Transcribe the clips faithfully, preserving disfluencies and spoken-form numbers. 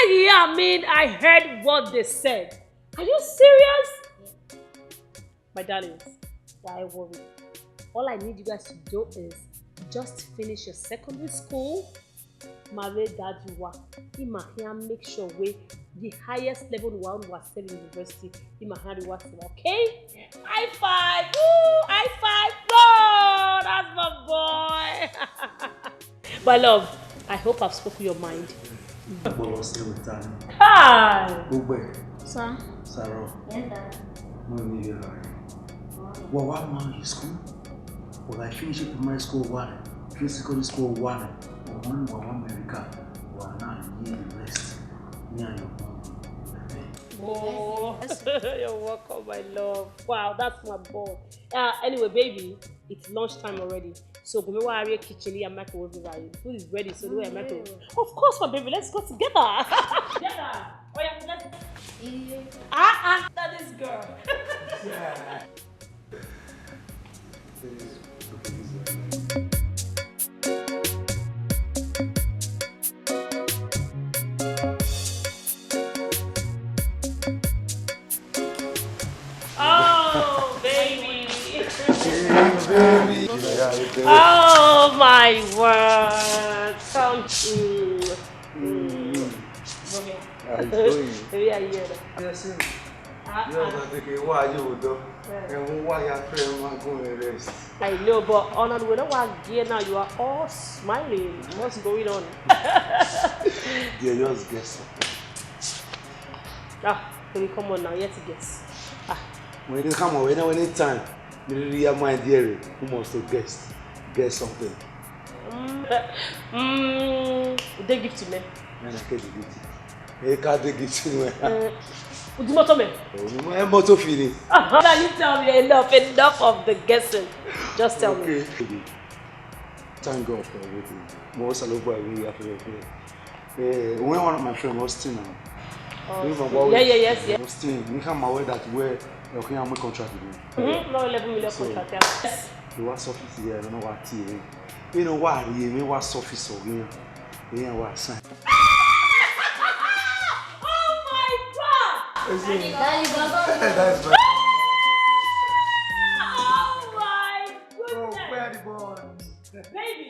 Yeah, I mean, I heard what they said. Are you serious? My darlings, why worry? All I need you guys to do is just finish your secondary school. Ma vbe daddy wa, ima khian make sure wẹ the highest level wa, wa sẹ university, ima khian rhie wa sẹ, okay? High five! Woo! High five! Whoa! That's my boy! My love, I hope I've spoken your mind. Agbọlọ sẹ wẹ ta ni. Hi! Ugbẹ. Sir. Sarah. Yes, sir. Mo ni ye la. Wa wa ma ye school. Wa ga finish primary school wa, finish secondary school wa, wa wa wa America, wa na ye the rest. Me and your mom. Oh, you're welcome, my love. Wow, that's my boy. Uh, anyway, baby, it's lunch time already. So, go me wa area kitchen here, microwave over here. Food is ready, so do a microwave. Of course, my baby, let's go together. Together. Oh, yeah, let's. Ah, ah, that is girl. Oh, baby. Hey, baby. Oh, my word. Come. Mm. Mm. Mommy. How you doing? Baby, are you here? Yes, sir. Ah, yeah, ah. But they can why you do. Yeah. And why your friend want go and rest? I know, but on the way, what gear now? You are all smiling. What's going on? They just get something. Ah, baby, come on now. Yes, guess. Ah. When they come on, when any time, you really have my dear, who wants to guess, guess something. Mm, mm, they give to me. Man, I can't give it. They can't give it to me. Uh, would you motor me? Oh, no, I'm motor feeling. Now you tell me enough, enough of the guessing. Just tell me. Okay. Thank God for everything. Mo salute for everything. Eh, when one of my friend, Austin, now. Austin. Yeah, yeah, yes, yes. Austin, he come my way that way, okay, I'm a contract with him. Mm-hmm. No, eleven million contract, yeah. Yes. He was office here, I don't know what he, you know what he, he was office or here. He was sign. Oh my God! That is bad. Oh my goodness! Oh, where the boy? Baby!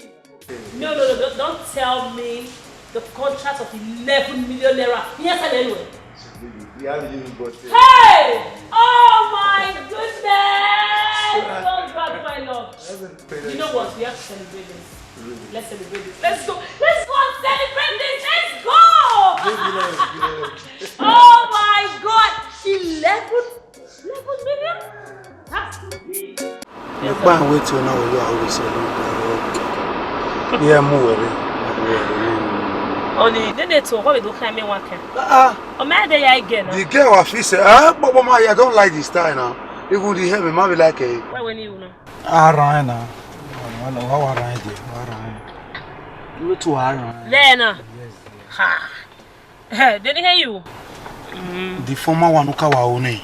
No, no, no, don't, don't tell me the contract of eleven million naira. Yes, I know. Baby, we have you, but, uh, hey! Oh my goodness! Oh God, my love. You know what? We have to celebrate this. Really? Let's celebrate this. Let's go. Let's go and celebrate this. Let's go! Baby, let's go. Oh my God! Eleven, eleven million? That's too big. Ẹkpa wẹ te ọna wẹ ya ọvbe sẹ ne mu wẹ rre. Ọni, nene to, what we do kind me one kind. Ah, ah. Ọ ma de ya again. The girl wa fi sẹ, ah, but, but my, I don't like the style now. Even the hair, me ma be like it. Why when you know? A rhan ẹn na. Wa, wa, wa rhan ẹn je, wa rhan ẹn. You to a rhan ẹn. There na. Yes, yes. Ha. Hey, did he hear you? Mm. The former one who ka wa one.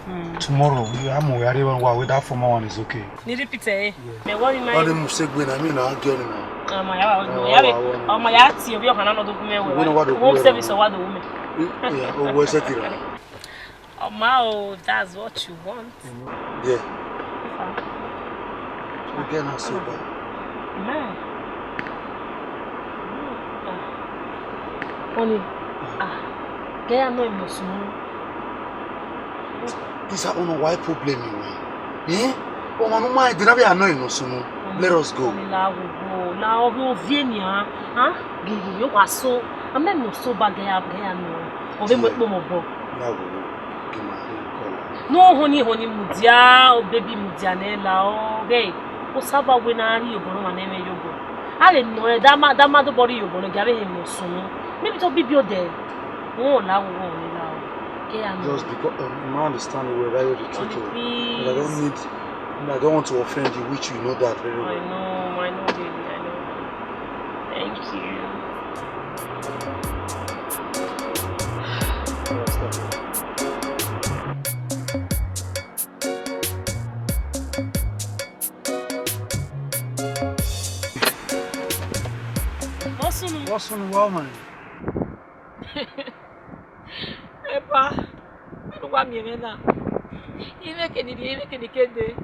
Mm. Tomorrow, we are more worried when we, that former one is okay. Ni repeat eh? Yeah. Me what you mind? All the must say when I mean, I get it now. Oh my, yeah, oh my, yeah, oh my, yeah, see, we are not doing well. We know what the woman service or what the woman. Yeah, oh, where's it? Oh my, oh, that's what you want. Yeah. Ifa. You get na sober. Man. Honey, ah, get annoying no soon. This I don't know why problem you want. Eh? Oh, man, my, did I be annoying no soon? Let us go. Honey, la wo, la wo, vie ni, ah. Huh? Gigi, you are so. I'm not no sober, get up, get annoying. Or they went no more. Now we give my hand color. No, honey, honey, mudia, oh baby, mudia, ne la, oh, hey, o saba we na ri obo no ma ne me yobo. A le no e, dama, dama do body yobo no, gabe he mo sun. Maybe to be bio de. Oh, la, oh, honey, la, oh. Okay, I know. Just because, um, I understand the way that you're the truth, oh. Honey, please. But I don't need, I don't want to offend you, which you know that very well. I know, I know, baby, I know. Thank you. What's on? What's on, woman? Wa, vbene uwa miẹn mwẹ na, imẹ ke ni rrie, imẹ ke ni ke dee.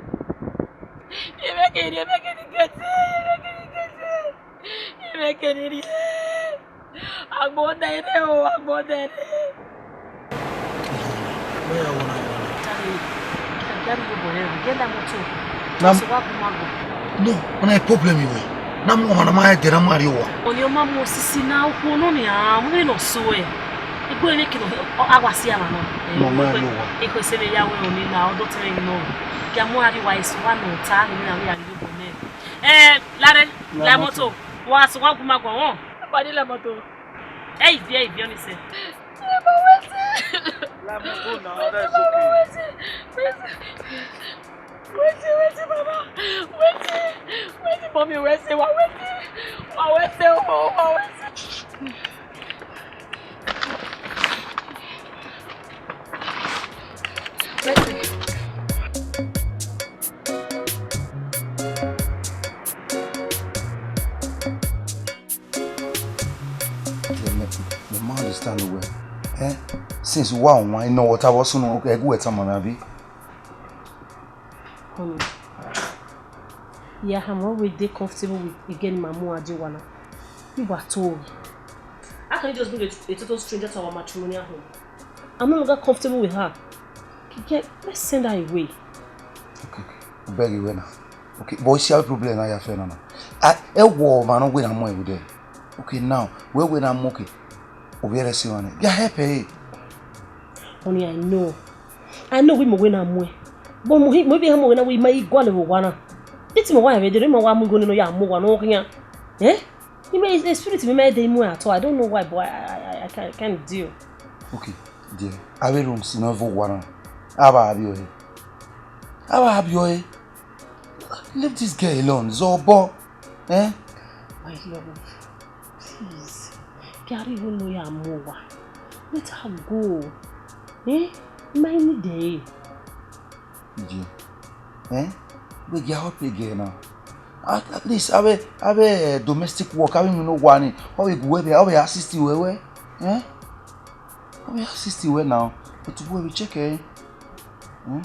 Imẹ ke rrie, imẹ ke ni ke dee, imẹ ke ni ke dee. Imẹ ke ni rrie. Agbọn dẹre o, agbọn dẹre. Wẹ ya wọna ya wọna. Daddy, daddy, you go there. Get that motor. Na- So what, Mago? No, ọna problem iwẹ. Na mu ọmwa na ma ẹdẹ na ma rrie owa. Ọni ọ ma mu osisi na okhuo nọ nian, mu vbene ọ so ẹ. Egbe vbe kene ọ, a wa si amwa nọ. Mama rrie owa. Ekhọe sẹ vbe ya wẹ ọni na, ọ dọtẹn mwẹ nọ. Gia mu a rrie owa, eso wa nọ ta, ni na vbe ya rrie obọ nẹ. Eh, Lare, la motor. Wa so wa gu ma guan wọn. Padi la motor. Ẹ i viọ, ẹ i viọ ni sẹ. Mama, wetin? La motor na, that is okay. Wetin? Wetin, wetin, mama? Wetin? Wetin, mommy, wetin? Wa wetin? Wa wetin? Oh, wa wetin? Wetin? Yeah, me, me ma understand well. Eh? Since wa wan, you know what I was soon, okay, go with someone, abi? Honey, yeah, I'm already comfortable with again, my mom, Ajiwana. You were told. How can you just bring a, a total stranger to our matrimonial home? I'm no longer comfortable with her. Get, let's send her away. Okay, okay. I beg you, now. Okay, but you see how problem na ya fẹ na na. A, ẹ wọ ọmwa ne ọ wẹ na mu ẹre vbe dẹ. Okay, now, wẹ wẹ na mu, okay. Ovbi ẹre sẹ emwa nẹ. Ya help ẹre. Honey, I know. I know wẹ imẹ wẹ na mu ẹre. But mo hi, mo bi ha mo wẹ na wẹ ima i gualọ vbe owa na. Iti mẹ wa vbe dẹ, ima wa mu igho nene ya mu owa nọ khian. Eh? Ima, the spirit mẹ ma de mu at all. I don't know why, but I, I, I, I can't, can't deal. Okay, dear. Avbe rooms ne ọ vbe owa na. Avbe a vbiọ ẹre. Avbe a vbiọ ẹre. Leave this girl alone, zẹ obọ. Eh? My love, please. Gari wo no ya mu owa. Let her go. Eh? Ima i need ẹre. Ije. Eh? Wẹ gia help girl na. At, at least, avbe, avbe, eh, domestic work, avbe emwi ne owa ni, ọ vbe gu wẹ vbe, ọ vbe assist wẹ wẹ. Eh? Ọ vbe assist wẹ now. But wẹ vbe check ẹre. Eh?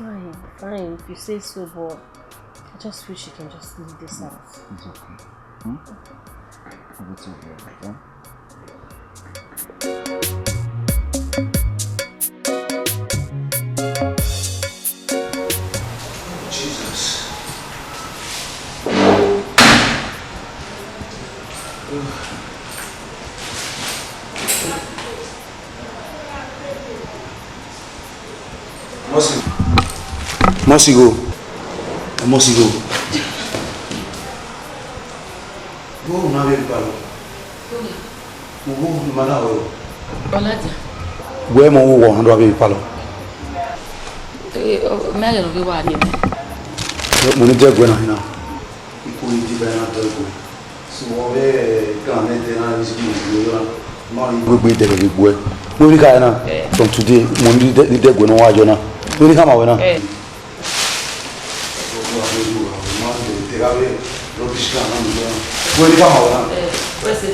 Fine, fine, if you say so, but I just feel she can just leave this house. It's okay. Hmm? Everything will be alright, eh? Jesus. Mọsigho. Mọsigho. Mọsigho. Vbọ na vbe palọ? Vbọ ma na rọ? Ọladia. Wẹ mọ vbe uwọ na do vbe palọ? Eh, ọ, mẹ a ghẹ ne ọ ghi wa rrie mẹ. Mo ni dẹguẹ na na. Ikun ni deba na dẹguẹ. So, ọ vbe gan ne ẹdẹ na rhie izun ne ọ ra, ma rhie gbegbe dẹrẹ vbe gbuẹ. Wẹ vbe kha na, eh, from today, mo ni dẹ, ni dẹguẹ ne ọ wa yọ na. Wẹ vbe kha ma wẹ na. Eh. Wẹ vbe kha ma wẹ na. Eh, wẹ sẹ.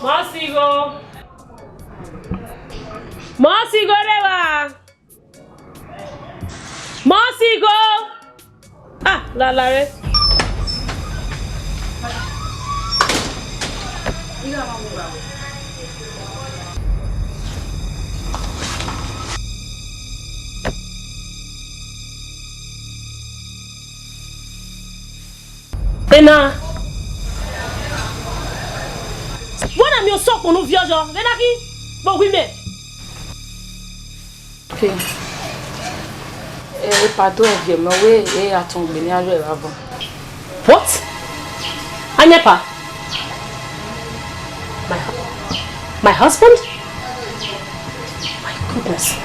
Mọsigho. Mọsigho rre evba. Mọsigho. Ah, lala re. Ena. Wẹ na miẹn osokpon ne u viọ yọ, vbe na khin vbe owa imẹ. Okay. Eh, epa do ẹviọ mẹ, wẹ e a tọn gbe ne a rre evba vbọ. What? Anepa? My, my husband? My goodness.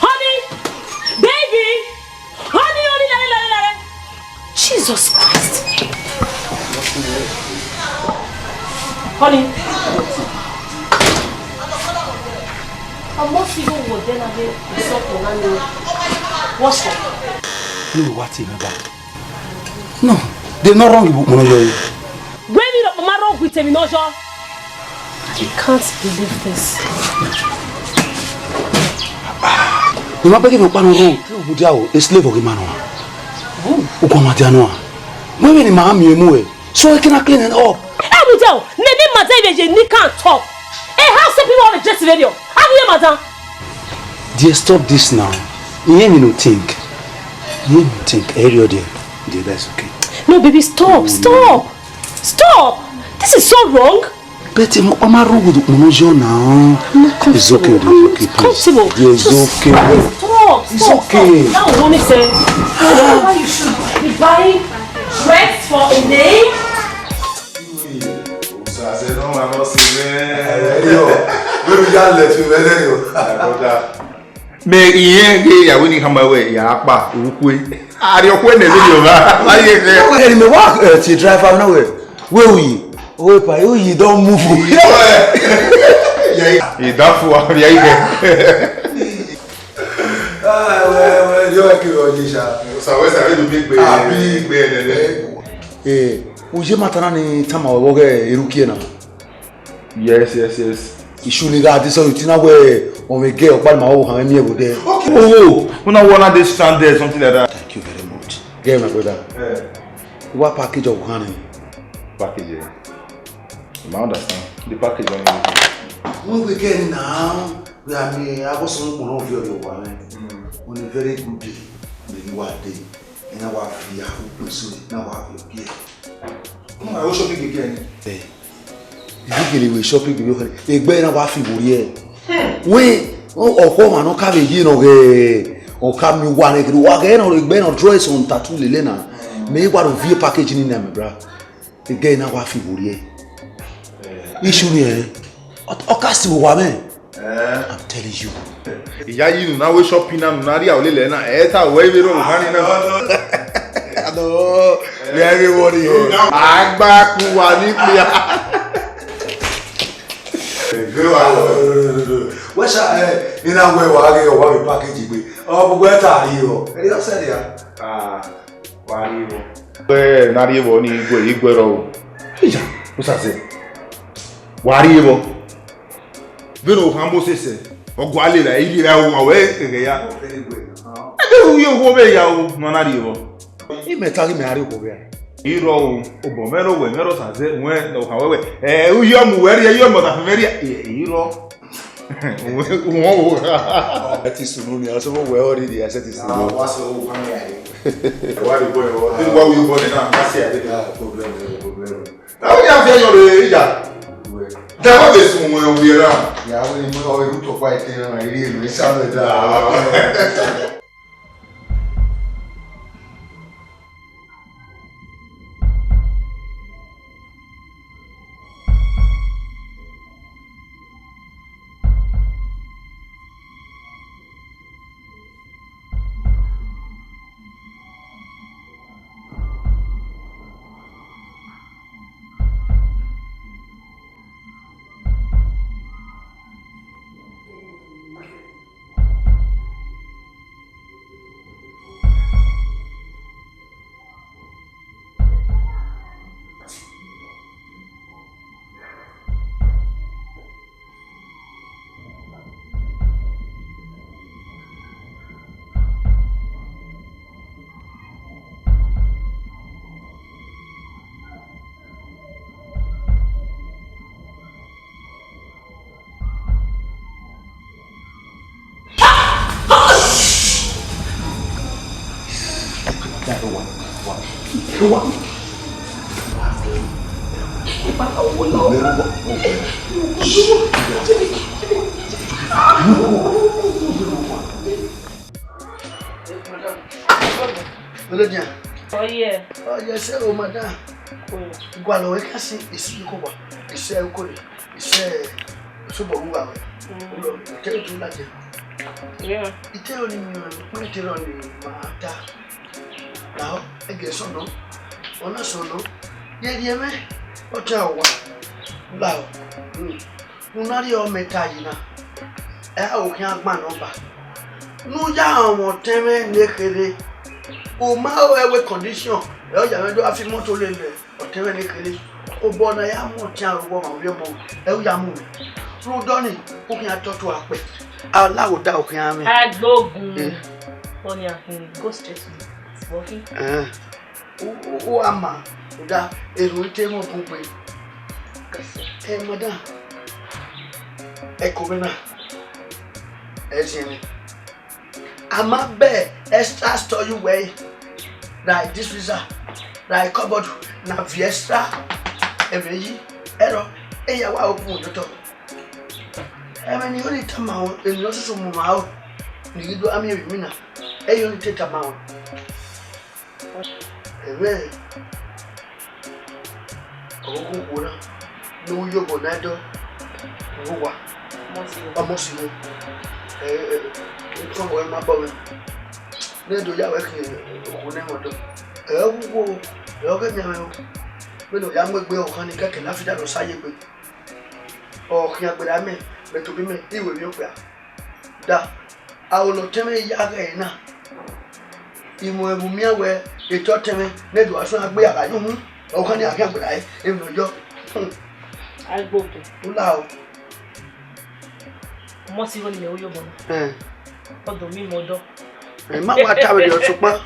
Honey! Baby! Honey, honey, lare, lare, lare. Jesus Christ. Honey. Ọmọ fi yo wo de na be so ko na ni. What's up? No, what thing about? No, they not wrong with Mono. Wẹ emwi ne ọ ma rre ogu tẹ emwi ne ọ yọ. I can't believe this. Ima bẹghe vbe ọkpa nọ rrọọ, mudia o, e slave ọghe ima nọ. Ugbẹn ma dia nọ. Wẹ vbene ima miẹn mu ẹre, so e ke na clean up. Ẹ mudia o, ne ne ima dia vbe ye ni kan top. E ha se people of the dress radio. A ghi ye ima dan. Dear, stop this now. Iye mi no think. Iye mi think. Ẹ ri ọ there. Dear, that's okay. No, baby, stop, stop, stop. This is so wrong. But um, Oma run with Ukpono John now. I'm not comfortable. It's okay, I'm not comfortable. It's okay. Just stop, stop, stop. That won't make sense. I don't know why you should be buying dress for a name. Sase no ma no si me. Yo, we be ya let you, man. My brother. Me iye ghe ya we ni khama wẹ ya kpa ukwe. Ari okwe ne video ba. Aye ne. Eri me wa ti driver na wẹ. We uyi. We pa uyi don move. Idafu abi ayi. Ah, we we yo ki ro ji sha. Sa we sa we do big be. Abi. Big be ne. Eh, uje matana ni tama wẹ ghe erukie na. Yes, yes, yes. Isu ni gha dis one, tina wẹ ọmwẹ gẹ ọkpa ni ma ho han miẹn vbe odẹ. Okay. Oh, una wanna dey stranded, something like that. Thank you very much. Get my brother. Eh. What package of honey? Package, eh? You might understand. The package on you. When we get now, we are me, I got some one of your one, eh? Mm. On a very good day, maybe one day. Ena wa fi ya ukpo eso na wa fi ogie. Mo ma wo shopping again. Eh. Ibi gele we shopping gele we. Egbe na wa fi wo rie. We ọkọ ma no ka vbe ye no ge. O ka mi wa ne gele wa ge no egbe no dress on tattoo lele na. Me wa ro vie package ni na me bra. Egbe na wa fi wo rie. Issue ni eh. O ka si wo wa me. Eh. I'm telling you. Iya yi nu na we shopping na nu na ria olele na. Eh, ta we we ro ma ni na. No, no. No, we are everybody here. Agba ku wa ni clear. Wẹ sa, eh, ina wẹ wa ghe, wa vbe package gbe. Ọ bu wẹ ta ri o. Eri ọ sẹ dia. Ah, wa ri o. Wẹ na ri o ni igwe, igwe rọ o. Iya, u sa sẹ. Wa ri o. Vbene okhan Moses, ọ gualọ evbare, I rhie evbare, ọ wẹ kẹkẹ ya. Ẹdẹ ru ye okhuo vbe ya o, ne ọ na rhie vbọ. Imẹ ta ghi mẹ gha rhie okhuo vbe a. I rrọọ o, obọ mwẹ rrọọ, wẹ mwẹ rrọọ, sa zẹ wẹ ne okhan wẹ wẹ. Ẹ, u yọ mu wẹ rhie, yọ mu ọdafẹn mwẹ rhie. Ẹ, I rrọọ. Uwẹ, uwẹ, uwẹ. Ẹ ti sunu ni, a sọ wẹ ọ rhie, a sẹ ti sunu. Wa sẹ okhan ya. Wa rhie obọ, wa rhie obọ na, ma sẹ a dede. Ah, problem, problem. Ẹ, ọ ya fi ẹyọ rre iya. Uwẹ. Dẹ wẹ vbe sun wọn ovbi erha. Ya wẹ ni mu ọ eru tọkpa ete na, iri elu, isa mẹ da. Ah. Olójà. Ọyẹ. Ọyẹ sẹ o, madam. Ìgbàlọ̀ wẹ̀ ká sí èsì yìí kò wà. Iṣẹ́ kò lè. Iṣẹ́ ìṣubọ̀ wúwa wẹ̀. Olóòtú tó lájẹ. Ìtẹ́ òní mi ò pín ìtẹ́rọ̀ ni màá ta. Now, ẹgẹ sọnọ, ọna sọnọ, Ye rhie mwẹ, ọtẹn owa, la o. Hmm. Ne u na rhie ọmẹ ta yi na, ẹ o khian gban nọmba. Ne u ya rẹn ọmwa ọtẹn mwẹ ne kherhe. U ma ru ẹvbo condition, ẹ o ya mwẹ do gha fi imọto lele ọtẹn mwẹ ne kherhe. Obọ ne a ya mu ọtẹn aro vbe ọmwa ovbi ọmọ, ẹ u ya mu mwẹ. Rhunmwuda ọnii, u khian tọtọ akpẹ. A la gho da u khian mwẹ. Agbogun. Eh. Ọnia hin, go straight to the point. Wọ khin. Eh. U, u, u a ma, rhunmwuda, erhunmwu i te mwẹ ọbun gbe. Eh, madam, ẹko mwẹ na, ẹ ziẹn mwẹ. A ma bẹ extra store ye uwẹ, like this freezer, like cupboard, na viọ extra ẹmwẹ yi, ẹrọ, eya wa open ye otọ. Ẹmwẹ ne I ho ni tama ruẹ, emwi ne ọ soso mu ma aro, ne I ghi do gha miẹn vbe emwi na, ẹre I ho ni te tama ruẹ. Ẹmwẹ ọghoghọ okhuo na ne u ru iyobọ ne a dọ vbe owa, ọmọ si vbo, ẹ, ẹ, ẹ, ukọn wẹ ma bọ mwẹ, ne do ya wẹ khian okhuo nẹ mwẹ ọdọ. Ẹ, ọ wu wo, ẹ, ọ ghẹ miẹn mwẹ o, vbene ọ ya mu egbe ọkhan ni kẹkẹ ne a fi da nọ sa ye egbe. Ọ khian gberra mẹ, mẹ tobọ imẹ, I ru emwi okpia. Da, aro ne ọtẹn mwẹ ya ghẹ ẹre na, I mu ẹvbo miẹn wẹ etọ ọtẹn mwẹ ne do gha suẹn gbe ya gha ye uhunmwu, ọkhan ni a khian gberra ẹre, emwi ne ọ yọ. Hmm. Aigbogun. U la o. Ọmọ si igho ne imẹ ru iyobọ na. Ẹn. Ọ do miẹn imẹ ọdọ. Ẹ ma wa ta vberriọ sokpan.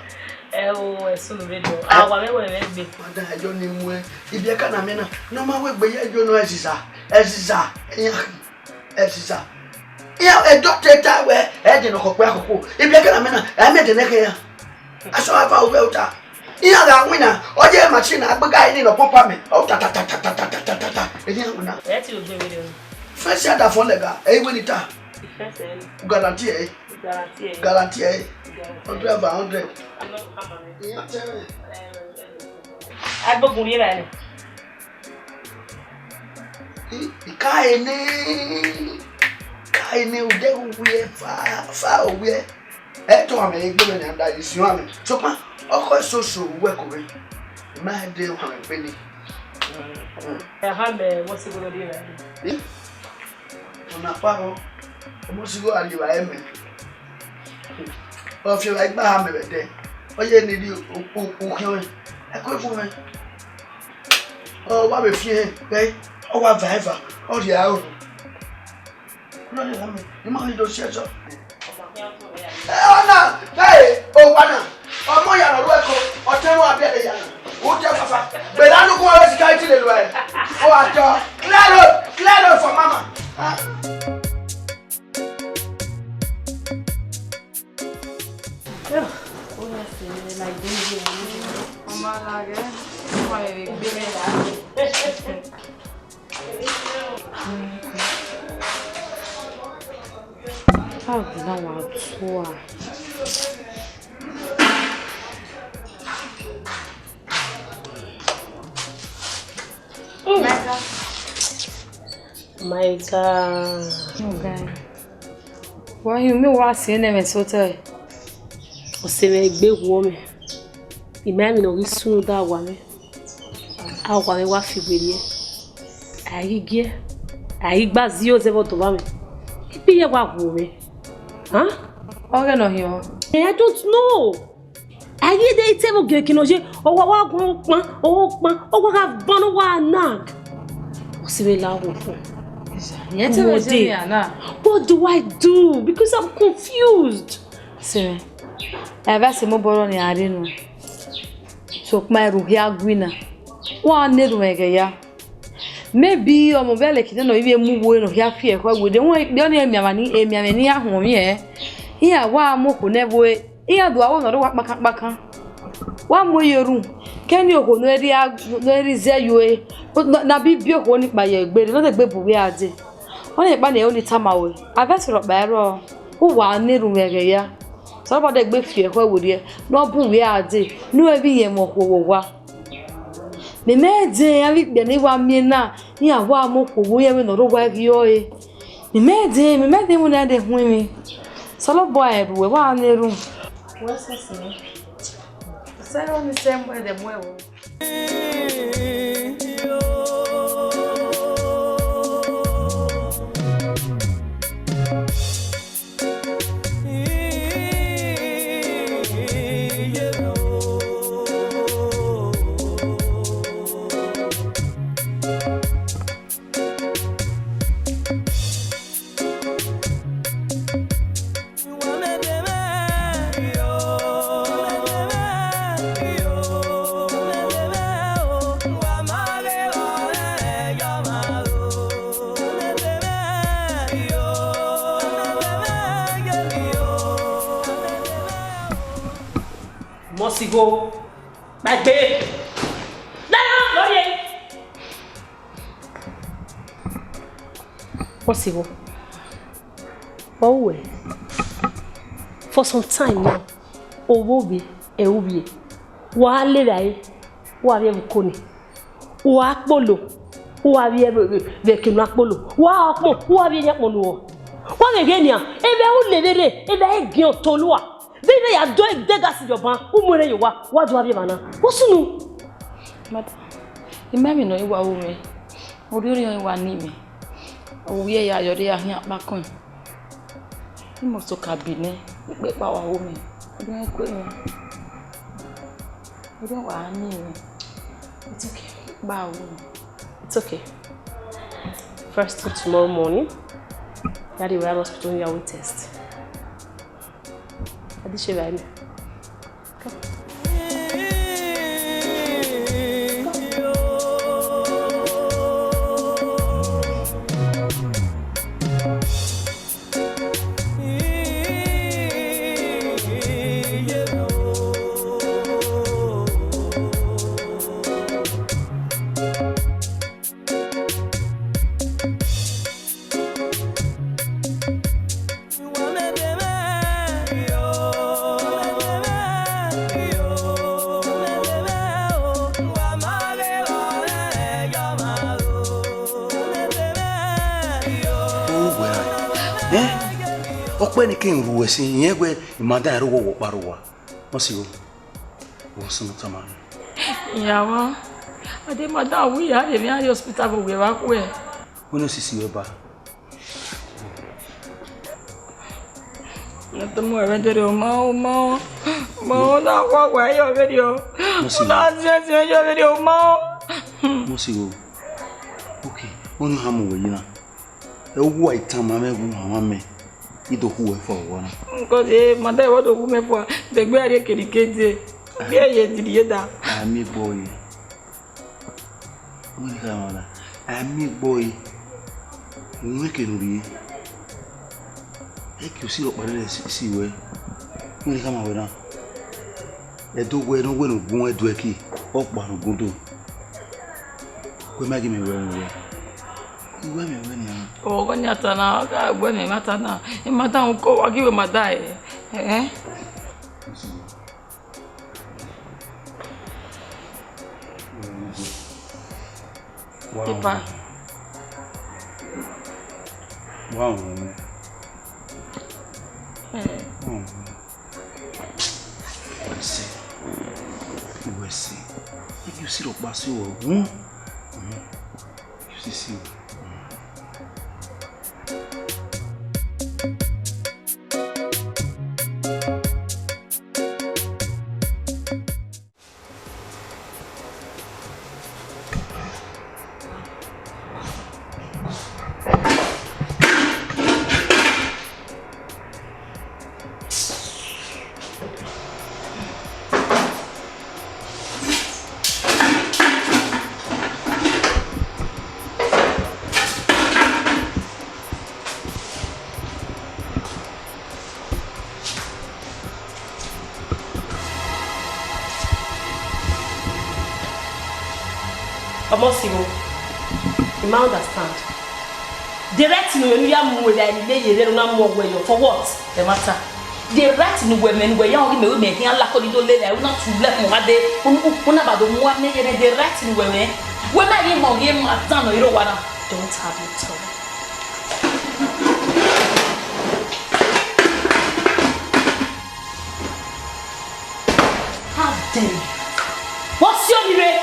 Ẹ o, ẹsunu vbe dọ. Ẹ. Awa mwẹ wẹ mwẹ gbe. Madam, ẹyọ ne I muẹn. Ibiẹka na miẹn na, ne ọ ma wẹ egbe ye ẹyọ nọ ẹziza, ẹziza, iran khin. Ẹziza. Iran ẹdọ te ta wẹ, ẹ dẹ nọ khọkpẹ akhọkho. Ibiẹka na miẹn na, ẹ mẹ dẹ nẹ khin iran. Asọn ava ovbi ẹre ota. Iran gha winna, ọ ye machine agbega ni nọ pump amẹ. Ọ ta ta ta ta ta ta ta ta ta ta. Eni iran winna. Ẹ ti ogbe vberriọ. Fẹnsi adafọn lẹga, ẹ i wẹ ni ta. Ifẹsẹ ni. Guarantee ẹ. Guarantee ẹ. Guarantee ẹ. Guarantee. Hundred over hundred. Iran tẹ mwẹ. Aigbogun rhie evbare nẹ. I, I ka ene, I ka ene, u deghẹ u wiẹ fa, fa u wiẹ. Ẹ tọ amẹ egbe mwẹ nian da, I siọn amẹ. Sokpan, ọkhọ eso so uwẹ ko mwẹ. I ma de uhan mwẹ gbe ni. Ẹ ha mẹ, wọ si goro di ra. Ih, ọna kpa rọ, ọmọ si goro a di ra ẹmẹ. Ọ fi evba igba ha mẹ vbe ẹdẹ, ọ ye ne I rhie u, u, u khian mwẹ. Ẹ kue fun mwẹ. Ọ wa vbe fi ẹre, ọ wa va eva, ọ rhie aro. Ọ na rhie eva mẹ, I ma ni do si ẹzọ. Ẹ, ọ na, ẹ, owa na, ọmọ ya ne ọ ru ẹko, ọ te ẹmwẹ abiẹre ya na, u te fafa. Gberra ne u gu ọre security lele uẹ, ọ wa tọ. Clear road, clear road for mama. Ah. Ọ ma laghe, ọ ma vbe gbe mwẹ ya. How did that one tua? My God. My God. Wa hin, mẹ wa si ẹnẹ mwẹ sotọ. Ọse mwẹ egbe wọ mwẹ. I ma emwi ne ọ ghi sunu da awa mwẹ. Awa mwẹ wa fi werriẹ. A ghi giẹ. A ghi gba zio zẹ vbe ọdọ vbe mwẹ. Ikpia wa wo mwẹ. Huh? Ọghẹ ne ọ hiọn. I don't know. A ghi de ite vbe ogiẹkin nọ ye, ọ wa wa guan okpan, okpan, ọ wa gha ban, ọ wa nag. Ọ si vbe la wo fo. Yẹn te vbe What do, zẹ na? What do I do? Because I'm confused. Sẹ, ẹ vbe sẹ mobọ rọ ne a rre nọ. Sokpan ẹre u hia gui na. Wa na erhunmwu ẹghẹ ya. Maybe ọmọ vbe ẹlẹki nọ, ivbi emu wo ne ọ hia fi ẹkhẹ we de, wọn ikpe ọnii emianmwẹ ni, emianmwẹ ne iran huọnmwi ẹn. Iran wa mu okhuo nẹ vbe, iran do aro ne ọ rre owa kpakan kpakan. Wa mu iye ru, kẹ ni okhuo ne ọ rhie, ne ọ rhie zẹ ye ore, na bi biẹ okhuo ni kpa ye egbe rre, ne ọ degbe bu uwẹ a dee. Ọnii kpa ne ẹro ni tama ruẹ, a vbe sẹ rhọkpa ẹrọ, uwa na erhunmwu ẹghẹ ya. Osanobua degbe fi ẹkhẹ werriẹ, ne ọ bu uwẹ a dee, ne uwẹ vbe iyẹn mwẹ okhuo vbe owa. Mẹ mẹ dee, avbe ikpia ne I wa miẹn na, iran wa mu okhuo vbe uyẹnmwẹ ne ọ rre owa ghi ọre. Mẹ mẹ dee, mẹ mẹ dee, mu na dee huẹn mwẹ. Osanobua rẹn ru, wa na erhunmwu. Wẹ sẹsẹ. Sẹ ne ọ ni sẹ mu ẹdẹ mu ẹvbo. Sigho. Gbaegbe. Dara, lọ ye. Osigho. Ọ wẹ. For some time now, ovbi ovbi, ẹ uvbi. Wa le vbe, wa vbe ẹvbo ko ni. Uwa kpolo, uwa vbe vbe, vbe kinu akpolo. Uwa ọkpọn, uwa vbe yan kpolo. Wa vbe ghe nian, evba u le vberre, evba i giẹn otọ lua. Vbe ivbe ya do de gas yọ ban, u mu ẹre ye owa, wa do avbe evba na. Wo sunu. Madam, I ma emwi ne ọ i wa ru mwẹ. Orhiọnrhiọn i wa ni mwẹ. Ovbi ẹre ya yọ, ọ ya khian kpakọn. I must to ka bi nẹ, ikpẹkpa wa ru mwẹ. Orhiọn i kue mwẹ. Orhiọn wa ni mwẹ. It's okay. Kpa ru mwẹ. It's okay. First thing tomorrow morning, Daddy will have hospital here with test. Adi sheva ime. Uwẹ ra? Ẹn? Ọkpẹ ni ke n ru ẹse, irẹn wẹ I ma dan ẹre wọ wọ kpa rre owa. Ọ si ro, wọ sunu tama nẹ. Iyawọ, a de ma dan wu ya rhie emwi a rrie hospital vbe ovbi evba khuẹ. Wẹ ne osisi ruẹ ba? Ne ọ tama ruẹ vbe dede, ọ ma, ọ ma, ọ ma, ọ na wa wa yọ vberriọ. Ọ na zẹzẹ yọ vberriọ, ọ ma. Mo si ro. Okay, ọ ni ha mu wẹ yi na. Ẹ, uwa I tama mwẹ, uwa ma mẹ, I do khu wẹ fua owa na. Because, eh, madam, I wa do khu mẹ fua, de egbe a rrie kere ike dee. Ugbe ye diri ye da. A miẹn egbe ọre. Wẹ ne I khama wẹ na, a miẹn egbe ọre. U mwẹ eke ne u rrie. Eke osi rhọkpa rre si, si wẹ. Wẹ ne I khama wẹ na. Ẹdẹ wẹ ne ọ wẹ ne u gun ẹdẹ ẹki, ọkpa ne u gun do. Wẹ ma ghi mẹ wẹ mu wẹ. I wẹ mẹ wẹ nian. Ọghọ nian ta na, ọ gha wẹ mẹ ma ta na. I ma da uko, wa ghi wẹ ma da ẹ. Eh? Wa Tipa. Wa wọn. Eh. Wa wọn. Wẹ sẹ. Wẹ sẹ. Ẹ ghi si rhọkpa si wẹ wọn. You see, see. Ọmọ Siro, I ma understand. The right thing ne u ya mu ẹre ne I ye rre, u na mu ọghe yọ for what? The matter. The right thing ne uwẹ mẹ, ne uwẹ ya ghi mẹ, wẹ mẹ khian la kọ ni do le ẹre, u na tu lẹ kpọnmwẹ dee, u, u, u na ba do mu amẹ ye nẹ, the right thing ne uwẹ mẹ. Wẹ ma ghi mọ ghi ma dan nọ iro wa na. Don't have your tongue. How dare you? What's your name?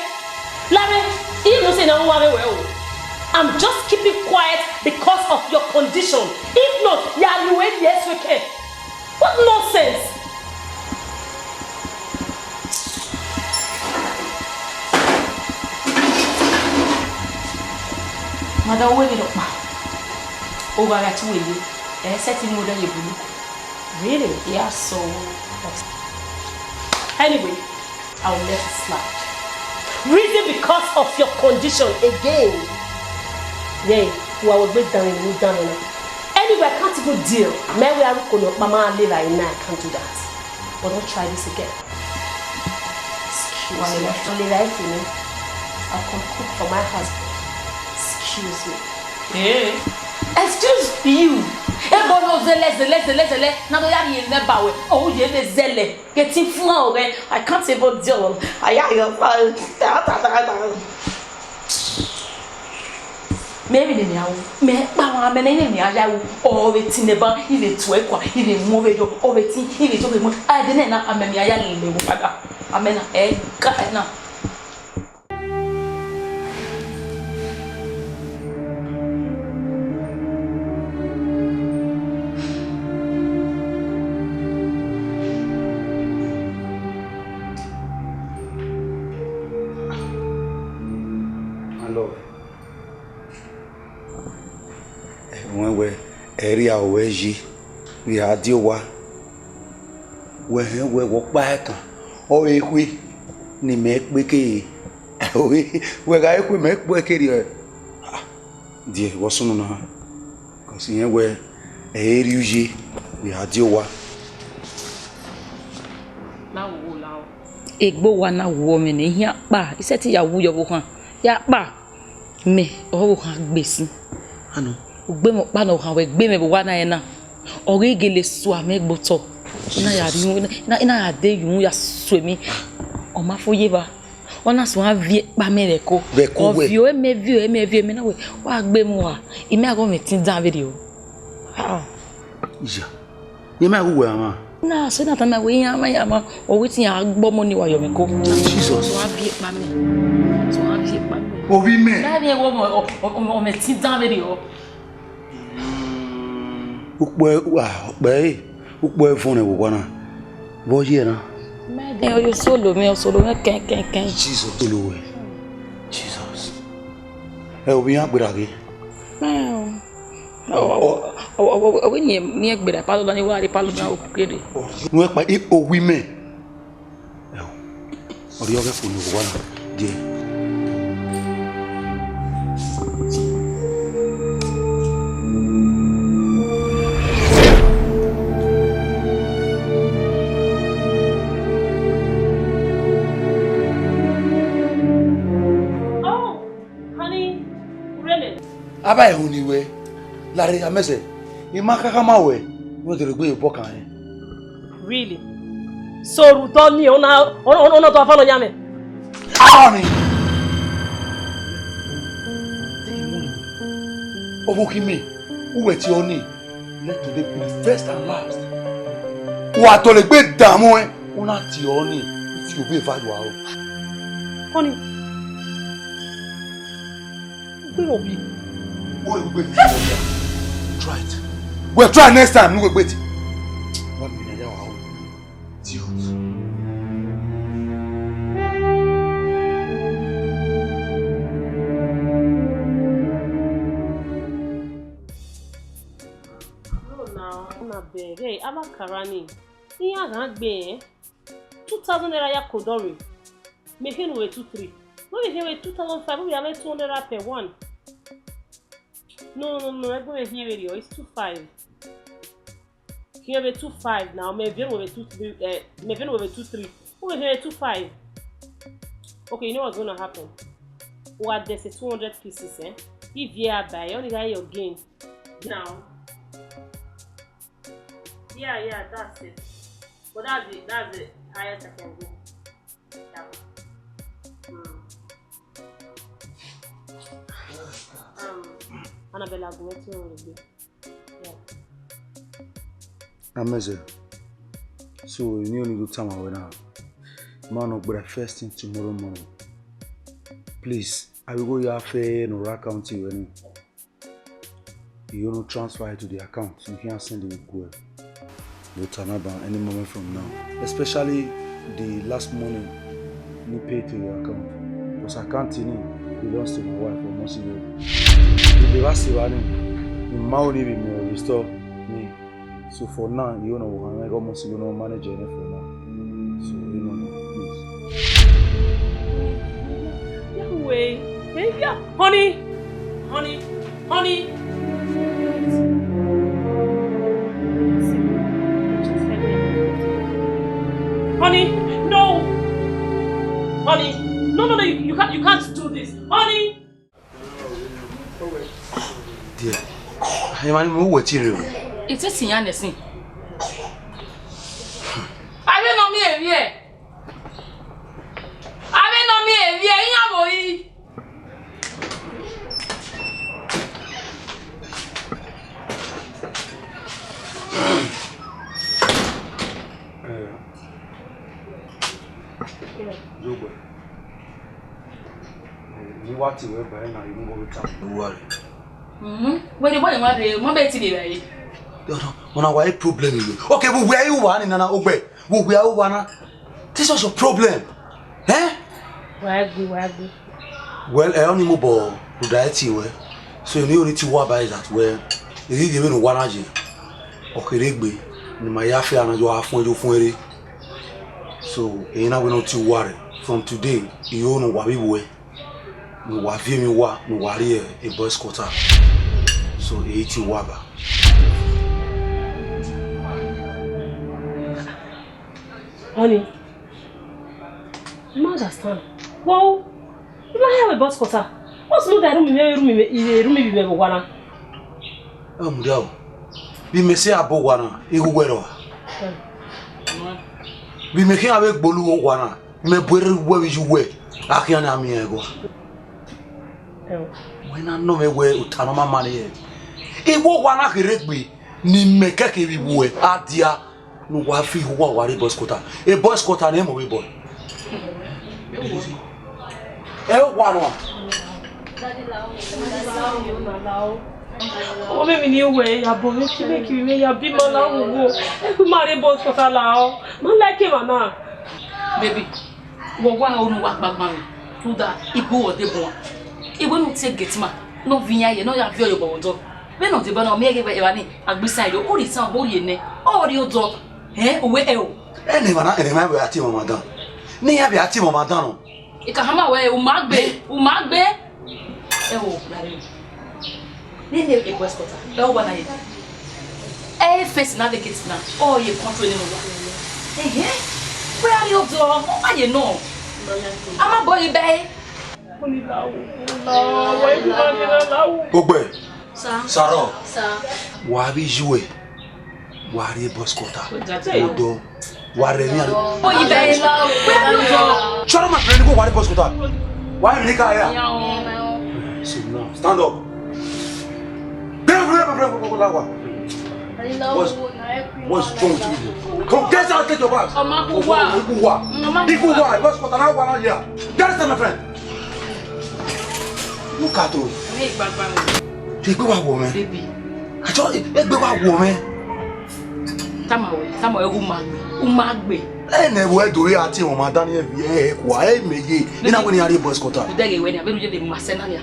Larry, you know say na wa we well. I'm just keeping quiet because of your condition. If not, ya you will be S W K. What nonsense! Madam, wẹ vbe rhọkpa, owa gha te uwẹ ye, ẹ sẹtin mu odẹ ye bulu. Really? Yeah, so. Anyway, I will let it slide. Reason because of your condition again. Yeah, you are with me down, you down. Anyway, I can't even deal. My way, I look on your mama, I live, I know I can't do that. But don't try this again. Why not? Only life, you know. I can cook for my husband. Excuse me. Hey. Excuse you. Ebo no zele, zele, zele, zele. Na do ya rhie nẹ ba wẹ. Oh, ye ne zele. Getting fun away. I can't even deal. I, I, I, I, Mẹ vbe ne mia ru, mẹ kpa mwa, mẹ ne mia ya ru, ọ vbe tin nẹ ban, I vbe tuẹ kua, I vbe mu vbe yo, ọ vbe tin, I vbe yo vbe mu. A de nẹ na, amẹ mia ya lele vbe fada. Amẹ na, ẹ ga na. My love. Ẹmwẹ wẹ, ẹ rhia ruẹ yi, vbe a die owa. Wẹ hẹn wẹ, wẹ ọkpa ẹkan, ọ re ekhue ne imẹ kpe ke. Wẹ gha ekhue, mẹ kpe ke rriọ. Ah, die, vbọ sunu na? Because irẹn wẹ, ẹ i rri uye, vbe a die owa. Na wo la o. Egbe owa na wo mwẹ nẹ, ihian kpa, I sẹtin ya wu yọ ọvbokhan, ya kpa. Mẹ, ọvbokhan gbe sin. Ano. Ugbemọ ọkpa ne ọ khan wẹ gbe mwẹ vbe owa na ẹre na. Ọ ghi gele sua mwẹ gbe otọ. I na ya rri, I na, I na ya de yu ya sue emwi. Ọ ma fo ye evba. Ọ na suẹn viọ ekpa mẹ vbe ẹko. Vbe ẹko wẹ? Ọ viọ mẹ, viọ mẹ, viọ mẹ na wẹ, wa gbe mu wa. I mẹ aghọmwẹ tin dan vberriọ. Ah. Iya. Ye ma gu wẹ ama. Na, so na tama wẹ iran ma ya ma, ọ wẹ te iran gbe ọmọ ni wa yọ mwẹ ko. Jesus. So a viọ ekpa mẹ. So a viọ ekpa mẹ. Ovbi mẹ. Na vbe wọ ọmọ, ọ, ọ, ọ, ọmọ ẹtin dan vberriọ. Ukpẹ, wa, ukpẹ, eh, ukpẹ ẹvọn nẹ vbe owa na. Vbọ ye na? Mẹ dẹ, ọ ye osolo mwẹ, osolo mwẹ kẹn, kẹn, kẹn. Jesus, osolo wẹ. Jesus. Ẹ, ovbi iran gberra ghe. Mẹ o. Ọ, ọ, ọ, ọ, ọ, ọ, wẹ ne, ne ẹ gberra, palọ na ni wa rre, palọ na okere. Nu ẹkpa, i, owi mẹ. Ẹ o, ọ rhie ọghẹ fo ne owa na, die. Oh, honey, ureme. Aba ẹho ni wẹ, larre amẹsẹ, I ma khakha ma wẹ, ne u dele egbe ye obọ kan rẹn. Really? So rhunmwuda ọnii, ọ na, ọ, ọ, ọ na tọ afa nọ yan mwẹ? Aba ọnii. Ọvbokhan mẹ, uwẹ tie ọnii, let today be the first and last. Wa tọlegbe danmwẹ, u na tie ọnii, u tie obọ eva ye aro. Honey. Ugbẹn vbe obọ. Wo egbe ti wọ ya. Try it. Well, try next time, ne uwẹ gbe ti. Wa mi na ya wa o. Idiot. No, now, una beg. Hey, Abakara ni. Iran ghan gbe, eh? Two thousand naira ya kodọ rre. Mẹ khin vbe two three. Wẹ vbe khin vbe two thousand five, u ya mwẹ two hundred naira per one. No, no, no, ẹgbẹe mwẹ khin vberriọ, it's two five. Khin vbe two five now, mẹ viọ vbe two three, eh, mẹ viọ vbe two three. U vbe khin vbe two five. Okay, you know what's gonna happen? Wa dẹ sẹ two hundred pieces, eh? If you are buy, only guy your gain. Now. Yeah, yeah, that's it. But that's the, that's the highest I can go. That one. Mm. Um, Annabella, go to the. Yeah. Amazing. So, you need to tell my now. Man, no, but first thing tomorrow morning. Please, I will go here fair no rack county when you know transfer it to the account. You can send it go. But another any moment from now, especially the last money you pay to your account. Because account in belongs to my wife for months ago. If they ask you, the money will restore me. So for now, you know, I'm like almost you know manage it for now. So you know, please. Yahweh, hey, yeah, honey, honey, honey. Honey, no. No, no, no, you, you can't, you can't do this. Honey! Dear, emwa ni mu uwẹ tie rre o. It is yan nẹsin. Avbe nọ miẹn emwi ẹ. Avbe nọ miẹn emwi ẹ, iran vbe ori. Eh, Zogbe. Eh, ne I wa tie ruẹ ba ẹre na, I mu obọ vbe ta. Uwa rre. Mhm. Wẹ rhie obọ yan wa rre, ma bẹghe te I rhie evbare. Ọna wa problem iwe. Okay, vbe uwẹ i ru uwa ni nana, Ogbe? Vbe uwẹ i ru uwa na? This was your problem. Eh? Wa gbe, wa gbe. Well, ẹ ọnii mobọ rhunmwuda ẹtin ruẹ. So, emwi ne I rhie tie uwa ba is that, well, I ghi rhie vbene uwa na ye, ọ kherhe egbe ne ima ya fe a na ya fuẹn yo fuẹn rre. So, emwi na wẹ ne ọ tie uwa rre. From today, I ho ne uwa vbe vbuẹ, ne uwa viọ emwi uwa, ne uwa rrie boys quarter. So, I tie uwa ba. Honey, I ma understand. Wow, I ma hia wẹ boss quarter. What's more than room me, room me, room me, room me vbe owa na? Ẹ mudia o. Vbe imẹ sẹ a bọ owa na, I ru uwẹ rrọọ. Vbe imẹ khian vbe gbe olu owa na, mẹ bu erhẹn uwẹ vbe iye uwẹ, a khian na miẹn ẹghọ. Wẹ na nọ mwẹ wẹ ota ne ọ ma ma ne irẹn. I ru owa na kherhe egbe, ne imẹ kẹke vbe iwẹ a dia. Ne uwa fi uwa wa rrie boys quarter. E boys quarter ne emọ vbe bọ. Ẹ wa nọ. Ọ mẹ emwi ne I ru wẹ ya bọ, mẹ ki, mẹ ki, mẹ ya bi ma la wo wo. Ẹ ku ma rrie boys quarter la ọ. Ma like emwa na. Baby, wẹ wa unu wa gbagban mwẹ. Rhunmwuda ibu wẹ ọ debọ. I wẹ ne u tie gate man, ne ọ viọ iran ye, ne ọ ya viọ ye obọ vbe odọ. Vbene ọ deba na, ọ miẹn ghe evba ni, a gbe isan yo, u rhie isan, ọ rhie nẹ, ọ rhie odọ. Ẹn, uwẹ ẹ o. Ẹnẹ emwa na, ẹnẹ emwa wẹ a tie mwẹ ọmwa dan. Ne iran vbe a tie mwẹ ọmwa dan nọ. I ka hama wẹ, u ma gbe, u ma gbe. Ẹ o, lare. Nene e boys quarter, ẹ o wa na ye. Ẹ face na vacate na, ọ ye control nene wa. Ẹhẹn, wẹ a rhie odọ, ọ ma ye nọ. A ma bọ ye bẹe. Ogbẹ, Sir. Sarọ, Sir. Wa vbe iye uwẹ, wa rrie boys quarter. Odọ, wa rẹ emwi a. Oyi bẹe, wẹ a rhie odọ. Shut up, my friend, go wa rrie boys quarter. Wa emwi ne I ka hia. So now, stand up. What's, what's wrong with you? Come, get out, take your bags. Ọma ku wa. Iku wa. Ọma ku wa. Iku wa. Boys quarter na wa na ya. Get out, my friend. Look at you. Ẹ gbagba mi. Egbe wa wọ mwẹ. Baby. Ajọ egbe wa wọ mwẹ. Tama wẹ, tama wẹ, u ma gbe, u ma gbe. Ẹ nẹ wẹ do ya tie ọmwa dan ni ẹ vi ẹ kua ẹ mẹ ye. Ina wẹ ni a rrie boys quarter. Udẹ ghe wẹ ni, abẹ nu ye de ma sẹ na nia.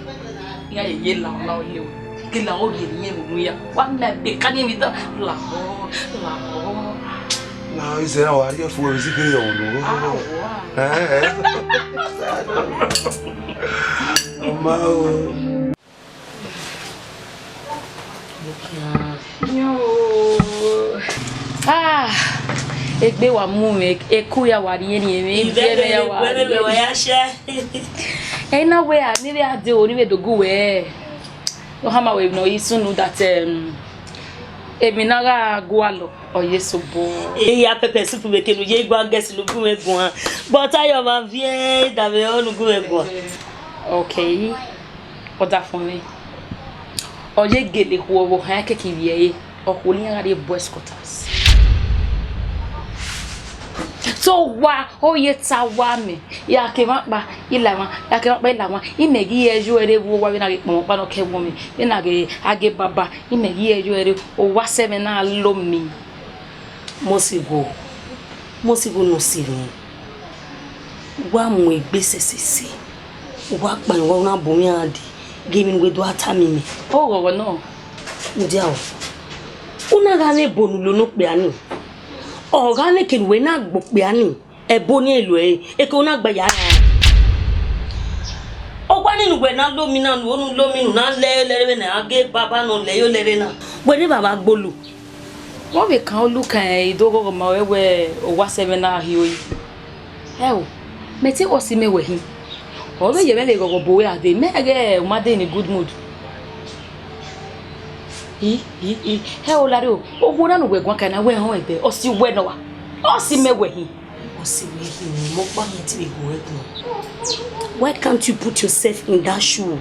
Iran ye ye la ọna ye o. Ke la o ye ni ye mu ya. Wa na be ka ni mi da. La o, la o. Na ize na wa ye fu e zi kiri ọnu. Ah, wa. Eh, eh. Ọma o. Yo. Ah, egbe wa mu mwẹ, eku ya wa rhie rhie mwẹ, ivẹ ya wa rhie. Ẹ na wẹ a ni vbe a de o, ni vbe dogu wẹ. Ọ hama wẹ nọ i sunu that, um, emwi na gha gualọ, ọ ye sobo. Eya pepper soup vbe kenu ye gua guest nu gu mwẹ guan. But ayo ma viẹ da vbe ọ nu gu mwẹ guan. Okay. Ọdafẹn mwẹ. Ọ ye gele khuọ vbe ohan keke ivbi ẹre, ọ khuo ne iran gha rrie boys quarters. So wa, ọ ye ta wa mẹ, ya ke emwa kpa, I la emwa, ya ke emwa kpa, I la emwa, imẹ ghi ẹre yo ẹre vbe owa vbene a ghe kpọnmwẹ ọkpa ne ọ ke ẹvbo mwẹ, vbene a ghe, a ghe baba, imẹ ghi ẹre yo ẹre, owa sẹ mwẹ na lo mi. Mọsigho, Mọsigho ne ọ si mwẹ. Wa mu egbe sẹsẹsẹ, wa kpa emwa, u na bu mwẹ iran dee, gie emwi ne uwẹ do a tama imẹ. Oghọghọ nọ. Mudia o, u na gha mwẹ ebo ne u lo ne okpia ni, ọ gha mwẹ eke ne uwẹ na gbe okpia ni, ẹbo ni ẹ i lo ẹre, eke u na gbe ya ra. Ọgua ni ne uwẹ na lo mi na, ne u lo mi, ne u na lẹ lẹre vbene a ghe baba ne ọ lẹ yo lẹre na, wẹ rre evbavba gbolo. Vbọ vbe kan olukan i do ghọghọ ma ruẹ wẹ owa sẹ mwẹ na rhie ore? Ẹo, mẹ te wọ si mẹ wẹ hin. Ọ vbe ye mwẹ vbe ghọghọ bo wẹ a dee, mẹ ghẹ u ma dee in a good mood. I, i, i, hẹ o Lare o, okhuo na ne uwẹ guan ka na wẹ họn ẹdẹ, ọ si uwẹ nọ wa, ọ si mẹ wẹ hin. Ọ si wẹ hin, mẹ ọkpa mẹ te vbe gu ẹre guan. Why can't you put yourself in that shoe?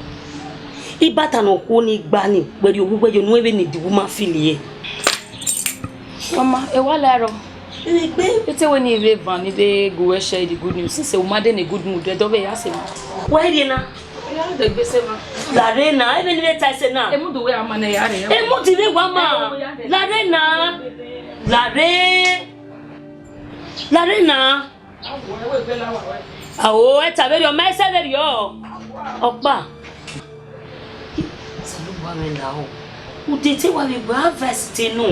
Ibata ne okhuo ni gba ni, wẹ rhie owu wẹ ye unu vbene the woman feel ye. Mama, e wa la ẹrọ. Ete wẹ ne I vbe van, ne I vbe gu wẹ share the good news. Since u ma dee in a good mood, ẹdẹ ọ vbe ya sẹ ma. Wa rrie na. Ya dẹ gbe sẹ ma. Lare na, ebe ni vbe ta ẹse na. Emudu wẹ a ma nẹ ya rre. Emudu vbe wa ma. Lare na. Lare. Lare na. Ao, ẹta vberriọ, ma ẹsẹ vberriọ. Ọkpa. Osanobua mwẹ lahọ. Ude te wa vbe gbe advice te nọ.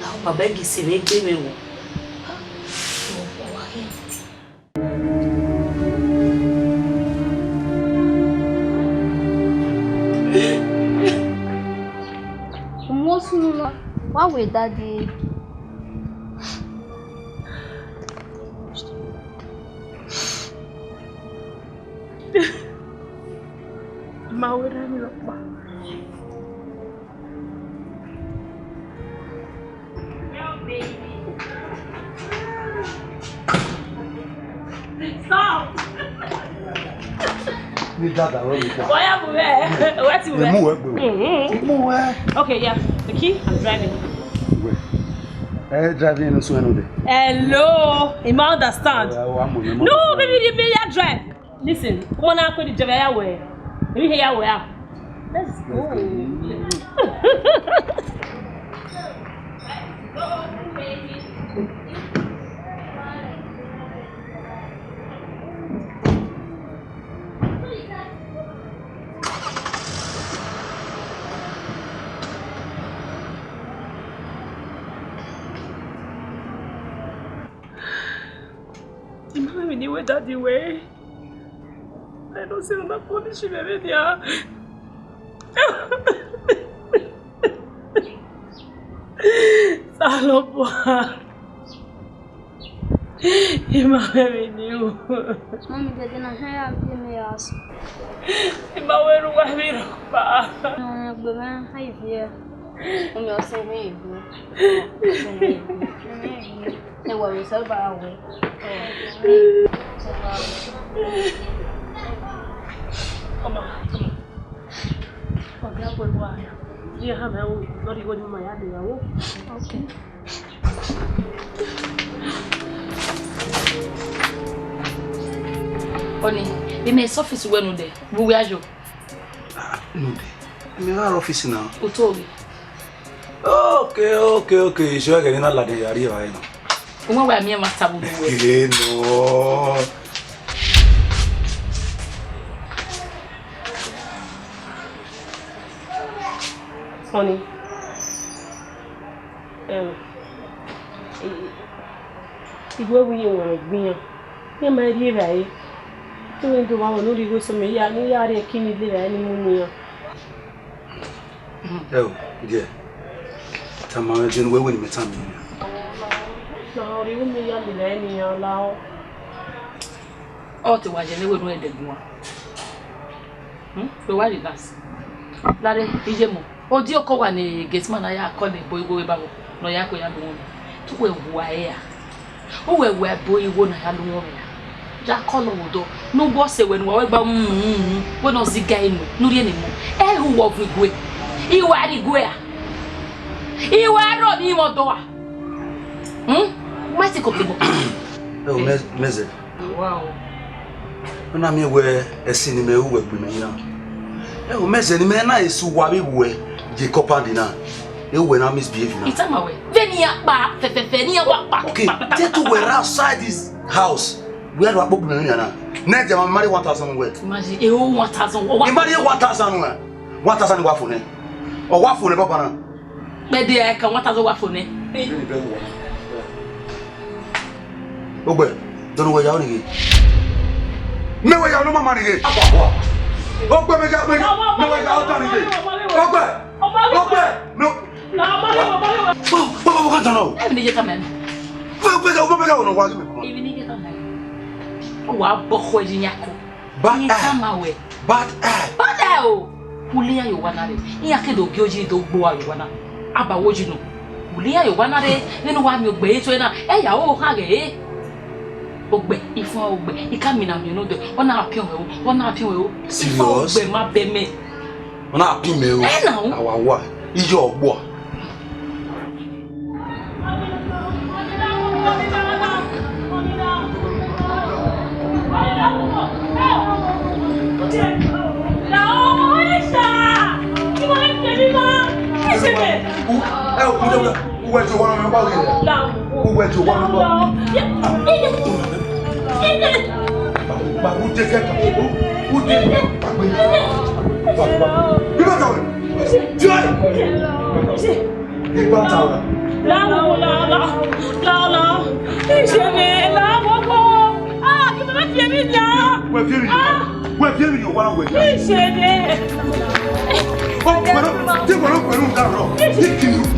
Lahọ baba, gie sẹ mwẹ egbe mwẹ o. Umu osunu na, wa wẹ daddy. Ma wẹ rre emwi rhọkpa. Stop! Ni dada wẹ mi ta. Why am I? What you? Emu wẹ gbe. Mm-hmm. Emu wẹ. Okay, yeah. The key, I'm driving. Wẹ. Eh, driving no so no de. Hello, you ma understand? Oh, I want money. No, baby, leave me here drive. Listen, come on, I quit the job. I wear. Let me hear you wear. Let's go. Ima mwẹ emwi ne I wẹ daddy wẹ. I know say una punish mwẹ vbenian. Osanobua. Ima mwẹ emwi ne I ru. Mummy, daddy na hia ya viẹ mẹ ya sẹ. Ima wẹ ne uwa vbe rhọkpa. Nọ, gbe mwẹ, a i viẹ. Mummy, ọ sẹ mwẹ egbe. Ọ sẹ mwẹ egbe. Ẹ wa vbe sẹ ba wẹ. Ọma, ọma. Ọ gha bu ẹre ya. Iran hama ẹvbo, ne ọ rhie igho ne ima ya dee ya wo. Okay. Ọni, imẹ sẹ ọfisi wẹ nude, vbe uwẹ a yo? Ah, nude, imẹ gha rre ọfisi na. Otọ ghe. Okay, okay, okay, isẹ ẹghẹ ne I na ladian ya rri evbare na. Uwẹ wa miẹn emwa ta vbe uwẹ. Ee, no. Ọni, em, i, i, iwẹ vbe iye wan egbe iran, iran ma rri evbare, te wẹ do vbe aro ne u rhie igho sẹ mẹ, ya, ne u ya rrie ẹki ni lele evbare ni mu mu iran. Ẹ o, dear, tama mwẹ ẹdẹ ne uwẹ wẹ ne imẹ tama mwẹ nian. Na ọ rhie igho mẹ ya lele evbare ne iran la ọ. Ọ te wa yẹn ne wẹ ne u rẹn ẹdẹ guan. Hmm? Wẹ wa relax. Lare, iye mu. Odiọkọ wa ne gate man na ya call ebo igho vbe ba vbo, ne ọ ya kue ya lu wọn. Te uwẹ wa ẹre ra? Uwẹ wa ebo igho na ya lu wọn ra? Ya call vbe odọ. Ne uwẹ ọse wẹ ne uwa wẹ gba mu, mu, mu, wẹ ne ọ zẹ iga enu, ne u rhie ne mu. Ẹ i ru uwẹ ọvun igue. I wa rrie igue ra? I wa rrọọ ne imẹ ọdọ ra? Hmm? Ma ti koko bọ. Ẹ o, mẹ, mẹ zẹ. Wow. Ọ na miẹn wẹ ẹse ne imẹ ru wẹ gbe mẹ na. Ẹ o, mẹ zẹ ne imẹ na esu wa vbe ru wẹ ye compound na. E wẹ na misbehave na. Itama wẹ. Vbene iran kpa, fẹfẹfẹ, ne iran wa kpa. Okay, te tu wẹ ra outside this house. Wẹ do akpo gbe mẹ na. Ne dia ma marry one thousand wẹ. Imagine, e o one thousand. I marry one thousand wẹ. One thousand wa fo nẹ. Ọ wa fo nẹ baba na. Kpẹdẹ a ka one thousand wa fo nẹ. Ogbẹ, dọnọ wẹ ya ọnighe. Mẹ wẹ ya ọnọ mama nighe. Ogbẹ, mẹ ya, mẹ ya, mẹ wẹ ya ọdọ nighe. Ogbẹ, ogbẹ, no. Baba, baba, dọnọ. Ẹ mi ni ye ka mẹ. Ogbẹ, ogbẹ, ogbẹ, ọnọ wa ghi mẹ. Ẹ mi ni ye ka mẹ. Wa bọ khọ yi yan ko. Bad eye. Tama wẹ. Bad eye. Bad eye o. Ule iran ye owa na rre. Iran ke do gie oyi do gbe uwa ye owa na. Aba wo yi nọ. Ule iran ye owa na rre, vbene uwa miẹn ogbe ẹre tuẹ na, ẹ ya ro kha ghẹ re. Ogbe, ifuan ogbe, I ka mina miẹn nodẹ, ọ na piọn hẹ o, ọ na piọn hẹ o. Ifuan Serious? Ogbe ma bẹ mẹ. Ọ na piọn mẹ o. Ẹ na o. Awa wa, iye ọgbọ. Ẹ o, kúnlẹ̀, kúnlẹ̀. Uwẹ ti wá ọmọ ọgbà òkè rẹ̀. Uwẹ ti wá ọmọ ọgbà. Bàbá jẹ́ kẹ́kọ̀ọ́. Ó dé. Bàbá. Bí bàtà wẹ̀. Jẹ́. Ibata wa. Lala, lala, lala. Ìṣẹ̀lẹ̀ làwọn kọ́. Ah, kí ló fẹ́ fi èmi jà? Wẹ fi èmi yọ. Wẹ fi èmi yọ, wa wẹ. Ìṣẹ̀lẹ̀. Ó pẹ̀lú, tí pẹ̀lú pẹ̀lú ń dà rọ. Ní kìnnìún.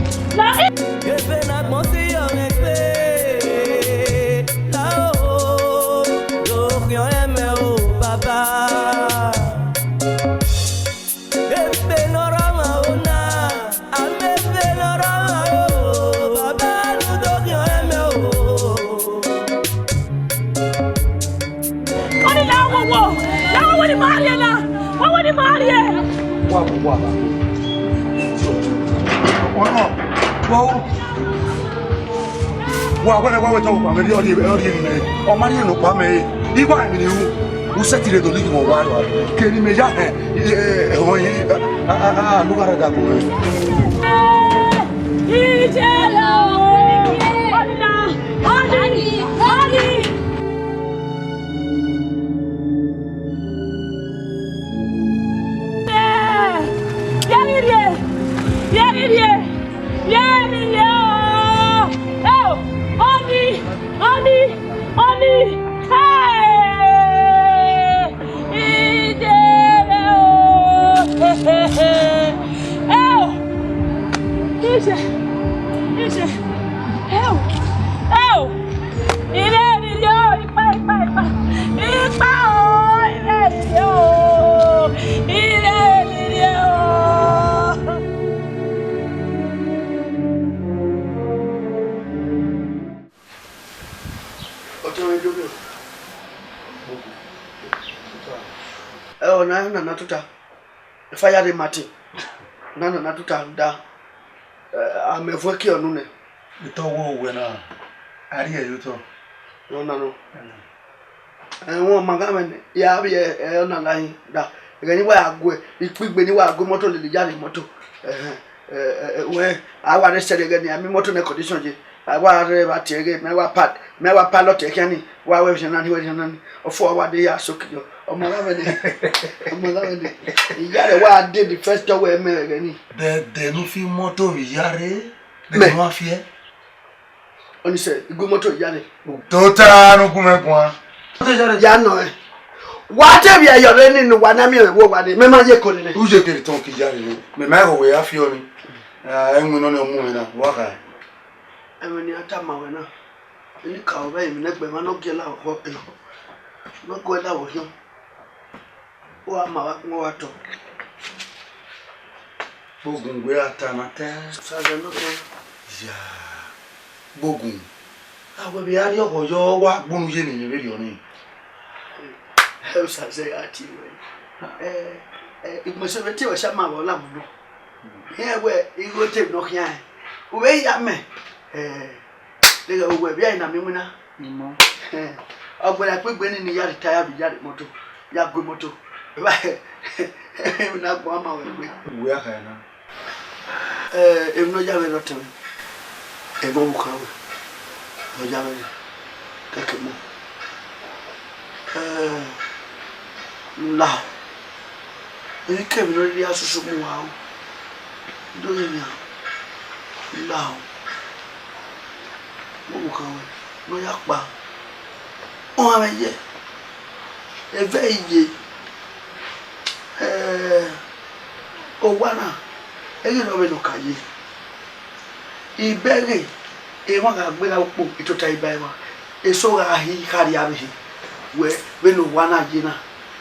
Ebe na gbọn si ọmọ ẹgbẹ la o, lókè ọ̀rẹ́ mẹ o bàbá. Ebe nọ rọ ma o na, a ma ebe nọ rọ ma o, bàbá nu do khian ẹmwẹ o. Ọni la wo wo, la wo wo ni ma rhie na, wo wo ni ma rhie. Wa wo wa. Ọ̀nà, wa wo. Wa wẹrẹ wa wẹ tọ wa mẹ rhie ọrhie ọrhie ni mẹ. Ọ ma rhie nokpa mẹ. Igua emwi ni ru. U sẹtin rre do live vbe ọwarua. Kevbe imẹ ya hẹ, ẹhọn yi, a, a, a, a, lugha rẹ da gbe mwẹ. Ye rhie, ye rhie, ye rhie o. Eo, ọni, ọni, ọni. Hey! Ijere o. Eo. Ije. Ije. Eo. Eo. Ire rhie o, ikpa, ikpa, ikpa. Ikpa o, ire rhie o. Ire rhie o. Ọtẹn mwẹ do miẹn. Ẹ, ọna nana tota. Efa ya rre Martin. Nana nana tota da. Ẹ, amẹ vuẹ kiẹ ọnu nẹ. Otọ wẹ owẹ na, a rhie ẹre otọ. Nọ na nọ. Ẹnrẹn. Ẹmwẹ ọmaghamwẹ ne ya vbiẹ ẹ, ọna la hin da. Ẹghẹ ne I wa ya gue, ikpigbe ne I wa gue imọto lele iyare imọto. Ẹhẹn. Ẹ, ẹ, ẹ, wẹ, a wa rre sẹrriọ ẹghẹ ne a miẹn imọto nẹ condition ye. A wa rre vbe a tie ẹghẹ, mẹ wa pa, mẹ wa pilot ẹkhian ni, wa wẹ ẹvbo na ni, wẹ ẹvbo na ni. Ọfọ wa de ya soki yọ. Ọmaghamwẹ nẹ, ọmaghamwẹ nẹ. Iyare wa de the first time wẹ mẹ ẹghẹ ni. Dẹdẹ ne u fi imọto vbe iyare, Mẹ. Dẹdẹ ne u fi ẹe. Ọni sẹ, I gu imọto iyare. Tota ne u gu mwẹ guan. Ya nọ ẹ. Wa te vbiẹ yọ rre ni ne uwa na miẹn mwẹ vbe owa ni, mẹ ma ye eko nene. U ye kere tọn ke iyare ni. Mẹ ma ẹghẹ wẹ ya fi ọni. Ẹwẹn nọ ni ọ mu mwẹ na, wa kha. Ẹmwẹ ne I tama ruẹ na, eni ka vbe emwi ne ẹgbẹe mwa ne ọ gie la vbe ọkhọ, ne ọ gue la vbe ọhiọn, u gha ma vbe agbọn wa tọ. Gbogun wẹ a ta na ta. Osaze nọ tọ. Ya, Gbogun, a wẹ vbe a rrie ọghọ yọ, wa gbunu ye ne emwi vberriọ ni. Ẹ, Osaze gha tie ruẹ. Ẹ, ẹ, igbẹnse vbe te ruẹ sẹ ma vbe ọ la mu nọ. Rẹn wẹ igho te emwi ne ọ khian rẹn. U vbe ya mẹ. Ẹ, deghẹ uwẹ vbe a na miẹn iwinna. Ẹ, ọ gbẹn na kpegbe ni ne I ya retire vbe iyare imọto, ya gu imọto. Emwi na gbọn ma wẹ gbe. Uwẹ a kha na. Ẹ, emwi ne ọ ya vbe rre ọtẹn mwẹ, ẹghẹ ọvbokhan ruẹ ne ọ ya vbe rre, kẹkẹ mọ. Ẹ, lahọ, emwi kemwi ne ọ rhirhi a soso mu uwa ru, do ye wian, lahọ, ọvbokhan ruẹ ne ọ ya kpa, ọ gha mwẹ ye, ẹvẹ i ye. Ẹ, owa na, ẹ ghi rrọọ vbene ọ ka ye. Ibẹghe emwa gha gbe gha ukpo, I tota iba emwa, eso gha hi kha rria vbe ehe. Wẹ, vbene owa na ye na,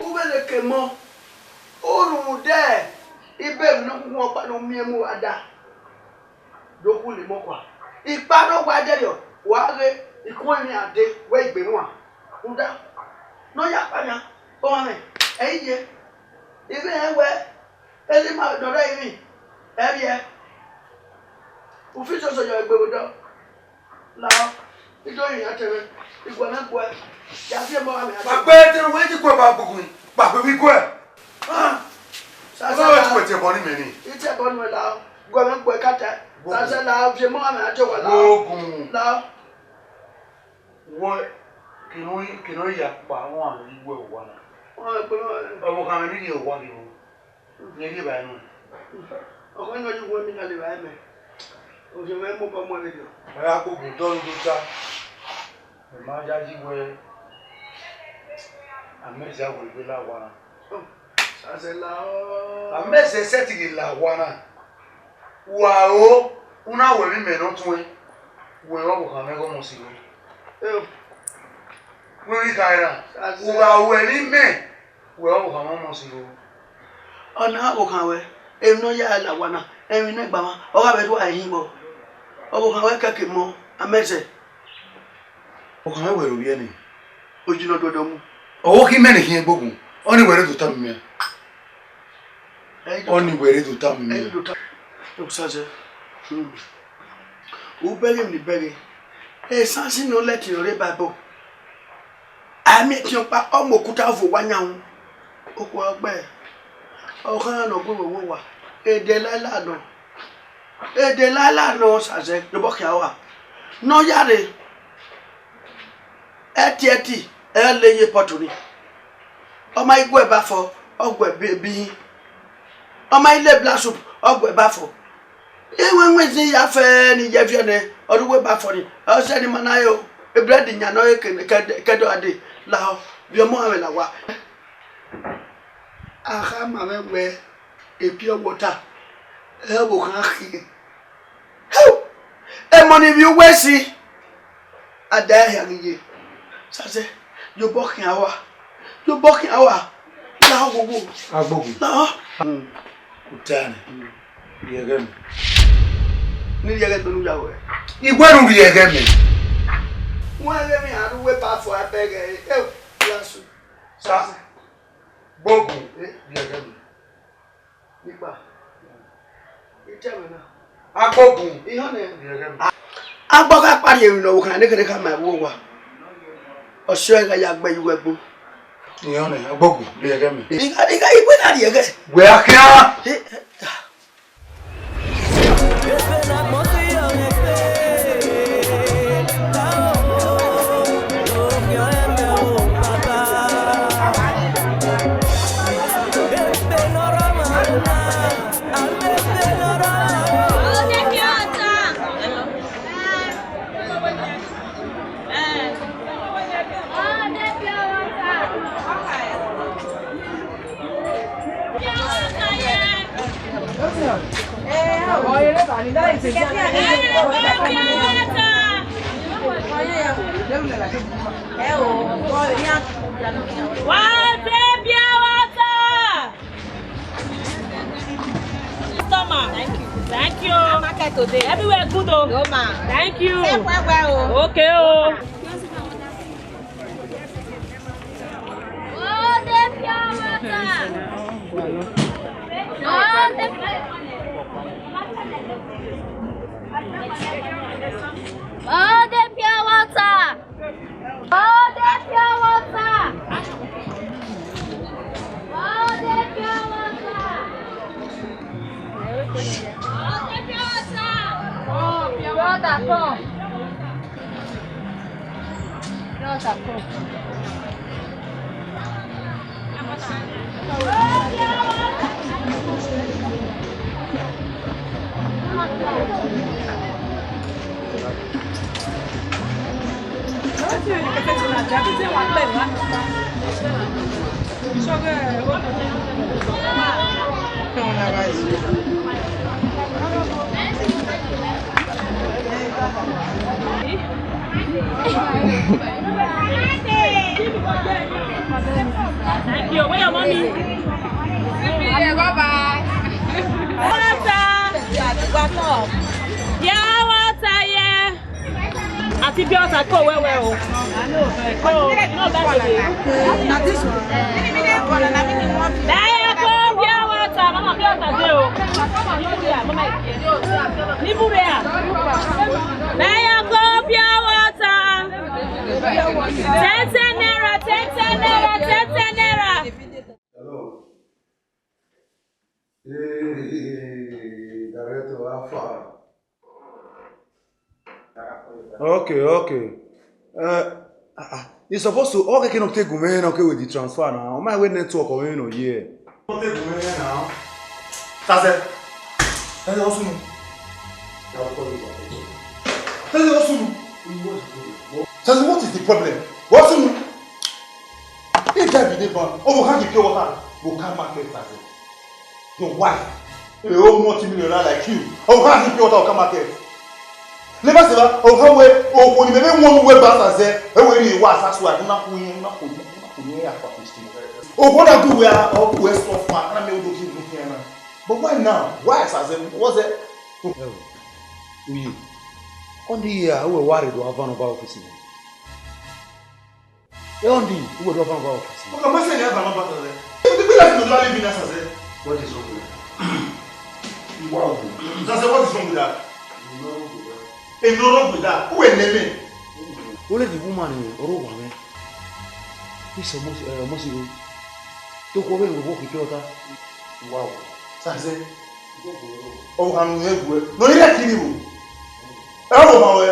U vbe leke emọ, u rhunmwuda ibe emwi ne ọ khukhun ọkpa ne u miẹn mu vbe ada. Do khule emọ kua. Ikpa ne ọ wa dẹrriọ, wa ghe ikun emwi a de wẹ igbe nuan. Rhunmwuda ne ọ ya kpa yan, ọmwa mwẹ, ẹ i ye. I ghi rẹn wẹ, Elima ne ọ rre emwi, ẹ rhiẹ. U fi soso yọ egbe vbe odọ. Lahọ, I do yin iran tẹmwẹ, I guẹ mwẹ guẹ, ya fi emọ gha mẹ. Wa gbe te wẹ ti guẹ ba gbugbu, ba gbugbu guẹ. Ah, Sasẹ, ọzọ wẹ ti wẹ tiẹ bọ ni mẹ ni. I tiẹ bọ nuẹ lahọ, guẹ mwẹ guẹ kata. Sasẹ lahọ, fi emọ gha mẹ, a te wa lahọ. Ogun. Lahọ. Wẹ, kene ọ, kene ọ ya kpa wọn anu iwẹ owa na. Wọn gbe wọn. Ọvbokhan mwẹ ni rhie owa ni o. Rhie rhie evbare nuẹn. Ọkhan nọ ye uwu emwi na levba mẹ. Ohiẹn mwẹ mobọ mu ẹre rriọ. Ọ ya koko otọ ne u do ta. Mẹ ma yayi wẹ, Amẹzẹ a wẹ egbe la owa na. Sasẹ lahọ. Amẹzẹ sẹtin ghi la owa na. Wa ro, u na wẹ emwi mẹ ne ọ tuẹn, wẹ ọvbokhan mwẹ ghe ọmọ siro. Wẹ ghi kha ra? U gha wẹ emwi mẹ, wẹ ọvbokhan mwẹ ọmọ siro. Ọ na ọvbokhan ruẹ, emwi ne ọ ya la owa na, emwi ne ẹgbama, ọ gha vbe rua ẹre hin vbọ. Ọvbokhan ruẹ kẹke mọ, Amẹzẹ. Ọvbokhan mwẹ wẹ ro vbiẹ ni? Oyi ne ọ dọdọ mu. Ọ wo khin mẹ ne khian egbe ogun, ọnii wẹ rre do tama mẹ. Ọnii wẹ rre do tama mẹ. Ẹ i do ta. Ẹ Sasẹ. Hmm. U bẹghe emwi ne I bẹghe. Esan sin ne ọ lẹtin rre Baibol. A miẹn ẹtin ọkpa, ọ mu okuta vuọn owa yan ru. Okhuo ọgbe, ọ khan ne ọ gu vbe owa, Delaila nọ. Delaila nọ, Sasẹ, yobọ khian ua. Ne ọ ya rre, ẹtiẹti, ẹ le ye pọtu ni. Ọ ma i gu ẹba fọ, ọ gu ẹbe ihin. Ọ ma i le black soup, ọ gu ẹba fọ. Iwinwin zin ya fẹ ne I ye viọ nẹ, ọ rre uwu eba fọ ni, ọ sẹ ne ima na re o, ebrẹd yan ne ọ re ke, ke, ke dọ a dee, lahọ, viọ ọmọ mwẹ la owa. A khama mwẹ wẹ, e pure water, ẹ ọvbokhan khian. Hoo! Emọ ni vbe uwu esi, a da ẹre hia ghi ye. Sasẹ, yobọ khian ua, yobọ khian ua, lahọ wowo. Agbogu. Lahọ. Uta ni, rhie ẹghẹ mẹ. Ne I rhie ẹghẹ do ne u ya ruẹ? I wẹ ne u rhie ẹghẹ mẹ. Wẹ ẹghẹ mẹ a rre uwu eba fọ abẹghe ẹre. Eo, ya su. Sa, Agbogu, rhie ẹghẹ mẹ. Ikpa. I tẹ mwẹ na. Agbogu. Ihọn nẹ. Rhie ẹghẹ mẹ. Agbọ gha kpa rhie emwi ne ọvbokhan nekherhe khama vbe owa. Ọ si ọre gha ya gbe ye uwu ẹgbo. Ihọn nẹ, Agbogu, rhie ẹghẹ mẹ. I gha, I gha, I wẹ na rhie ẹghẹ. Wẹ a khian. Eh, eh, ah. Wa te pure water. Customer. Thank you. Thank you. Market today. Everywhere good o. No, ma. Thank you. Say well, well o. Okay o. All the pure water. All the, all the pure water. All the pure water. All the pure water. All the pure water. Oh, pure water, come. Pure water, come. Thank you. Where your mommy? Bye bye. Water. Yeah, water, yeah. Àti bí ọ̀tá kò wẹ́wẹ́ o. Kò, iná bẹ́ẹ̀ ṣe lè. Bẹ́ẹ̀ kó bí ọ̀tá, mama bí ọ̀tá dé o. Ní múre à. Bẹ́ẹ̀ kó bí ọ̀tá. Ten ten naira, ten ten naira, ten ten naira. Hello. Hey, director, how far? Okay, okay. Uh, uh, uh, you supposed to, okay, can take me now, okay, with the transfer now. I might wait network or you know, yeah. Take me now. Sase. Sase, what's new? I will call you back. Sase, what's new? Sase, what is the problem? What's new? If that be the ban, oh, we can't pure water. We can't market, Sase. Your wife, a whole multi-millionaire like you, oh, how you pure water come market? Never say that, oh, how we, oh, when you make one way back, I say, oh, when you was, that's why I'm not going, not going, not going to have a question. Oh, what I do, where, oh, where stuff, man, and I may do keep looking at. But why now? Why, Sase? What's it? Oh, you. On the year, I will worry to have one of our office. Endi, uwẹ do ọvan vbe office. Ọka, mẹ sẹ ne a ba ma ba tọ rẹ. Ibi la fi do live in Sase. What is wrong with that? Wow. Sase, what is wrong with that? Nothing wrong with that. Who will name me? Only the woman ni ọrọ wa mẹ. This almost, uh, almost ago. To ko be wo ki pure water. Wow. Sase. O hanu he gbe. No ire kiri wo. E wo ma we.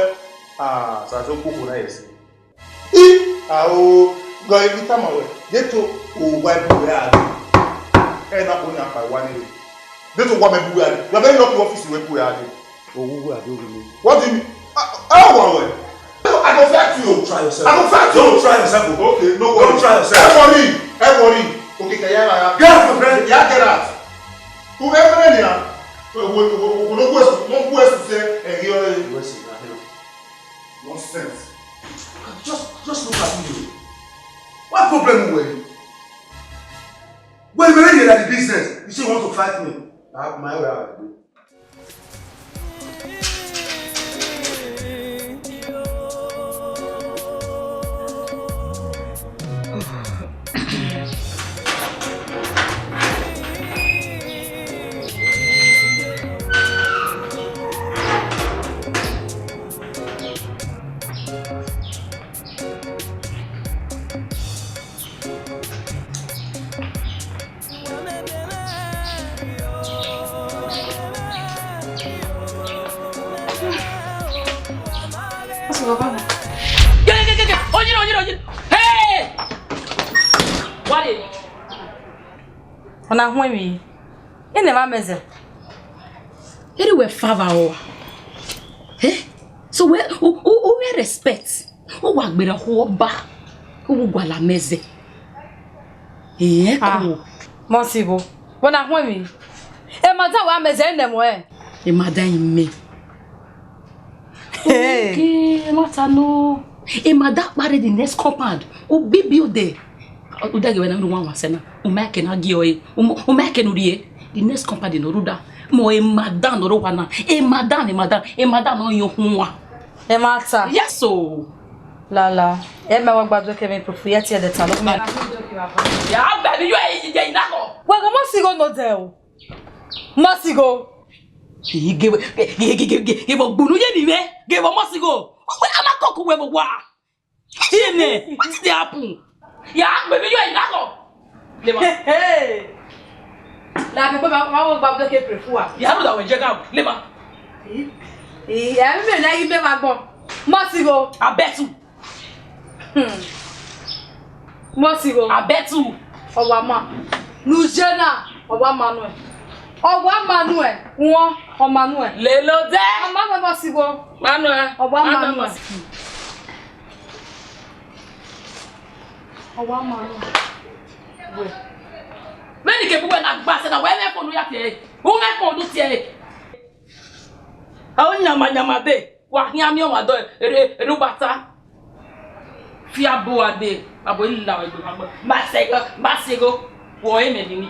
Ah, Sase, o koko na yesi. I, a o, gọ ebi tama wẹ, de to owa ẹbu wẹ a dee. Ẹ na kpo ne a kpa owa nii re. De to owa mẹ bu wẹ a dee. You are very lucky office wẹ bu wẹ a dee. Owa wẹ a dee, owa mẹ. What do you mean? A, a wa wẹ. I go fight you. Don't try yourself. I go fight you. Don't try yourself. Okay, no worry. Don't try yourself. Ẹ worry, ẹ worry. Okay, kẹ ya ra ya. Get out, my friend. Ya get out. U ẹ fẹrẹ nia. Wo, wo, wo, wo, no gwe, no gwe sẹ, ẹ ghi ọre. Nonsense. Just, just look at me. What problem were you? When we ready like the business, you still want to fight me? I have my way out of it. Hey! What is? Ọna huẹn emwi, ene emwa mẹ zẹ. Erriọ wẹ fa vbe aro. Eh? So wẹ, u, u, u mwẹ respect. U wa gberra okhuo ọba, u wa gualọ amẹ zẹ. Eh, ah, cool. Mọsigho, vbọ na huẹn emwi? Emwa dan wa mẹ zẹ ne ẹmwẹ. Emwa dan i mẹ. Hey. Okay, emwa ta nọ. Emwa dan kpa rre the next compound. Obibi odẹ. U da ghe wẹ na, u wa wan sẹ na. U ma kẹ ne a gie ọre. U ma, u ma kẹ ne u rrie. The next compound ne ọ rre uda. Mẹ emwa dan ne ọ rre owa na. Emwa dan, emwa dan, emwa dan ne ọ yan okhuo uwa. Emwa ta. Yes o. Lala. Ẹ mẹ wa gba do kẹ vbe proof. Ye tie ẹdẹ ta lọ. Ya gbe mi yo e je ina ko. Wa gha Mọsigho nọ dẹ o. Mọsigho. Ghe, ghe, ghe, ghe vbe gbunu ye ni mwẹ. Ghe vbe Mọsigho. Uwẹ a ma kọkọ uwẹ vbe owa. Chine, what did happen? Ya gbe mi yo ina ko. Lema. Hey. La mi gbe ma, ma wo gba do ke proof uwa. Ya ru da wẹ je ga, lema. Iya, mi na yi me ma gbọn. Mọsigho. I bet you. Hmm. Mọsigho. I bet you. Ọwa ma. Lujena. Ọwa Manuel. Ọwa Manuel. Wọn. Ọ Manuel. Lelo de. Ọ Manuel Mọsigho. Manuel. Ọwa Manuel. Manuel. Ọ wa ma nọ. Wẹ. Vbene ke bu wẹ na gba sẹ na, wẹ mwẹ ẹko ne u ya tie ẹre. U mwẹ ẹko ne u tie ẹre. A o nyama nyama dee, wa khian miẹn ọmwa dọ, erhunmwu gba ta. Fiabọ uwa dee, abọ i la wẹ egbe ma gbọ. Ma sẹ igho, ma sẹ igho, wẹ ọre mẹ nini.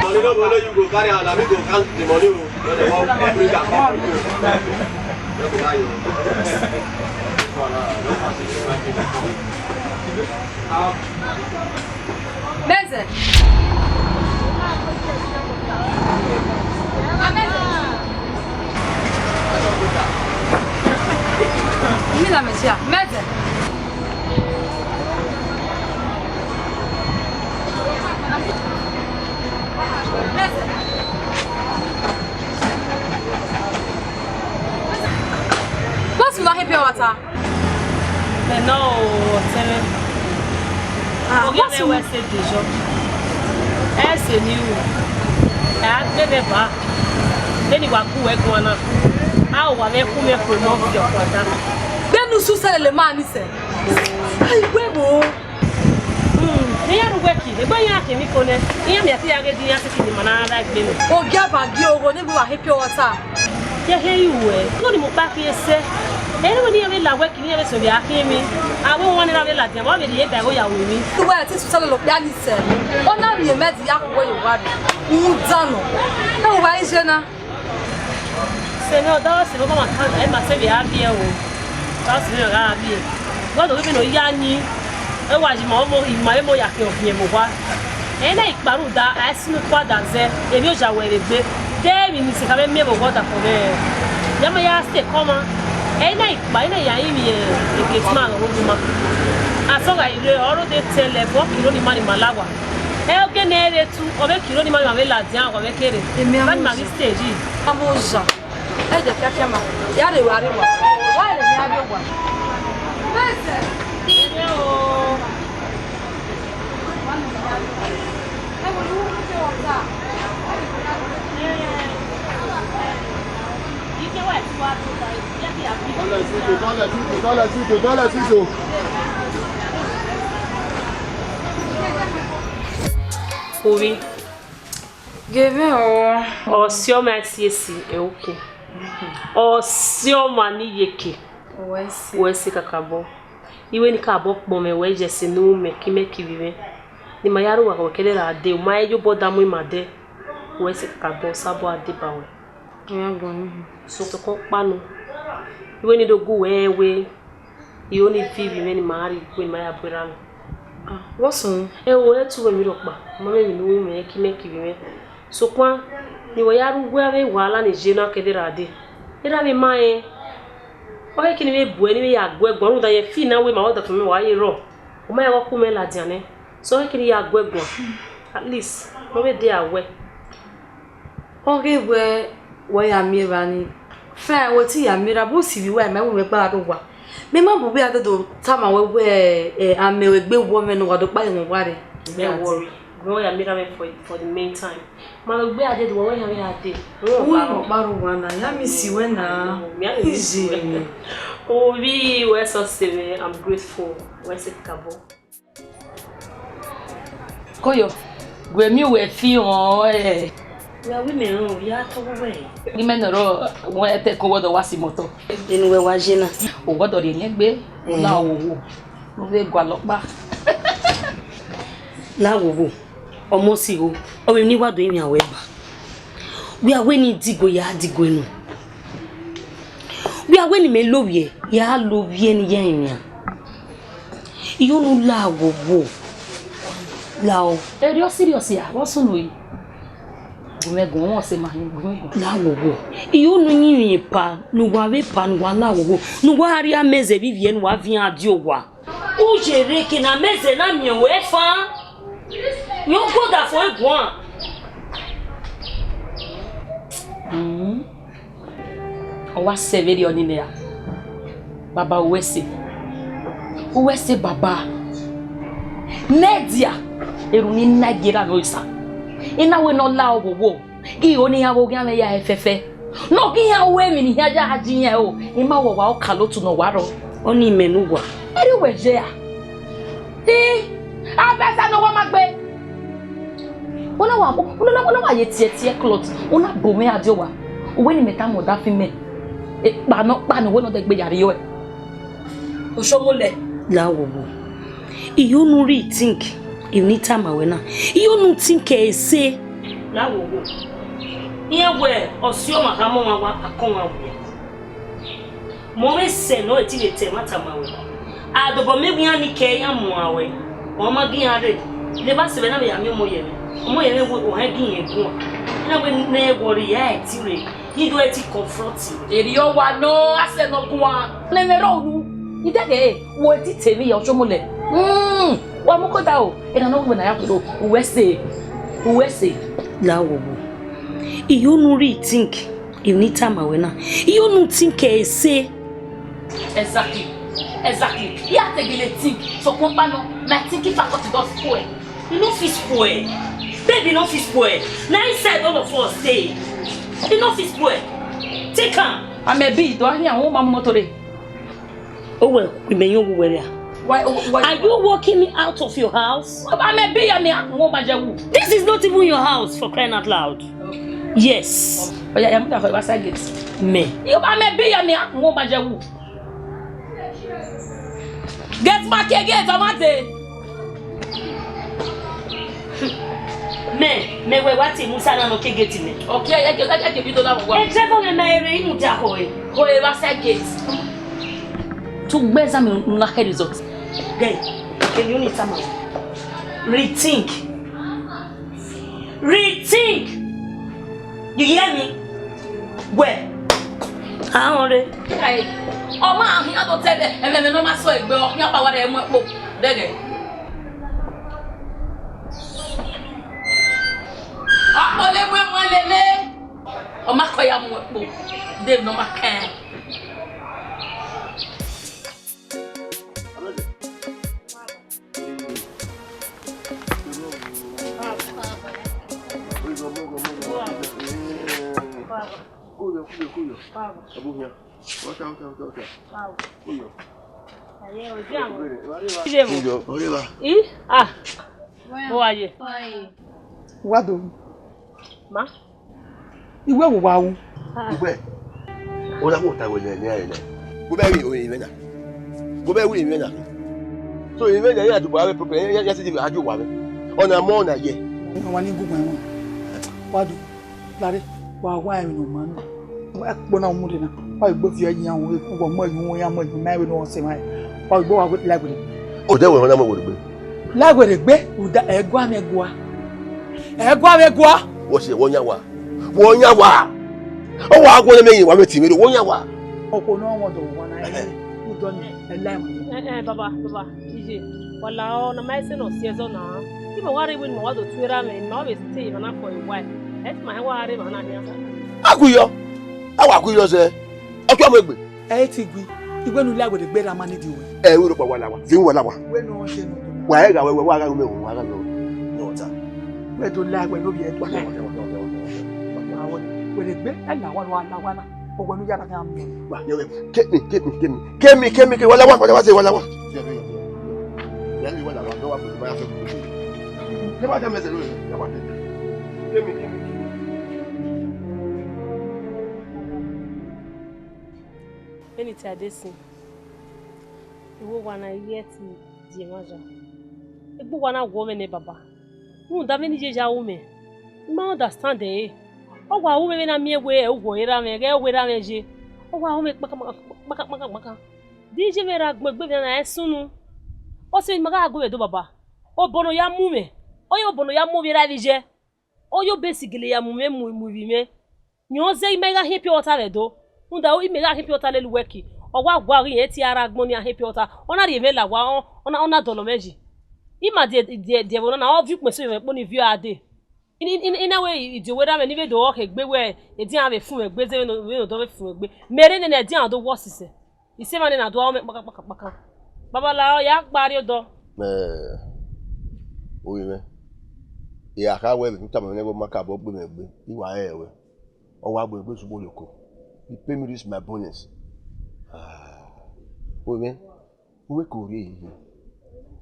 Money no follow you go carry am, na me go count the money o. No dey work, bring am come. Mẹzẹ. Mẹzẹ. Boss, una help me. ta. Mẹ nọ o, ọtẹn mwẹ. Ah, Ogie mwẹ wẹ se de yọ. Ẹ se ni ru. Ẹ a gbe mwẹ ba. Vbene wa gu wẹ guan na. A wa mwẹ ku mwẹ ku mọ fi ọkọ da. Vbene usu sẹ lele ma ni sẹ. Ai, wẹ wo. Hmm, ne iran ru wẹ ki, egbe iran ke emwi ko nẹ, iran miẹn te iran ghe di iran siki ne ima na ra egbe mwẹ. Ogie ba gie ogho ne wa he pure water. Ye he ru wẹ, no ni mu kpa khian sẹ. Ẹ ne iran vbe la wẹ ki, ne iran vbe sẹ ovbi a khian emwi. A wẹ wan ne iran vbe ladian, wa vbe rhie eba igho ya ru emwi. Uwẹ te sẹ lele okpia ni sẹ. Ọ na miẹn mẹ di ya ku wẹ ye owa rre. U dan nọ. Ẹ wa iye na. Sẹ ne ọ da sẹ vbe ọmwa kan, ẹ ma sẹ vbe a biẹ o. Ọ da sẹ vbe ọ gha biẹ. Wẹ do vbe ne ọ ya yin, ẹ wa yi ima ọmọ, ima vbe mo ya khian ọkhiẹn vbe owa. Ẹ na ikpa rhunmwuda, a i sunu kua da zẹ, emwi oya wẹ vbe gbe. De emwi ni sẹ kha vbe miẹn vbe owa ọdafẹn mwẹ. Ya ma ya sẹ kọ ọmwa. Ẹ na ikpa, ẹ na ya rinmwian eke te ima rhọnmwẹ ogu ma. Asọn gha rre, ọ rre odẹ tẹlẹ, vbe ọ kiro ni ima ni ima la owa. Ẹ, ogie ne ẹ rre tu, ọ vbe kiro ni ima ni ima vbe ladian, ọ vbe kere. Emwi a ba ni ima ghi stage. Amoza. Ẹ jẹ fiafia ma, ya rre wa rre wa. Wa rre ne a rre wa. Mẹsẹ. Ovbi. Ghe mwẹ o. Ọsiọma ẹsiesi ẹre uki. Ọsiọma ne iyeke. Wẹ se. Wẹ se kakabọ. Iwẹ ni kakabọ kpọ mwẹ, wẹ ye ẹse ne u mwẹ, ke imẹ kevbe mwẹ. Ne ima ya rre owa, wẹ kẹdẹ ra dee, u ma he ye obọ da mu ima dẹ. Wẹ se kakabọ, Osanobua deba wẹ. Iran gbọn ni. Sokpan ọkpa nọ. Iwẹ ni do gu wẹ rẹn wẹ, I ho ni viọ ivbi mwẹ ne ima rrie igho ne ima ya bu erha mwẹ. Ah, vbọ sunu? Ẹ o, ẹ tu wẹ emwi rhọkpa, u ma mwẹ emwi ne u ru mwẹ, ke imẹ kevbe mwẹ. Sokpan, ne uwẹ ya rre uwu avbe wahala ni ye na kẹdẹ ra dee. Erha mwẹ ma rẹn. Ọ khẹke ne I vbe bu ẹre, ne I vbe ya gu ẹre guan, rhunmwuda rẹn fi na wẹ ima ọdafẹn mwẹ wa ye rrọọ. U ma rẹn ọghe ọ ku mwẹ ladian nẹ. So ọ khẹke ne I ya gu ẹre guan. At least, ne ọ vbe de a wẹ. Ọ ghe wẹ, wẹ ya miẹn evba ni. Fine, wẹ te ya miẹn erha, but u sivbi uwa, ima wẹ imẹ gba rre owa. Mẹ ma bu uwa dẹdẹ tama wẹ wẹ, eh, amẹ egbe wọ mwẹ ne uwa do kpa ye mwẹ owa rre. Don't worry. Wẹ ya miẹn erha mwẹ for, for the meantime. Ma do gbe a dede, wẹ wẹ ya miẹn a dede. Wẹ ma kpa rre owa na, ya miss wẹ na. Easy. Ovbi, wẹ sẹ ọse mwẹ, I'm grateful. Wẹ sẹ kakabọ. Koyo, gu emi uwẹ fi họn ẹ. Wa wi mẹ rẹn, ya tọ wẹ. Gi mẹ nọ rọ, wẹ te ko wọdọ wa si mọtọ. Enu wẹ wa je na. O wọdọ rhie eniẹn gbe, Eh. La wo wo. U vbe gualọ ọkpa. La wo wo. Ọmọ si wo. Ọ vbe ni wa do emian wẹ ba. Wẹ a wẹ ne I digue ya digue nọ. Wẹ a wẹ ne imẹ lovbiẹ ya lovbiẹ ne I ya rinmwian. I ho unu la wo wo. La o. Erriọ serious ya, vbọ sunu yi? Gu mwẹ gun, ọmọ sẹ ma hin gu mwẹ gun. La wo wo. I ho unu yin rinmwian epa, ne uwa vbe epa, ne uwa la wo wo. Ne uwa rhie amẹ zẹ vbe ivbi ẹre, ne uwa viọ iran die owa. U ye rre eke ne amẹ zẹ na miẹn ruẹ fan. Yọ gu ọdafẹn guan. Mm. Ọ wa sẹ vberriọ nii nẹ ra? Baba, u ru ẹse. U ru ẹse, baba. Nẹdia, erhunmwu ne I na gie erha mwẹ osa. I na wẹ ne ọ la owowo. I ho ne iran vbe oghian mwẹ ya ẹfẹfẹ. Ne ọ ghi iran ru emwi ne iran ya ji iran o. I ma wẹ ọ wa Ọkaolotu ne ọ wa rrọọ. Ọnii mẹ ne uwa. Erriọ uwẹ ye ra? Ii, abẹsẹ ne owa ma gbe. Una wa, una, una, una wa ye tie tie cloth, una bo mwẹ a die owa. Uwẹ ne imẹ tama ọdafẹn mẹ, ekpa ne ọ kpa ne uwẹ ne ọ dẹgbe ya rriọ ẹe. Oshomole. La wo wo. I ho unu rhie think, emwi ne I tama ruẹ na. I ho unu think ẹre ese. La wo wo. Iran wẹ ọsiọma kha mu ọmwa wa, akọmwa wẹ. Mẹ ọ vbe sẹ ne ọ ti vbe ta ẹmwata ma ruẹ. A dobọ miẹn iran ni kẹ iran muan ruẹ, ọ ma gie iran rre. Leba sẹ vbe na vbe ya miẹn ọmọ ye mwẹ. Ọmọ ye mwẹ wẹ ohẹn gie irẹn guan. Iran wẹ ne wọ rre ya ẹtin rre, ne I do ẹtin confront. Erriọ wa nọ, a sẹ ne ọ guan. Ne ẹmwẹ rrọọ unu, I dẹghe, wẹ ti te emwi ya, Oshomole. Mm, wa mu koda o, ena nọ wẹ na ya kuro, uwẹ sẹ, uwẹ sẹ. La wo wo. I ho unu rhie think, emwi ne I tama ruẹ na. I ho unu think ẹre ese. Exactly. Exactly. He had to be a think. So, compano, my thinking faculty don spoil. You no fit spoil. Baby no fit spoil. Na inside all of us dey. You no fit spoil. Take am. Amebi, do I hear one man motor? Oh well, we may you wear. Why, why? Are you walking me out of your house? Amebi, I mean, one man. This is not even your house, for crying out loud. Okay. Yes. Oh yeah, I'm gonna go outside gate. Me. You, Amebi, I mean, one man. Gate ma ke gate, ọ ma dee. Mẹ, mẹ wẹ wa tie Musa na nọ ke gate mẹ. Okay, ẹ jẹ, ẹ jẹ, ẹ jẹ, bi do na wa. Ẹ jẹ bọ mẹ ma ere imu dia ho e. Ho e ba sẹ gate. To gbẹ exam na head result. Then, can you need time? Rethink. Rethink. You hear me? Wẹ. Ahọn re. Ai, ọ ma hin, a do tẹdẹ, ẹmwẹ ne ọ ma sọ egbe, ọ khian ba wa rẹ mu ẹkpo. Dẹgẹ. Ọkpọlẹ mu ẹmwẹ lele. Ọ ma kọ ya mu ẹkpo. De ne ọ ma kẹn. Kuyo, kuyo, kuyo. Abu hian. Waka, waka, waka, waka. Kuyo. Aye, ojú àwọn. Kuyo, orí wa. Ih, ah. Mo wà yẹ. Wa do. Ma. Iwe wo wa wu. Ah. Iwe. Ona mo ta wele ni aye na. Go be wi o ime na. Go be wi ime na. So ime na ya du ba we problem, ya, ya ti di aju wa we. Ona mo na ye. Wa ni gu gbe wọn. Wa do. Lare, wa wa emwi ne ọ ma nọ. Wa kpona mu de na. Wa gbe fi ẹyin ahun eku, wa mu ẹyin, ya mu ẹyin, ma vbe ne ọ sẹ ma. Wa gbe wa la were. O de wẹ na mo were gbe. La were gbe, uda ẹgua mwẹ gua. Ẹgua mwẹ gua. Wo se wo yan wa. Wo yan wa. O wa gwo ne me yin wa me ti mi ro, wo yan wa. Ọkọ ne ọ wọn do wa na ẹ. Udọ ni, ẹ la ẹmọ. Eh, eh, baba, baba, iye. Wala ọ na ma ese nọ si ẹzọ na. Ima wa rre iwẹ ne ima wa do tu erha mwẹ, ima wa vbe te emwa na for a while. Ẹ ti ma hẹn wa rre emwa na khian. Akuyọ. A wa kuyọ sẹ. Ọ tua mu egbe. Ẹ i ti gui, iwẹ ne u la were gbe ra ma ni di owe. Ẹ, wẹ rhọkpa wa la wa, fi wa la wa. Wẹ ne ọ ye nọ. Wa ẹ gha wẹ, wẹ wa gha wẹ, wa gha wẹ. Nọ ta. Wẹ do la wẹ no bi ẹ gba. Were gbe, ẹ la wa, wa la wa na. Ọwẹ ne u ya na khian miẹn. Wa, yẹ wẹ. Kemi, kemi, kemi. Kemi, kemi, kemi. Wa la wa, wa la wa, wa la wa. Ya ni wa la wa, wa la wa. Kemi, kemi, kemi. Vbene te a de sin, I wẹ owa na i ye ẹtin die emwa ya. Egbe owa na wọọ mwẹ nẹ baba. Rhunmwuda vbene iye ya ru mwẹ, I ma understand ẹre. Ọ wa ru mwẹ vbene a miẹn wẹ ẹ i wọọ erha mwẹ, ghẹ wẹ erha mwẹ ye. Ọ wa ru mwẹ kpakakpakakpaka. De iye mwẹ ra gbẹn egbe vbe na, ẹ sunu. Ọ sẹ ne ima gha gu mwẹ do baba. Obọ ne ọ ya mu mwẹ, ọ ye obọ ne ọ ya mu ovbi erha vbe iye. Ọ ye obesi gele ya mu mwẹ mu, mu ivbi mwẹ. Yẹn ọ zẹ, ima i gha khian pure water vbe Ẹdo. Rhunmwuda imẹ gha khian pure water lele uwẹ ki, ọ wa gua ghi rẹn tie ara agbọn ne iran khian pure water. Ọ na rhie mwẹ la owa, ọ, ọ na, ọ na dọlọ mwẹ yi. Ima die, die, die ẹvbo na, ọ viọ ukpọn eso yọ mwẹ kpo ne I viọ a dee. I, I, I, I na wẹ I die owa erha mwẹ ne I vbe do khẹ egbe wẹ, edian vbe fun mwẹ egbe, zẹ vbene, vbene odọ vbe fun mwẹ egbe. Mẹ rre nene edian do wọ sisẹ. Isẹ emwa nena do aro mwẹ kpakakpakakpaka. Babalao, ya gba rrie odọ. Ẹ, ovbi mwẹ, I gha kha wẹ vbe ne u tama mwẹ nẹ, wẹ ọ ma ka obọ gbe mwẹ egbe, I wa rẹrẹ ruẹ. Ọ wa gbe egbe sugbo yoko. He pay me this my bonus. Ah, ovbi mwẹ, u wẹ eke ne u rhie hehe.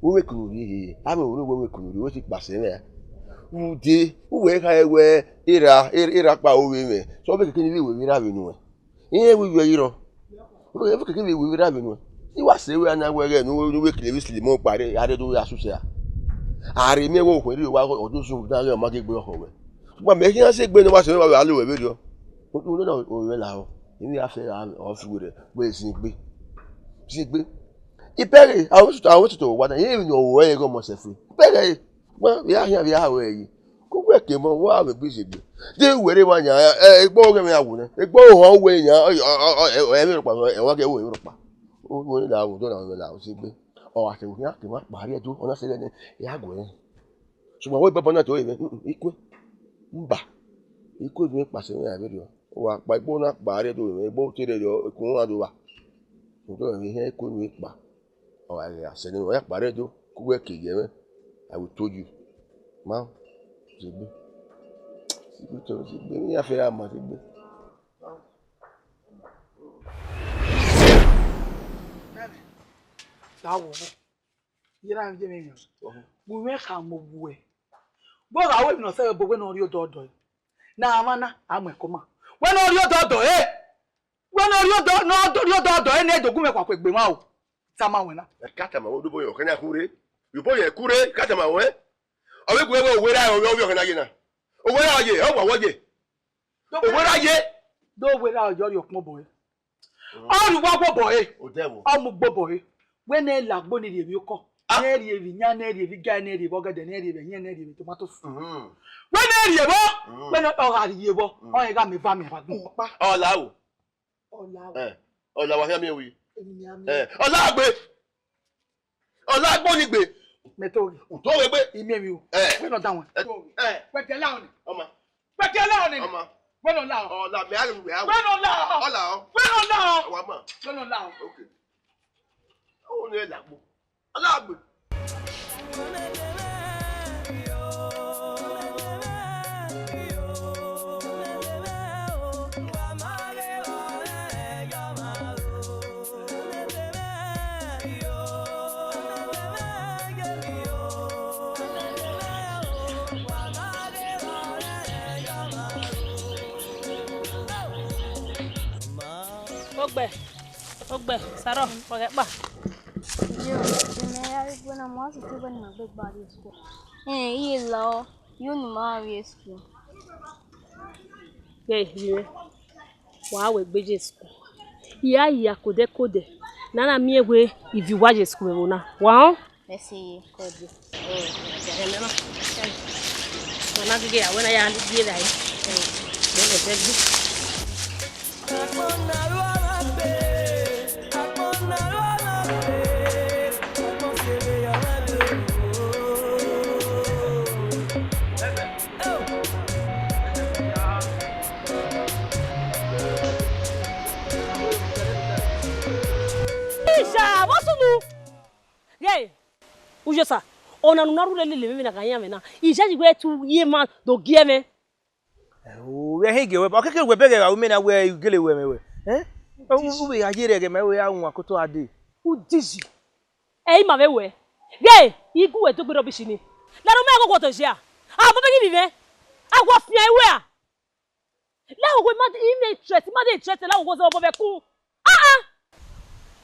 U wẹ eke ne u rhie hehe. Avbe oro wẹ u wẹ eke ne u rhie, u wẹ te kpasẹ mwẹ ra. Rhunmwuda, u wẹ kha wẹ erha, erha kpa ovbi mwẹ. So ọ vbe keke ne I vbe wẹ vbe erha vbe nuẹn. Irẹn vbe ivbi ẹre rrọọ. Vbe keke vbe wẹ vbe erha vbe nuẹn. I wa sẹ ruẹ na wẹ ẹghẹ ne u wẹ kele vbe Islam kpa rre, a rre do ya sẹ usẹ ra. A rre miẹn wẹ okhuo rhie owa, ọ do zun na, ọ ma gie egbe ọkhọ ruẹ. Sokpan mẹ khian sẹ egbe ne ọ wa sẹ mwẹ, wa vbe a lo ruẹ vberriọ. Unu na ovbi mwẹ lahọ. Emwi a fẹ ra ọ fi werriẹ, wẹ zin egbe. Zin egbe. Ipẹghe, a wẹ tutu, a wẹ tutu owa na, irẹn emwi ne ọ ruẹ ẹghẹ ọmọ sẹ fe. Ipẹghe, wẹ, vbe a khian, vbe a ruẹ yi. Ku wẹ ke mọ, wa vbe gbe izegbe. De wẹ rre emwa yan, ẹ, egbe ọghe mwẹ ya wu nẹ. Egbe ọghe ohan uwẹ yan, ọ, ọ, ọ, ẹ, ẹ, ẹmwẹ rhọkpa, ẹ, wa ghẹ ru ẹmwẹ rhọkpa. O, o, na wu, do na mwẹ la, o si egbe. Ọ gha sẹ vbe khian ke mwa kpa rrie do, ọ na sẹ vbe nẹ, I gha gu ẹre. Sokpan wẹ bọbọ na do mwẹ, mm, mm, I kue. Mba. I kue vbe kpasẹ mwẹ ra vberriọ. Wa kpa egbe na kpa rrie do mwẹ, egbe te rriọ, ekun na do wa. Odọ mwẹ vbe hẹn eko nu ekpa. Ọ gha ghe a sẹ ne ọ ya kpa rre do, ku wẹ ke ye mwẹ. I will told you. Ma, zegbe. Zegbe tọ, zegbe. Ne ya fẹ ra ma zegbe. Dawọ. Yẹrẹ avbe ye mwẹ yan. Vbe uwẹ kha mu owu ẹre. Vbe ọ gha ru emwi ne ọ sẹ vbe obọ wẹ ne ọ rhie odọ dọ ẹre. Ne a mwa na, a mu ẹko ma. Wẹ ne ọ rhie odọ dọ ẹre. Wẹ ne ọ rhie odọ, ne ọ rhie odọ dọ ẹre ne do gu mwẹ khuakhua egbe mwa o. Tama wẹ na. Ka tama wẹ, odobọ yọ, ọkẹn na khure. Obọ yọ khure, ka tama wẹ. Ọ vbe gu wẹ, owẹ ra, ovbi ọkẹn na ye na. Owẹ ra ye, ọ wa wọ ye. Owẹ ra ye. Do wẹ ra yọ rhie ọkpọn obọ ẹre. Ọ rhie uwu agbobọ ẹre. Odẹ vbo? Ọ mu ugbobọ ẹre. Wẹ ne ẹ lagbo ni rhie emwi okọ. Ah. Ne ẹ rhie emwi iyan, ne ẹ rhie emwi iga, ne ẹ rhie emwi ọgẹdẹ, ne ẹ rhie emwi ẹyẹn, ne ẹ rhie emwi tomato. Mhm. Wẹ ne ẹ rhie vbọ, mhm, wẹ ne ọ gha rhie vbọ, mhm, ọ gha mẹ eva miẹn vbe agbọn. Ọkpa. Ọ la o. Ọ la o. Eh, ọ la wa khian miẹn wi. Emwi ne a miẹn. Eh, ọ la gbe. Ọ la gbe ni gbe. Mẹ to ghe. U to ghe gbe. I miẹn emwi o. Eh. Wẹ ne ọ da wọn. Eh. Wẹ diẹ la ọnẹ. Ọma. Wẹ diẹ la ọnẹ. Ọma. Wẹ ne ọ la ọ. Ọ la mẹ a ghe wẹ a. Wẹ ne ọ la ọ. Ọ la ọ. Wẹ ne ọ la ọ. Wa ma. Wẹ ne ọ la ọ. Okay. Ọ ne lagbo. Ọ la gbe. Ogbẹ, ogbẹ, Sarọ, wa ghẹ kpa. Yo, de mẹ ya rre igho na, ma sisi wẹ ne ima gbe gba rrie school. Ẹn, iye la ọ, yo ne ima rrie school. Ghẹ ivbi mwẹ, wa wẹ gbe je school. I ya ya kodẹkodẹ ne a na miẹn wẹ ivbi uwa ye school vbe ẹvbo na. Wa họn? Mẹ sẹ iye, kọ dee. Ẹ, ẹ, ẹ, ẹ, ẹ, ẹ na gege ya wẹ na ya gie evbare. Ẹ, ẹ, ẹ, ẹ, ẹ. Isha, vbọ sunu? Ye, Uyosa, ọna ne u na rhurre lele mwẹ vbene a gha yan mwẹ na, I yayi wẹ te u ye emwa do gie mwẹ. Ẹo, vbe ẹhẹn gie wẹ, ọ keke wẹ bẹghe vbe aro mwẹ na wẹ I gele wẹ mwẹ wẹ. Ẹn? U vbe ya ye rre ẹghẹ ma wẹ ya wan koto a dee. Udizi. Ẹ i ma vbe wẹ. Ghe, I gu wẹ do gbe rubbish ni. Laro ma ẹghẹ ọghuọtọ ye a. A mọ vbe ghi vbe mwẹ. A wa fian ẹre wẹ a. Lahọ wẹ ma de, I mwẹ interest, I ma de interest lahọ wẹ zẹ obọ vbe ẹkun. Ah ah.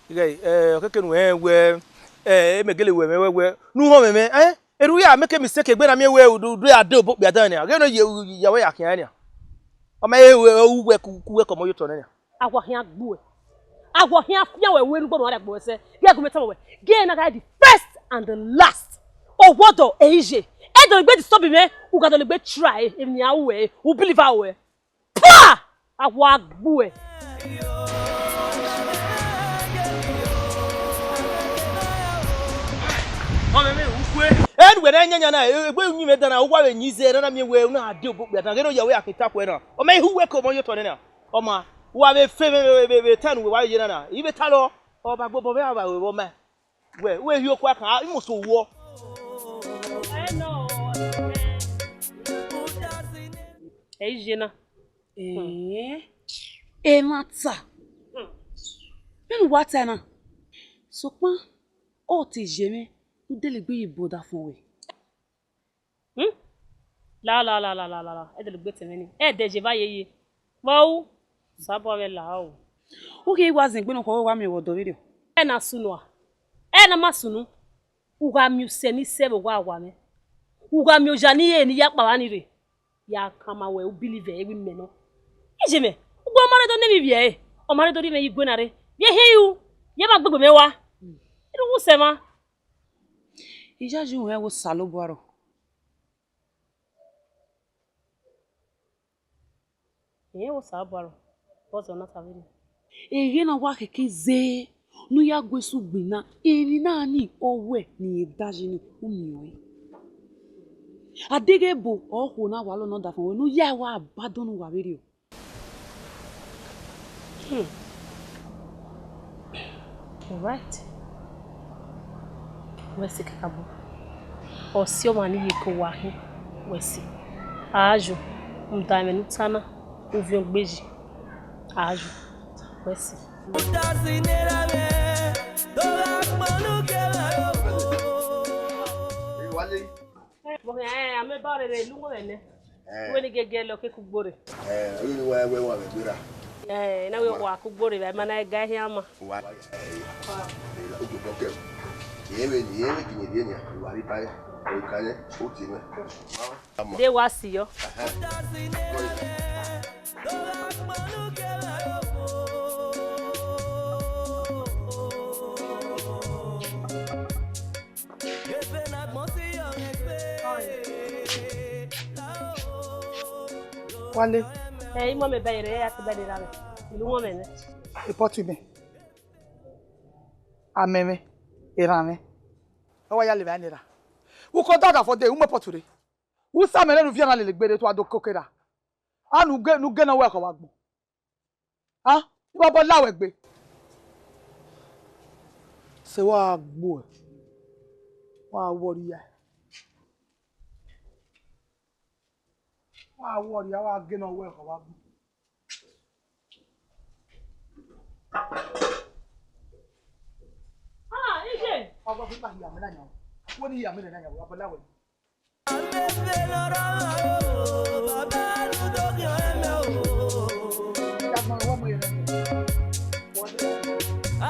Ighẹ, eh, ọ keke nu rẹn wẹ, eh, e mẹ gele wẹ mwẹ wẹ wẹ ne u họn mwẹ mwẹ, eh? Erriọ u ya make mistake egbe na miẹn wẹ u do, u do ya de obọ okpia dan nian. Ghe ne ọ ye, ya wẹ ya khian nian. Ọ ma he wẹ, u wẹ ku, ku wẹ ke ọmọ ye otọ nẹ nian. A wa khian gbe uẹ. A wa khian fian wẹ wẹ ne u gbe ọmwa rre agbọn ẹsẹ. Gie gu mwẹ tama wẹ. Gie na gha the first and the last. Owodo ẹ i ye. E dọlegbe disturb mwẹ, u gha dọlegbe try emwi ne a ru ẹre, u believe aro ẹre. Pua! A wa gbe uẹ. Ẹ ne uwẹ na yan yan na, egbe uyinmwẹ dan na, u wa vbe yin zẹ, ne a na miẹn wẹ u na de obọ okpia dan, ghe ne ọ ya wẹ a ke ta khuẹ na. Ọ ma i hu wẹ ke ọmọ ye otọ nẹ na. Ọ ma, wa vbe fe vbe, vbe, vbe, vbe ta ne uwẹ wa ye na na. I vbe ta lọ, ọ ba gbobọ mwẹ a vbe aro vbe ọ ma. Wẹ, wẹ hi okua kan, I must wọ. Ẹ i ye na. Ẹẹn, emwa ta. Vbene uwa ta na, sokpan ọ te ye mwẹ, u delegbe ye bọdafọn wẹ. Hmm? La, la, la, la, la, la, la. Ẹ dẹlegbe tẹn mwẹ ni. Ẹ dẹ ye evba yeye. Vbe u? Sabọ vbe la o. U khin wa zin egbe nọkhua, wa miẹn vbe ọdọ vberriọ. Ẹ na sunu a? Ẹ na ma sunu. U gha miẹn usẹ ni sẹ vbe owa owa mwẹ. U gha miẹn oya ni re ne I ya kpao ni rre. Ya kan ma wẹ u believe ẹre vbe imẹ nọ. Iye mwẹ, ugbẹn ọ ma rre do ne emwi ivbi ẹre, ọ ma rre do rhie mwẹ ye igue na rre. Vbe ehe ru, ye ma gbegbe mwẹ wa. Irun wu sẹ mwa. I yayi uhẹn vbe Osanobua rrọọ. Ehẹn, vbe Osanobua rrọọ, vbọzẹ ọ na ta vberriọ? Eghe na wa khẹke zẹ ne u ya gu esu gbinna, emwi na ni ọ wẹ ne irẹn da yi ni, u miẹn ọre. A deghẹ ebo ọkhuo na wa lọ ne ọdafẹn ruẹ, ne u ya wa badọ ne uwa vberriọ. Hmm. Right. Wẹ si kakabọ. Ọ si ọmwa ne I ye ke owa hin. Wẹ si. Ayo. Rhunmwuda ẹmwẹ ne u ta na, u viọ gbeyi. Ayo. Wẹ si. Vbọ khian, ẹ, amẹ ba rre vbe elu wẹ nẹ. Wẹ ni gẹgẹ lọ ke kugbo rre. Ẹ, ẹ, wẹ, wẹ, wẹ, wẹ, wẹ, wẹ ra. Ẹ, na wẹ wa kugbo rre, ma na ga ehian ma. Wa, ẹ, ẹ, u gbobọ kẹ. Iyẹn vbe, iyẹn vbe ginyan iyẹn nia, wa rri ba ẹ, ọ ka yẹ, u tie mwẹ. De wa si yọ. Wale. Ẹ, imọ mẹ bẹghe rre, ya te bẹghe rre. Unu wọn mẹ nẹ. Ipọtu mẹ. Amẹ mwẹ. Eran mwẹ. Ọ wa ya lele evba nẹ ra. Uko dada fọ de, u mu ipọtu rre. U sa mẹ nẹ ne u viẹ na lele gbe rre, te u wa do koko ra. A nu ge, nu ge ne ọ wẹ khọ wa gbọn. A, I wa bọ la wẹ gbe. Se wa gbuẹ. Wa wọrria. Wa wọrria, wa gele ọwẹ khọ wa gbe. Ah, Ije. Wa gba fi pa hia mi na yan. Wo ni hia mi na yan, wa bọ la wẹ.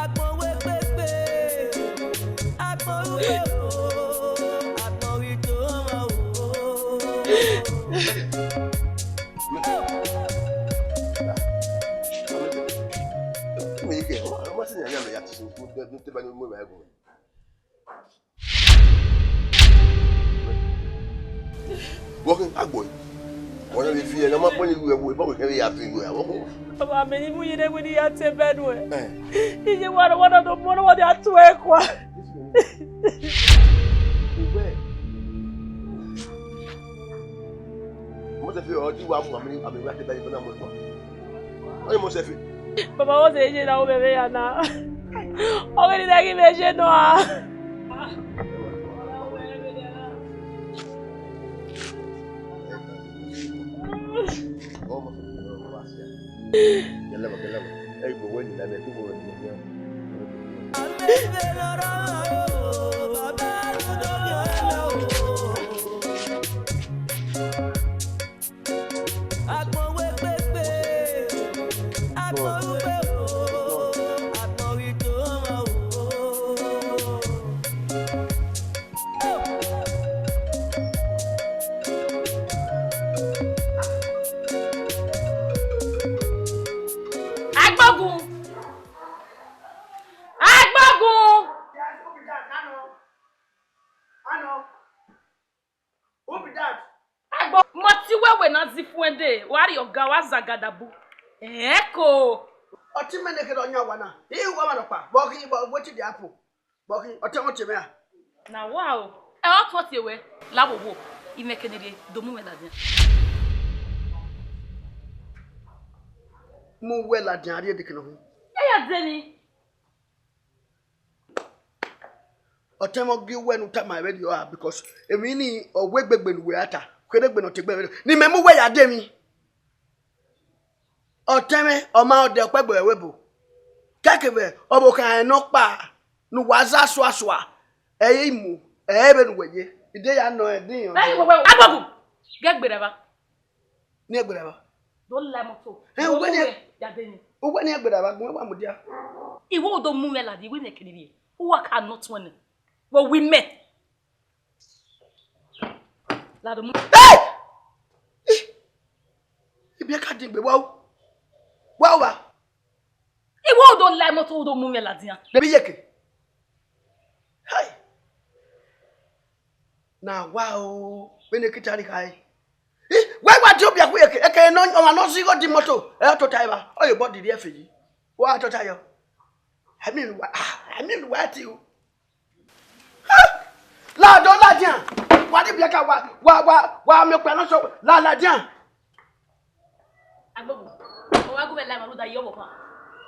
Agbọn wẹ kpekpe, agbọn ru o, agbọn ri to ọmọ o. Vbọ khin, agbọn yi. Wẹ na vbe fi ẹre, ọ ma kpọnmwẹ ighẹ ẹvbo, ebo wẹ kẹvbe ya fi ighẹ ẹvbo. Baba, mẹ ni mu ye ne wẹ ne I ya te bẹn nuẹn. Eh. Iye wa rọ, wa na do mu, wa dia tu ẹre kua. Uwẹ. Mose fi ọ di wa mu, ami, ami wa te bẹn, na mu ẹre kua. Ọni Mose fi. Baba, wo se ye na, wo bẹbẹ ya na. Ọ ghi ni na ghi vbe ye nọ a. Agbọn wẹ kpekpe, agbọn ru o, agbọn ri to ọmọ o. Agbogun! Agbogun! Who be that? Agbo, mọti wẹwẹ na zi fuẹn de, wa rrie ọga, wa zagadabu. Ẹko. Ọtẹn mwẹ ne kherhe ọ yan wa na. I wa ma nọkpa, vbọ khin, vbọ, wetin dey happen? Vbọ khin, ọtẹn mwẹ ọtẹn mwẹ a? Na wa o. Ẹ, ọ tuẹn tie wẹ, la wo wo, imẹ kene rrie, do mu mwẹ ladian. Mu wẹ ladian rrie dekẹe nọ khin. Ẹ ya de ni. Ọtẹn mwẹ ọ gie wẹ ne u tama ẹmwẹ rriọ a, because emwi ni ọ wẹ egbe ne uwẹ ra ta, kherhe egbe ne ọ te gbe ẹmwẹ rriọ, ne imẹ mu wẹ ya de emwi. Ọtẹn mwẹ, ọ ma ọdẹ ọkpẹgbe ẹvbo ebo. Kẹkevbe ọvbokhan nọkpa ne uwa za suasua, ẹ i mu, ẹ i re vbene uwẹ ye. I de ya nọ ẹdin. Ẹ, wẹ, wẹ, wẹ. Agbogun! Ghẹ gberra evba. Ne I gberra evba? Do la moto. Ẹ, uwẹ ni, ya de ni. Uwẹ ne I gberra evba, gun wa mudia. I wẹ u do mu mwẹ ladian, I wẹ imẹ kene rrie. Uwa ka nọ tuẹn nẹ. Vbe owa imẹ. Ladian mu. Hey! Ibiẹka din gbe wa o. Wa o wa. I wẹ u do la moto, u do mu mwẹ ladian. Debi iyeke. Hey! Na wa o, vbene I ke ta ni khare. Ih, wẹ wa die obiẹku iyeke, eke ne ọmwa ne ọ zẹ igho di moto, ẹ, ọ tota evba, ọ ye obọ di rhie ẹfe yi. Wa tota yọ. I mean, wa, ah, I mean, wa ti o. Ah! Ladian, ladian. Wa ni ibiẹka wa, wa, wa, wa miẹn okpia nọ so, la, ladian. Agbogun, ọ wa gu mwẹ la ima rhunmwuda iye ọvbokhan.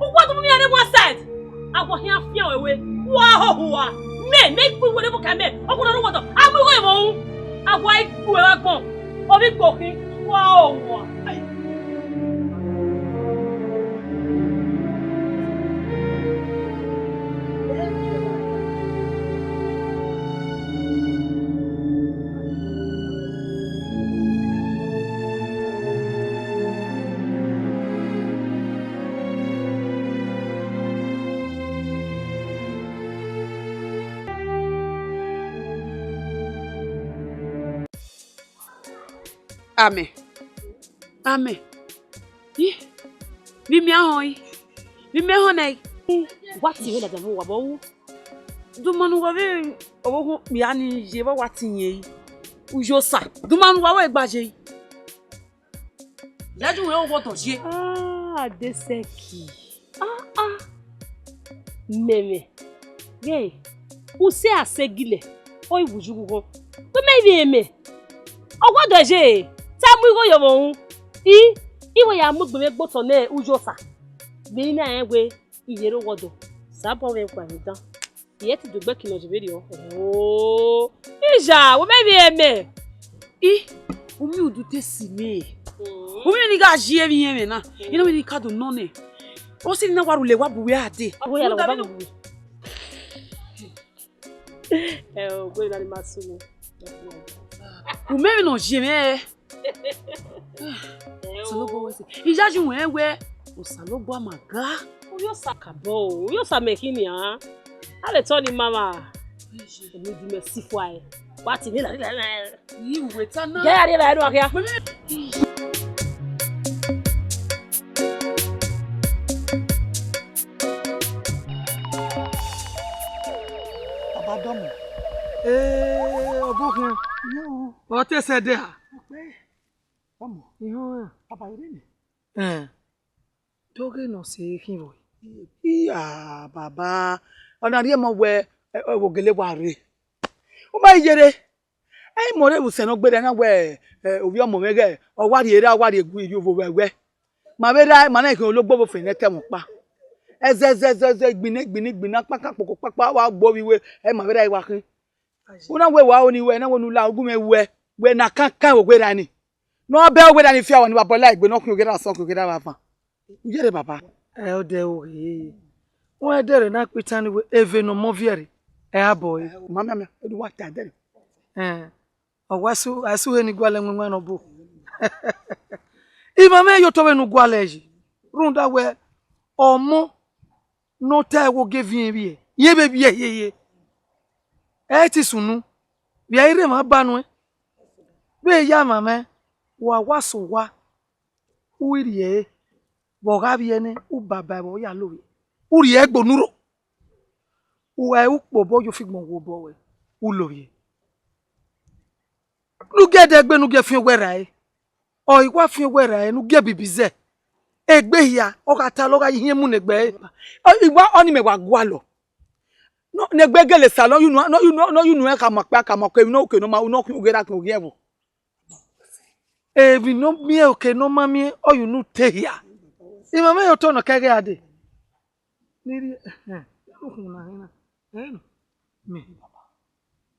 Uwa do mu iran rre one side. Awọ khian fian wẹ wẹ. Wa hoho ua. Mẹ, mẹ ikpe wẹ ne vbọ ka mẹ. Ọgua na rre owọdọ. A mu igho ye mwẹ ru. Awọ i gbe uẹ vbe agbọn. Ovbi ikpokhin, wa owa. Amẹ. Amẹ. Ih, vbe imiahọn i? Vbe imẹ họn nẹ i? Wa tie mwẹ ladian vbe owa vbe ru. Duma ne uwa vbe ọvbokhan okpia ni ye vbe wa tie irẹn i. Uyosa, duma ne uwa vbe gba ye i. Lẹdẹ uwẹ owa ọdọ ye. Ah, Adesẹki. Ah, ah. Mẹmẹ. Ghẹ, usẹ asegilẹ, ọ i vbe uyi ughughan. Wẹ mẹ vbe mẹ. Ọwọdọ je, te a mu igho yọ vbe ọhun. I, I wẹ ya mu egbe mwẹ gbe otọ ne Uyosa. Vbe I na rẹn wẹ, I ye rre ọwọdọ. Sabọ mwẹ gua mwẹ dan. I ye te do gbe ẹki ne ọ je vberriọ. Oh, Ija, wẹ mẹ vbe mẹ. I, u miẹn udu te si mẹ. U miẹn ne I gha yi emwi ẹmwẹ na. I na miẹn ne I ka do nọ nẹ. Ọ si ne I na wa rhulẹ wa bu uwẹ a dee. Ọ ya la wa ba bu uwẹ. Ẹ o, gbe na ni ma sunu. U mẹ vbe nọ ye mwẹ. Osanobua wẹ sẹ. I yayi wẹ wẹ. Osanobua ma ga. Uyosa kabọ o, Uyosa mẹ khin nian. A lè tọ ni mama. Èmi di mẹ si fua ẹ. Wa ti mi la. Yìí wẹ ta na. Jẹ́ àríyá la ẹnu àkíyá. Baba dọmọ. Ee, ọbokhian. Ọ te sẹ dẹ a? Ọkpẹ. Dọmọ. Ihọn a? Baba ire ni. Ẹn. Doghe ne ọ sẹ khin vbo? Iya, baba. Ọ na rhie mọ wẹ, ẹ, ẹ, wo gele wa rre. U ma yere. Ẹ i mọ rre vbe usẹ ne ọ gberra na wẹ, ẹ, ovbi ọmọ mwẹ ghẹ, ọ wa rhie ra, ọ wa rhie gu ivbi ovo vbe ẹwẹ. Ma vbe ra, ma na khin ologbo vbe ofẹn ne ẹtẹ mwẹ ọkpa. Ẹzẹ, ẹzẹ, ẹzẹ, ẹzẹ, igbinna, igbinna, igbinna, kpakpa, kpokpo, kpakpa, wa gbe ovbi wẹ, ẹ ma vbe ra wa khin. U na wẹ wa oni wẹ, ẹ na wẹ ne u la ogu mwẹ wẹ, wẹ na kankan vbe ogberra ni. Ne ọ bẹ ogberra ni fi awọ ni wa bọ la egbe ne ọ khian ogherha asọn, khian ogherha vbe avan. U yere baba. Ẹ, ọ dẹ oghe. Wẹ dẹrẹ na kpe itan ni wẹ, eve ne ọmọ viẹ rre, ẹ a bọ ẹre. Ma mianmian, e do wa ta ẹdẹrẹ. Ẹn, ọ wa su, a su he ni gualọ ẹwẹn ne ọ bo. Ima mwẹ ye otọ vbene u gualọ ẹre yi, rhunmwuda wẹ ọmọ ne ọ ta ẹvbo ge viẹn vbiẹ, irẹn vbe vbiẹ hiehie. Ẹ i te sunu, vbe a i rre emwa ba nuẹn. Vbe ya mwamwa, wa wa sẹ owa, u i rhie ẹre, vbe ọ gha vbiẹ nẹ, u baba ẹvbo ya lovbiẹ, u rhie ẹgbe onurho. U gha ru ukpo obọ ye ofigbọn wo obọ ruẹ, u lovbiẹ. Ne u gie dẹgbe, ne u gie fian owẹ rae. Ọ i wa fian owẹ rae, ne u gie bibi zẹ. Egbe hia, ọ gha ta lọ, ọ gha ye ihiẹn mu ne egbe ẹre. Ọ, I wa, ọnii mẹ wa gualọ. Ne egbe gele sa, ne ọ ye unu, ne ọ ye unu, ne ọ ye unu ẹn khama ọkpa, khama ọkpa, emwi ne ọ ke ne ọ ma, ne ọ khian ogherha khian oghiẹn vbo. Emwi ne ọ miẹn, oke ne ọ ma miẹn, ọ ye unu te hia. Ima mwẹ ye otọ nọ kẹghe a dee. Ne I rhie, ẹhẹn, ukhunmwu na rre na, ẹn, mẹ.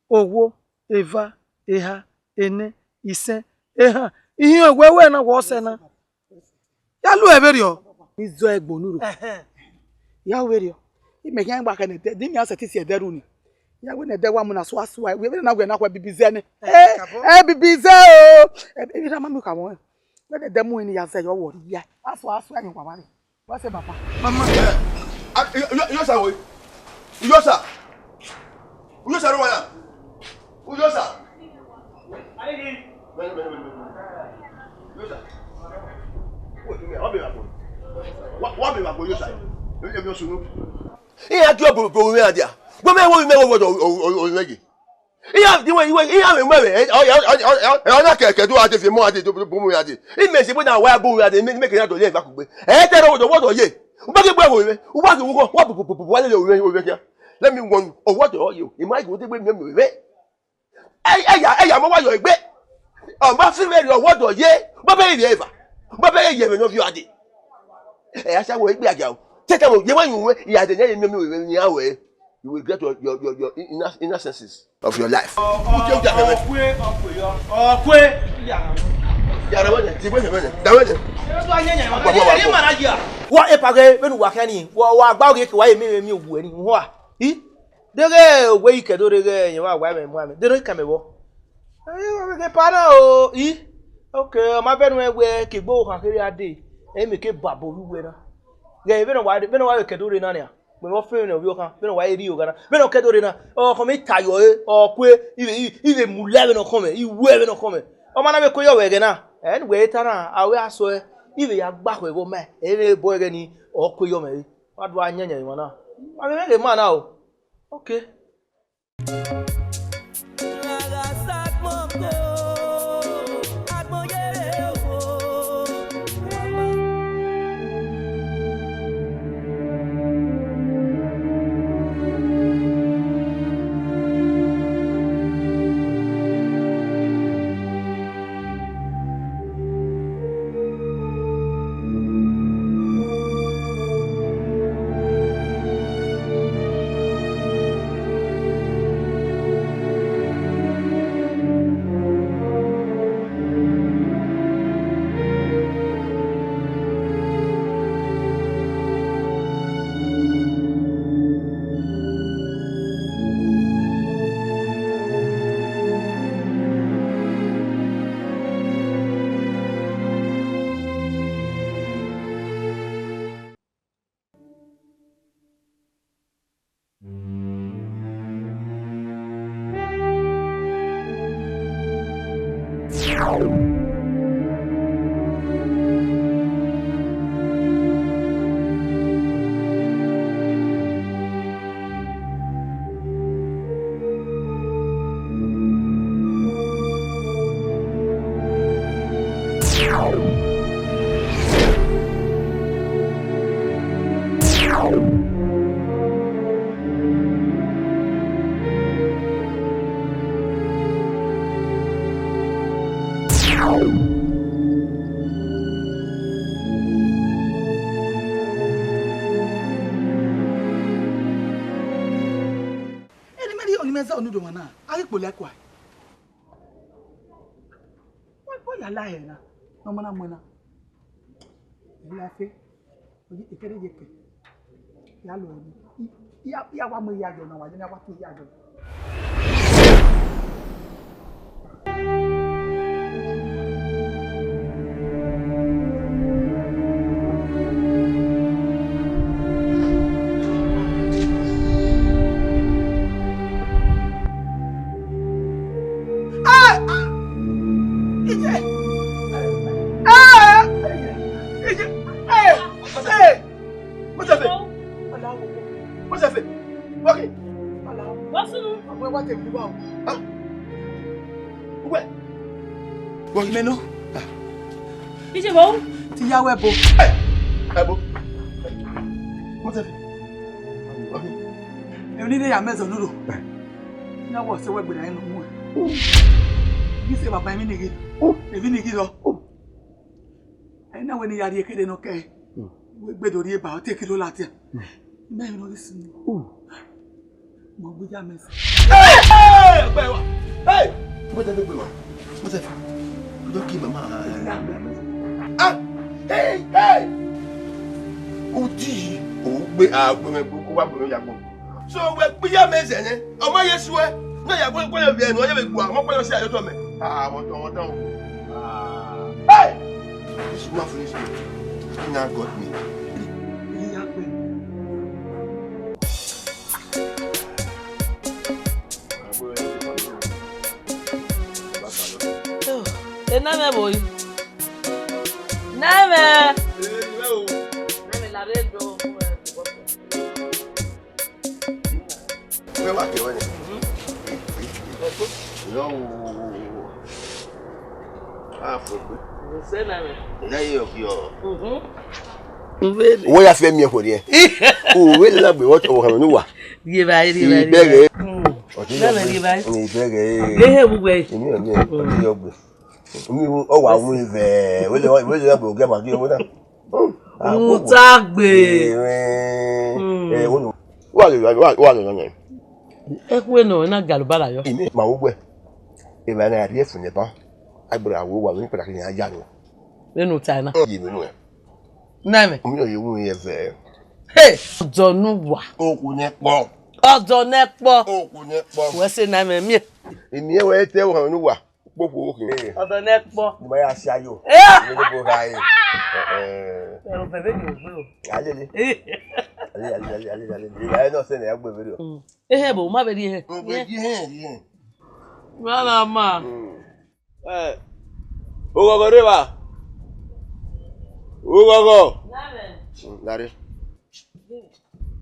Owo, eva, eha, enẹ, isẹn, ehan, ihiọn wẹ wẹ na wẹ ọ sẹ na. Ya lu ẹre vberriọ. I zọ ẹgbe onurho. Ẹhẹn. Ya vberriọ. Imẹ khian wa khẹ ne ẹdẹ, de imian sẹtin si ẹdẹ ru ni. Ya wẹ ne ẹdẹ wa mu na sua sua, wẹ vbene na wẹ na khuẹ bibi zẹ nẹ. Ẹ, ẹ, bibi zẹ o. Ẹ, ẹ, ra ma mu kha wọn. Wẹ ne ẹdẹ mu ni ya zẹ yọ wọ ria. A sua, a sua ni wa wa ni. What's up, Papa? Mama. Uyosa wo? Uyosa. Uyosa ló wà náà. Uyosa. Uyosa. Wọ́n bẹ̀rẹ̀ àgbo Uyosa. Èmi ọ̀sùn ló. Ìyá kí ọ̀bùrù bò wí adìyà. Gbọ́mọ̀ ẹ̀wọ̀n mi mẹ́wọ̀n wọ̀dọ̀ òun ẹ̀yẹ. Iran di wẹ, iwe, iran vbe mu ẹmwẹ, ẹ, ọ, ọ na kẹkẹ do gha de fi emọ gha de, do, do, do mu ya de. Imẹ si wẹ na wa gbe ya de, mẹ, mẹ kẹ na dọlẹ eva kugbe. Ẹ tẹ rẹ wọdọ, wọdọ ye. U ba ke gbe ẹvbo mwẹ, u ba ke wu, wa bu, bu, bu, bu, wa lele ovbi mwẹ, ovbi mwẹ khian. Let me warn you, ọwọdọ ye o, ima ghi wo degbe miẹn mwẹ. Ẹ, ẹ ya, ẹ ya mọ wa yọ egbe. Ọ ma fi mwẹ rhie ọwọdọ ye, bọbẹ rhie eva. Bọbẹ ye ẹmwẹ ne ọ viọ a de. Ẹ ya sa wẹ egbe a gia o. Tẹtẹ wẹ, ye wa yun wẹ, ya de ne ye miẹn mwẹ, ya wẹ. You will regret your, your, your, your inner, inner senses of your life. Ọkue, ọkue, ọkue, ọkue. Yàrá wẹ̀lẹ̀, ti wẹ̀lẹ̀ wẹ̀lẹ̀, da wẹ̀lẹ̀. Wa epa ghe vbene uwa khian ni, wa, wa gba oghian ke wa ye miẹn mwẹ miẹn owu ẹre ni, uhua. I? Deghẹ owe yi kẹdo rre ghẹ yẹn wa wa ẹmwẹ mu amẹ, deghẹ ọ i kan mẹ vbọ. Ẹ, wa ghe epa na o, i? Okay, ọ ma vẹ nuẹn wẹ ke egbe okhan kherhe a dee, ẹ i mẹ ke babo ru wẹ na. Ghẹ vbene wa, vbene wa vbe kẹdo rre na nian. Mẹ vbe ọ fẹ emwi ne ovbi okhan, vbene ọ wa rri ogha na, vbene ọ kẹdo rre na, ọkhọnmwẹ I ta yọ ẹre, ọ kue, I vbe, I, I vbe mu lẹ vbene ọkhọnmwẹ, I wu ẹre vbene ọkhọnmwẹ. Ọ ma na vbe kue yọ vbe ẹghẹ na, ẹ ne uwẹ i ta na, a wẹ a sọ ẹe, I vbe ya gba khuẹ vbe ọ ma, ẹ i vbe bọ ẹghẹ ni, ọ kue yọ mwẹ re. Wa do a yẹnyẹn emwa na. Wa vbe mwẹ ghe ma na o. Okay. Eni mẹ rhie ọni mẹ zẹ ọni do mwa na, a ghi kpolo ẹkua. Wa ya la ẹre na, ne ọ ma na mu ẹn na. Ẹ la fe, ọ ye ekẹrẹ ye ke. Ya lo ẹre. I, I, I a wa mu iya yọ na, wa ye na wa tu iya yọ. Mọsẹfe! Mọsẹfe! Wọ́kì! Wọ́sùnù! Àwọn ẹwà tẹ̀mí wá o. Ah! Uwẹ! Wọ́kì! Mẹnu. Ah! Iye bọ. Ti ya wẹ bo. Ẹ! Ẹ bo. Mọsẹfe! Wọ́kì! Emwi ne ya mẹ zọ nuro. Ẹ! Na wọ sẹ wẹ gbera ẹn mu. Ghi sẹ baba emwi ni ghi. Emwi ni ghi rọ. Ẹ na wẹ ne I ya rhie kere nọ kẹ. Wẹ gbe do rhie ba, ọ te kere ladian. Mẹ emwi ne ọ ghi sunu. Mọ gbe ya mẹ sẹ. Hey! Hey! Ọgbẹ wa. Hey! Mo te gbe wa. Mo te. Mo te ki mama. Ah! Hey! Hey! Udi, o gbe, a gbe mẹ, ko wa gbe mẹ ya gbọn. So wẹ kpiya mẹ zẹ nẹ, ọ ma ye suẹ, ne ọ ya gbẹn gbẹn vbe ẹnu, ọ ye vbe gua, ọmọ kpẹlẹ si ayọtọ mẹ. Ah, wọ́n tán, wọ́n tán o. Ah, hey! This woman finish me. He now got me. He ya gbẹ. Ena mẹ boy. Nẹmẹ. Nẹmẹ la rre do. Wẹ wa kẹ wẹ nẹ. Yọ wo. A fo gbe. Sẹ nẹmẹ. Nẹ yọ ki ọ. Wo ya fẹ miẹn khuẹrriẹ. O wẹ la gbe wọ tọ wọ khamẹ ne uwa. Rhie evbare, rhie evbare. Ibẹghe. Nẹmẹ rhie evbare. Ibẹghe. Ehe vbe uwẹ. Emi emi emi yọ gbe. Emi ọ wa wu vẹ. Wẹ le wẹ le gbe oge ma gi owẹ na. Rhunmwuta gbe. Eh, wo no. Wa lele, wa, wa lele nẹ. Ekhue nọ na galubara yọ. Imi ma wo wẹ. Evba na rhie fun ne ba. Agbera wo wa mi kpara ke ya ya nọ. Vbene u ta na. Ye mi nuẹ. Na mẹ. Mi ye wu ye vẹ. Hey, ọdọ ne uwa. Okhu ne kpọ. Ọdọ ne kpọ. Okhu ne kpọ. Wẹ sẹ na mẹ miẹn. Imi wẹ te wo ne uwa. Kpokpo okhi. Ọdọ ne kpọ. Ni ma ya si ayo. Eh. Ni bo gha e. Eh, eh. Ẹrọ bẹbẹ ni ogbe o. Alele. Eh. Alele, alele, alele, alele, alele. Ila ẹ nọ sẹ ne a gbe vberriọ. Mm. Ehe bo, ma vbe rhie hẹ. Ogbe rhie hẹ, rhie hẹ. Wa na ma. Mm. Eh. Oghọghọ rre evba. Oghọghọ. Nare. Mm, nare.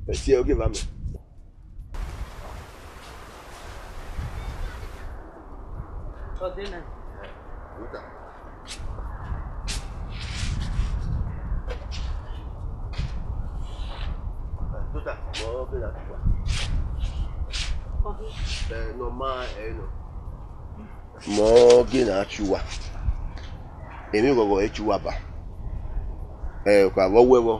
Ẹ tie ogie vbe amẹ. Ọ de na. Tota. Tota, mo ghe na tuwa. Ọ de. Eh, nọ ma, eh, nọ. Mọ ghe na tuwa. Emwi ghọghọ e tuwa ba. Ẹ, okhuo vbe ọ wẹ vbọ,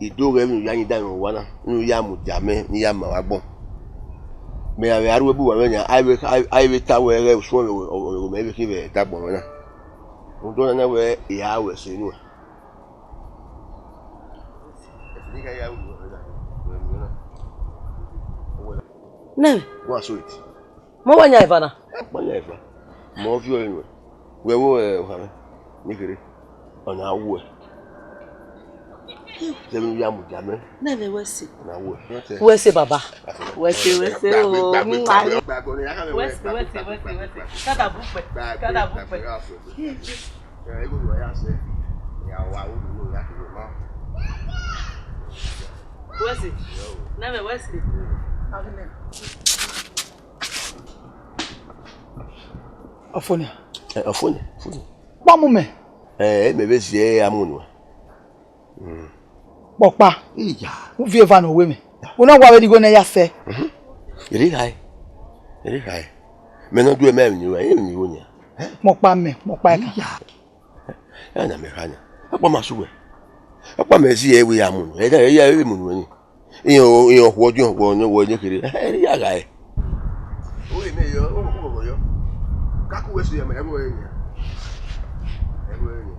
I do ghẹ vbene u ya yin danmwẹ owa na, ne u ya mudia mẹ, ne I ya ma vbe agbọn. Mẹ gha vbe a rhie bu uwa mwẹ nian, a i vbe, a i vbe ta wẹ ghẹ usun ọmọ mẹ vbe khin vbe ẹdẹ agbọn mwẹ na. Rhunmwuda ọnọna wẹ I ra ru ẹse nuẹn. Nẹ. Go and sew it. Mọ wa yan eva na. Mọ yan eva. Mọ viọ ẹre nuẹn. Wẹ vbo, eh, ohanmwẹ ne kherhe. Ọna wuẹ. Zẹ vbene u ya mudia mẹ. Nẹ vbe wẹ sẹ. Ọna wuẹ. Wẹ sẹ baba. Wẹ sẹ, wẹ sẹ o. Wẹ sẹ, wẹ sẹ, wẹ sẹ, wẹ sẹ. Kada bu pẹ. Kada bu pẹ. Wẹ sẹ. Nẹ vbe wẹ sẹ. Ọfọnia. Eh, ọfọnia, ọfọnia. Kpọmumẹ. Eh, mẹ vbe ziẹ amu nuẹn. Mm. Kpọkpa. Iya. U viọ eva ne ọ wẹ mwẹ. U na wa vbe righo ne ya sẹ. Mhm. Ere ghae. Ere ghae. Mẹ ne ọ du ẹmẹ ni wa, emwi ni wo nia. Kpọkpa mẹ, kpọkpa ẹka. Iya. Ẹ na mẹ kha nia. Ọkpa ma sẹ uwẹ. Ọkpa mẹ ziẹ ẹre wẹ ya mu nuẹn. Ẹ da, ẹ ya, ẹ vbe mu nuẹn ni. Iran, iran okhuo ọdiọn, okhuo ọdiọn, okhuo ọdiọn kherhe. Ẹ i ya ghae. Oghẹ mẹ yọ, oghọghọ yọ. Kaku wẹ sẹ ma, ẹvbo ẹre nian. Ẹvbo ẹre nian.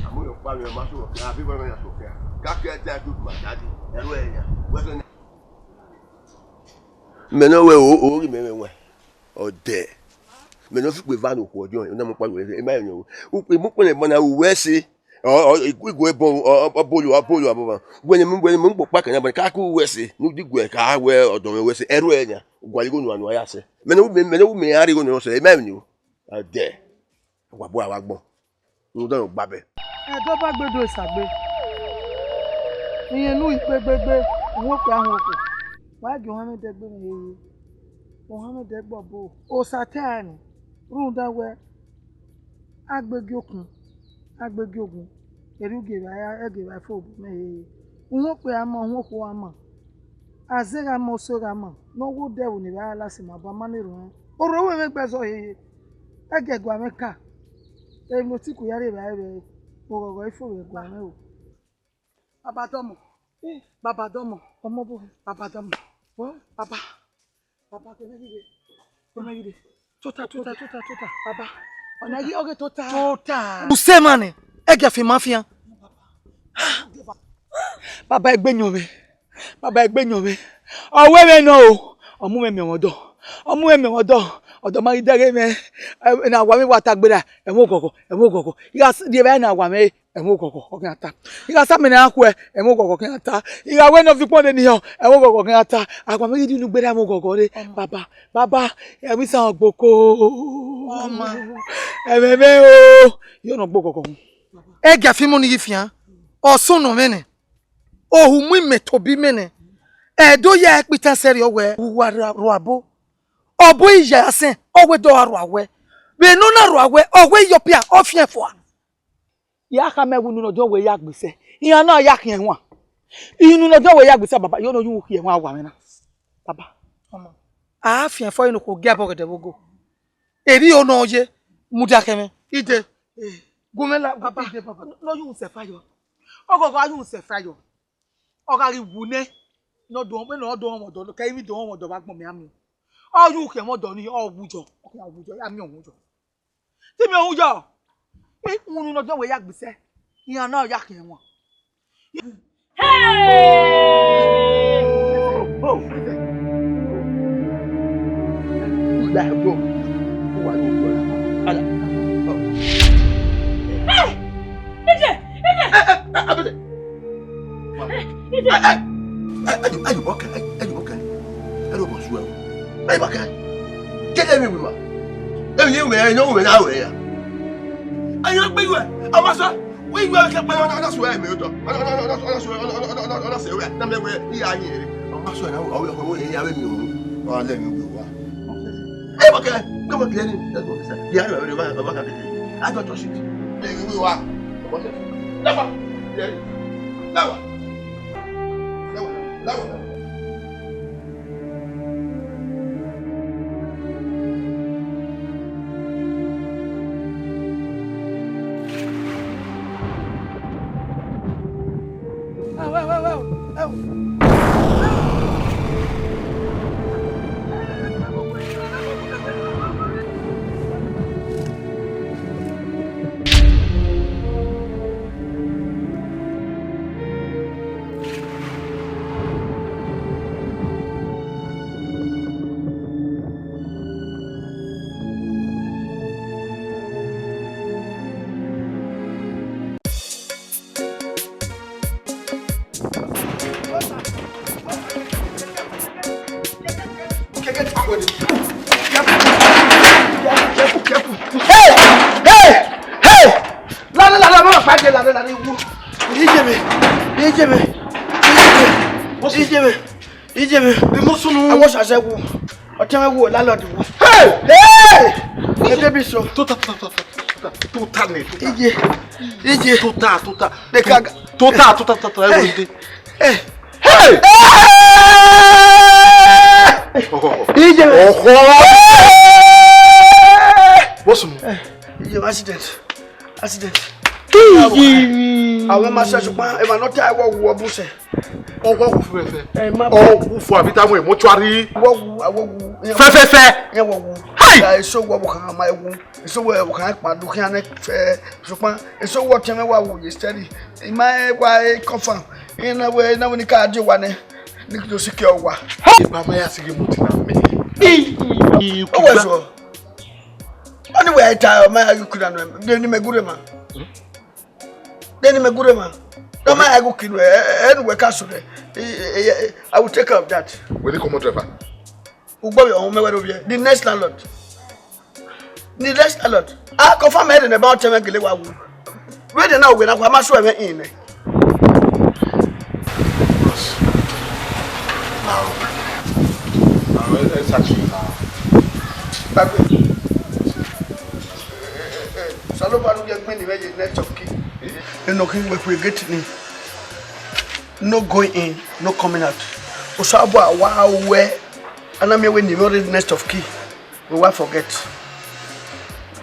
Amọ yọ kpa mẹ, ma sọ kẹ, abi bọ ya sọ kẹ. Kaku ẹta du ma dadi. Ẹvbo ẹre nian. Wẹ sẹ nian. Mẹ ne ọ wẹ o, o ghi mẹ mwẹ wẹ. Ọdẹ. Mẹ ne ọ fi ikpe eva ne okhuo ọdiọn, ọ na mu kpa wẹ, ẹ ma rẹn o. Ukpe mu kpẹnẹ ẹbọ na, uwẹ sẹ. Ọ, ọ, igue, igue ẹbọ, ọ, ọ, ọ bọ olu, ọ bọ olu abọ. Wẹ ne mu, wẹ ne mu kpokpa kẹ na, ka ku uwẹ sẹ, ne u di guẹ ka wẹ ọdọ mwẹ wẹ sẹ, ẹrhu ẹre nian, u gualọ igho ne uwa ne uwa ya sẹ. Mẹ ne u, mẹ ne u, mẹ a rhie igho ne ọ sẹ, ẹ ma rẹn o. Ọdẹ. Wa bu aro agbọn. Rhunmwuda ọnrẹn gba bẹ. Ẹdẹ ọba gbe do Esagbe. Irẹn ne u yi gbegbegbe, uhunmwu okpia uhunmwu okpia. Wa gie ohanmwẹ dẹgbe mwẹ yeye. Ohanmwẹ dẹgbe ọbo. Osa te a nẹ, rhunmwuda wẹ, agbegi okun, agbegi ogun, erriọ ugie vbe a ya, ẹgie vbe a fo obọ mwẹ yeye. Uhunmwu okpia ma, uhunmwu okhuo ma. Azẹ gha ma, oso gha ma, ne ọ wo odẹ ẹvbo ne evba ya la sẹ ima, bu a ma na erhuẹn. Orhu ẹvbo mwẹ gbe ẹzọ yeye. Ẹgie ẹguae mwẹ ka. Emwi ne otiku ya rhie evbare vbe oghọghọ ifo vbe ẹguae mwẹ o. Baba dọmọ. Baba dọmọ. Ọmọ bo. Baba dọmọ. Baba. Baba, kemẹ ghi dee. Kemẹ ghi dee. Tota, tota, tota, tota. Baba. Ọna ghi ọghe tota. Tota. Usẹ ma nẹ, ẹgia fi ma fian. Baba, egbe yọn mwẹ. Baba, egbe yọn mwẹ. Ọ wẹ mwẹ nọ o. Ọ mu mwẹ miẹn ọmwa ọdọ. Ọ mu mwẹ miẹn ọmwa ọdọ. Ọdọ ma ghi dẹghe mwẹ. Ẹ, ne a wa mwẹ wa ta gberra. Ẹmwẹ oghọghọ, ẹmwẹ oghọghọ. I gha s-, rhie evbare ne a wa mwẹ. Ẹmwẹ oghọghọ ọ khian ta. I gha sa amẹ ne a khuẹ, ẹmwẹ oghọghọ ọ khian ta. I gha wẹ ne ọ viọ ukpọn de ni họn, ẹmwẹ oghọghọ ọ khian ta. A wa mwẹ ghi di unu gberra ẹmwẹ oghọghọ re. Baba, baba, ẹmwẹ isan ọgboko. Ọma. Ẹmwẹ mwẹ o. Yọ ne ọ gbe oghọghọ. Ẹgia fi mu ni ghi fian. Ọ sunu mwẹ nẹ. Ohu mu imẹ tobọ imẹ nẹ. Ẹdẹ ya ẹkpitan sẹrriọ wẹ, uwa rua abo. Ọ bu iya sẹn, ọ wẹ dọ gha rua wẹ. Vbene ọ na rua wẹ, ọ wẹ iyọpia, ọ fian fua. Ya khama ẹwu unu ne ọ diọn wẹ ya gbe sẹ. Iran na ya khian ẹwaẹn. Unu ne ọ diọn wẹ ya gbe sẹ, baba, yọ ne ọ yu khian ẹwaẹn awa mwẹ na. Baba. Ọmọ. A fian fọ inu kho giẹ bọ gẹdẹ vbe ogo. Eri o nọ ye, mudia khẹ mwẹ. Ide. Gu mwẹ la, baba. Ide, baba. Nọ yu sẹ fa yọ. Ọghọghọ a yu sẹ fa yọ. Ọ gha ghi wu nẹ, Ne ọ do, vbene ọ do ọmọdọ, ne ọ kẹ ivbi do ọmọdọ vbe agbọn mẹ a miẹn. Ọ ye ukhiẹmwẹ ọdọ ni, ọ wu yọ, ọ khian wu yọ, ya miẹn uhunmwu yọ. Te miẹn uhunmwu yọ, unu ne ọ dọn wẹ ya gbe sẹ, iran na ọ ya khiẹmwẹ. Hey! Hey! Ije! Ije! Ije! Ayo, ayo, okay, ayo, okay. Ẹrọ bọ su ẹ. Ayo, okay. Kẹdẹ mi wẹ wa. Ẹ yẹ wẹ, ẹ yẹ wẹ, ẹ yẹ wẹ ya. Ayo, gbe wẹ. Ọmọ sọ. Wẹ wẹ kẹ pẹ, ọna sọ ẹ mi otọ. Ọna sọ ẹ, ọna sọ ẹ, ọna sọ ẹ wẹ. Na mẹ wẹ, iya yin. Ọmọ sọ ẹ na, ọ wẹ, ọ wẹ, ẹ ya wẹ mi o. Wa lẹ mi wẹ wa. Ẹ bọ kẹ, kẹ bọ kẹ ni, ẹ bọ kẹ sa. Ya rẹ, rẹ, ba, ba ka kẹ. A jọ tọ si. Ẹ wẹ wa. Ẹ bọ kẹ. Lẹwa. Lẹwa. Lẹwa. Lẹwa. Hey! Hey! Lare, lare, ma pàdé, lare, lare, wu. Ije mẹ, ije mẹ, ije mẹ, ije mẹ, ije mẹ. Emotional. Awo sase wu. Ọtẹn mwẹ wu, landlord wu. Hey! Hey! Ete bi so. Tota, tota, tota, tota, tota, tota ni, tota. Ije, ije. Tota, tota. De ka ga. Tota, tota, tota, tota, ẹ wo ide. Hey! Hey! Hey! Ọhọ. Ije. Ọhọ. Hey! What's wrong? Ije, accident. Accident. Ije. Àwọn máa ṣe ṣùgbọ́n ẹ máa nọ ta ẹwọ́ wu ọbúṣẹ. Ọwọ́ wu fẹfẹ. Ẹ má bọ̀. Ọwọ́ wu fún àbí táwọn mọ́ṣúárì. Wọ́ wu, àwọ̀ wu. Fẹfẹfẹ. Ẹ wọ̀ wu. Hey! Ẹ ṣó wọ́ wọ kàn máa wu. Ẹ ṣó wọ́ wọ kàn pàdé kí á ní fẹ́. Ṣùgbọ́n ẹ ṣó wọ́ tẹ́mẹ́ wà wò yẹ steady. Ẹ má ẹ wá ẹ confirm. Ẹ náà wẹ, ẹ náà wẹ ní ká dé wa nẹ. Ní kí ló sì kẹ́ ọ wà. Ìbá máa yà sí kí mo ti nà mí. Ó wẹ̀ sọ. Anyway, I tell my you could have been me good man. Then me good man. Don't mind I go kill you. And we castle. I will take care of that. Where the common driver? Ugbo your home where over here. The next landlord. The next landlord. I confirm head in about ten gele wa wu. Where they now when I am sure me in. Bros. Now, now, let's actually now. Saloba no get many way next of key. You know him we gate ni. No going in, no coming out. Osabo wa we. Ana mi we ni very next of key. We wa forget.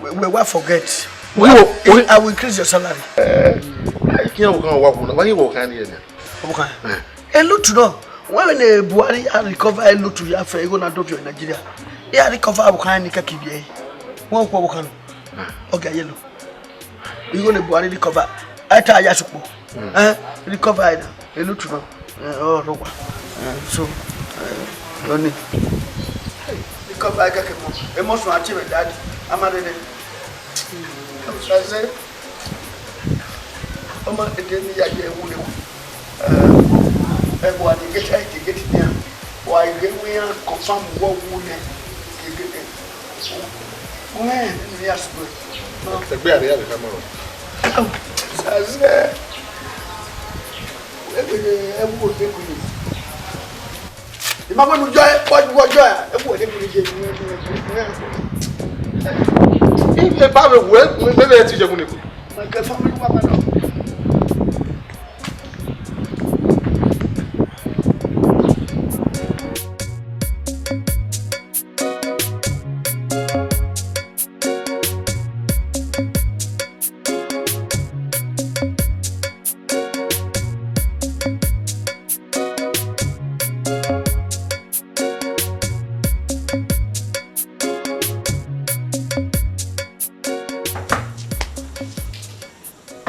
We, we wa forget. We, wo, wo, I will increase your salary. Eh, kí ni àwọn kan wà fún? Wọ́n yìí wọ̀ kan ní ẹ̀ ní. Àwọn kan. Eh. Elutu náà. Wọ́n ní Buhari a recover Elutu ya fẹ́, igho na do fi Nigeria. Ya recover àwọn kan ní kẹ́kì bí ẹ. Wọ́n kú àwọn kan. Eh. Okay, yellow. Igho ne Buhari recover. Ẹ ta ya sukpo. Eh, recover ẹ na. Elutu náà. Eh, ọ rọ wa. Eh, so, eh, lọ ni. Recover ẹ kẹkẹ mọ. Emotion àti rẹ̀ dadi. Amadede. Sase. Ọmọ ede ni ya ye wu le wu. Eh, ẹ wa ni gate, ẹ gate ni a. Wa ye wu ya confirm wọ wu le. Wẹ́ẹ̀ ni a sùn. Ẹgbẹ́ àríyá rẹ̀ ká mọ̀rọ̀. Sase. Ẹ wo de kuni. Ima wẹ nu jọ ẹ, wọ wọ jọ ẹ, ẹ wo de kuni je. Ẹ bá mi wẹ, mi bẹ ti jẹ kuni. Mẹ kẹ family wa ma nọ.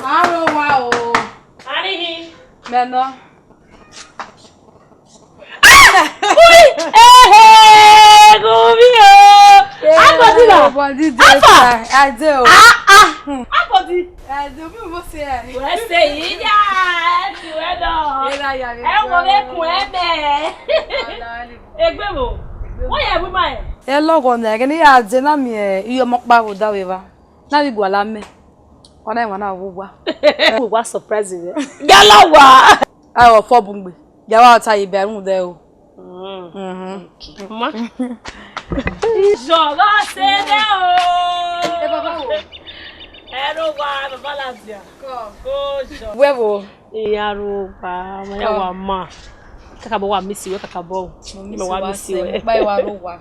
Aro wa o. Arihin. Mẹ nọ. Ah! Ui! Ehe! Gumi o! Abọdi na! Abọdi de. Afa! Ade o. Ah, ah! Hmm. Abọdi! Ade o, mi mo se ẹ. Wẹ se yi ya, ẹ ti wẹ dọ. Ẹ ra ya vbe. Ẹ wo vbe kun ẹ mẹ. Egbe wo? Wo ya wu ma ẹ. Ẹ lọghọ nẹ, ẹghẹ ne I ya dee na miẹn iyọmọ ọkpa vbe odaro evba. Na vbe gualọ amẹ. Ọ na emwa na vbe owa. Vbe owa surprise vẹ. Yala wa. Aro fọ bu mgbe. Ya wa ta yi bẹ rhunmwuda ẹro. Mm. Mhm. Okay. Ma. Ìṣọ̀rọ̀ ṣe dé o. Ẹ bàbá o. Ẹ ló wá, bàbá Lazia. Kọ. Kó jọ. Wẹ wo? Ìyá ro pa, ọmọ yẹn wà má. Kakabọ wa miss wẹ kakabọ. Mo miss wa sẹ, mo pa wa ro wa.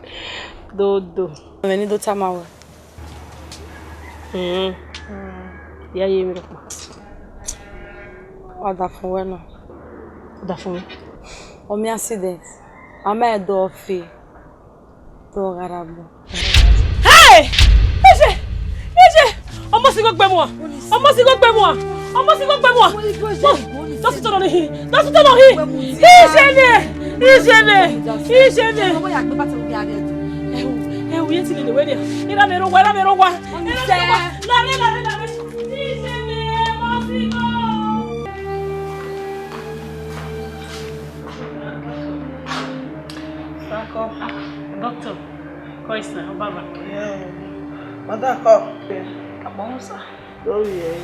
Dodo. Mẹ ni do tama wẹ. Mm. Mm. Ya ye mi rọkpa. Ọdafẹn wẹ nọ. Ọdafẹn wẹ. Ọ miẹn accident. A ma do fe. Do gha ra gbọn. Hey! Ije! Ije! Ọmọ si gho gbe mu a! Ọmọ si gho gbe mu a! Ọmọ si gho gbe mu a! Dọsitọ nọ ni hi! Dọsitọ nọ hi! Ije nẹ! Ije nẹ! Ije nẹ! Ẹhu, ẹhu, ye ti lele wẹ nia. Ira mẹ ro wa, ira mẹ ro wa. Ira mẹ ro wa. Lare, lare, lare. Ije nẹ, ọmọ si gho. Doctor, kọ isa, baba. Yeah. Mother, kọ. Agbọn sa. Lórí ẹ.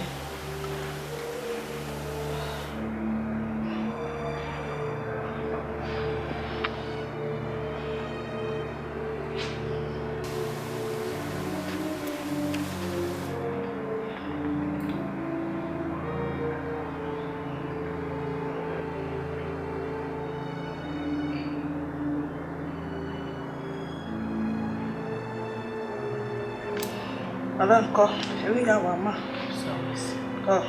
Ọlọ́run kọ́, ẹ̀rí ìyá wa mà. Kọ́.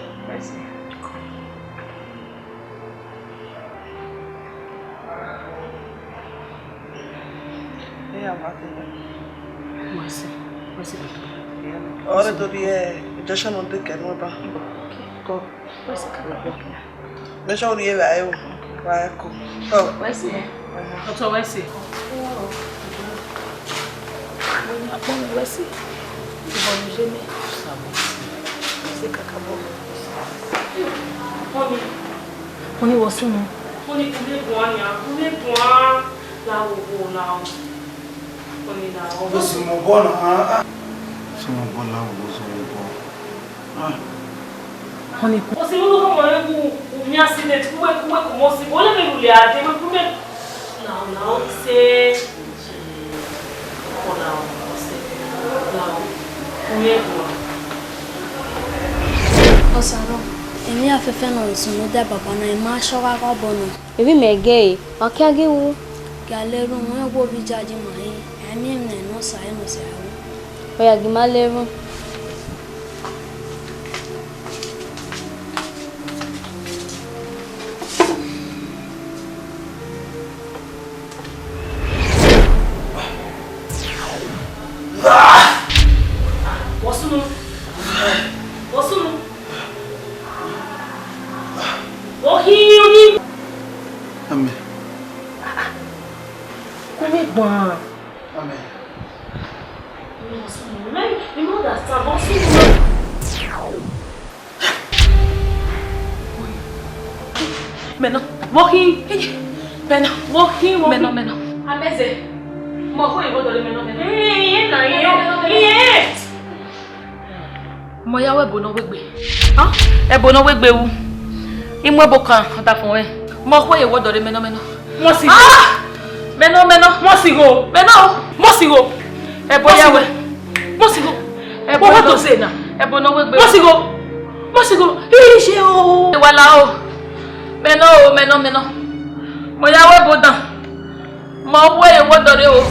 Mercy, mercy, doctor. Ọrẹ tó di ẹ, injection on the kẹnu ba. Kọ. Mercy, kọ. Make sure you are you. Wa ko. Kọ. Mercy. Doctor Mercy. Mercy. Mercy, kakabọ. Honey. Honey, what's wrong? Honey, kule guan ya, kule guan. La wo wo la wo. Honey, la wo. What's wrong, boy? Ah, ah. What's wrong, boy? La wo, what's wrong, boy? Ah. Honey. What's wrong, boy? What's wrong, boy? What's wrong, boy? What's wrong, boy? What's wrong, boy? Ọsarọ, emwi afẹfẹ ne ọ sunu da baba na, I ma sẹ ọghe ọbọ nọ. Evbi mẹ gẹe, wa khian ghi wu. Gie a la erhunmwu, rẹn wẹ ovbi Ijaji ma rẹn, a i miẹn emwi ne Osa rẹn ne ọ sẹ aro. Ọ ya gie ima la erhunmwu. Wọ sunu. Wọ sunu. Wọ khin, wọ khin. Amen. Kumi gban. Amen. Wọ sunu. Mẹ, you know that, wọ sunu. Mẹ nọ, vbọ khin? Mẹ nọ, vbọ khin? Mẹ nọ, mẹ nọ. Amẹzẹ, mẹ ọkhọ ye vbọ dọre, mẹ nọ, mẹ nọ. Ee, iye na, iye, iye. Mẹ ya wẹ ẹbo ne ọ wegbe. Hẹn? Ẹbo ne ọ wegbe ru. I mu ẹbo kan, ọdafẹn ruẹ. Mẹ ọkhọ ye vbọ dọre, mẹ nọ, mẹ nọ. Mọ si. Ah! Mẹ nọ, mẹ nọ. Mọ si gho. Mẹ nọ. Mọ si gho. Ẹbo ya wẹ. Mọ si gho. Ẹbo nọ. Ẹbo ne ọ wegbe. Mọ si gho. Mọ si gho. Iye o. Wala o. Mẹ nọ o, mẹ nọ, mẹ nọ. Mẹ ya wẹ ẹbo dan. Mẹ ọkhọ ye vbọ dọre o.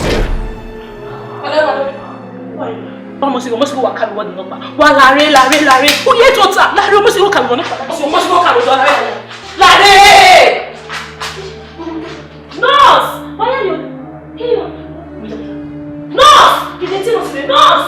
Mọ si gho, mọ si gho, wa ka vbe wọ nọ kpa. Wa lare, lare, lare. U ye tota, lare, mọ si gho ka vbe wọ nọ kpa. Mọ si gho, mọ si gho ka vbe wọ nọ kpa. Lare. Nurse, why are you here? Nurse, you dey tell us today, nurse.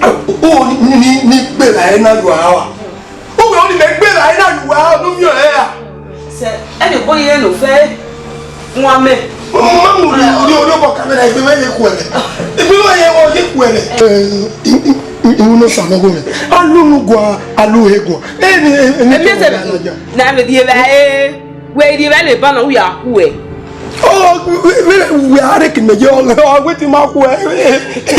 O ni ni ni gbera ẹre na yu ara wa. Uwẹ ọni mẹ gbera ẹre na yu ara ne u miẹn ọnrẹn ra? Sẹ, ẹnì kpo ye ne ofẹ wan mẹ. Ma mu ri ri ri ọbọ kamẹra egbe mwẹ ye kuẹ mẹ. Egbe mwẹ ye wọ ye kuẹ mẹ. Iwu ne Osa nọ gho mẹ. Alu nu gua, alu he gua. Eni eni Emi ese na me die ba e. Wẹ rhie vbe leba na, u ya khuẹ. Oh, we, we, we are making me young. Oh, wetin ma khuẹ?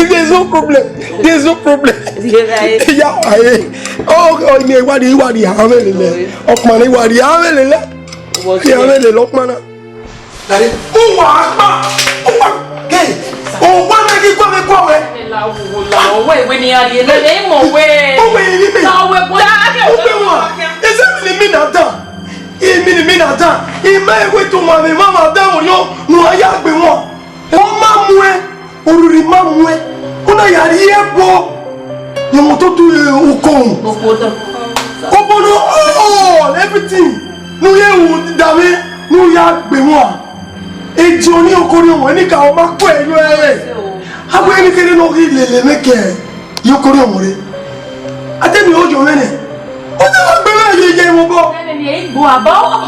There's no problem. There's no problem. Rhie vbe e. Ya wa e. Oh, oh, ne wa di, wa di ha vbe lele. Ọkpana wa di ha vbe lele. Di ha vbe lele ọkpana. Daddy, u wa kpa. U wa ke. U wa na ki kwa me kwa we. La wo la wo we ni ari na, e mo we. U we ni me. La we kwa. U we wa. Ese mi ni mi na da. Imi ni mi na da, ima ewe to ma vbe emwa mwa da vbe orhiọn ne uan ya gbe wọn. Ọ ma muẹn, orhirhi ma muẹn, u na ya rhie ẹbọ ne ọmọ toto ukohun. Obodo, all, everything ne u ye ru davbe ne u ya gbe wọn. Ediọn ni okorriọnmwẹ, enikaro ma kue ẹre yọ ẹre. A wẹ enikere ne ọ ghi lele mwẹ kẹ. Iyokori ọmọ rre. A te miẹn ojo mwẹ nẹ. Ọ te wa gbe mwẹ ye ye mu obọ. Igbo aba. Ọ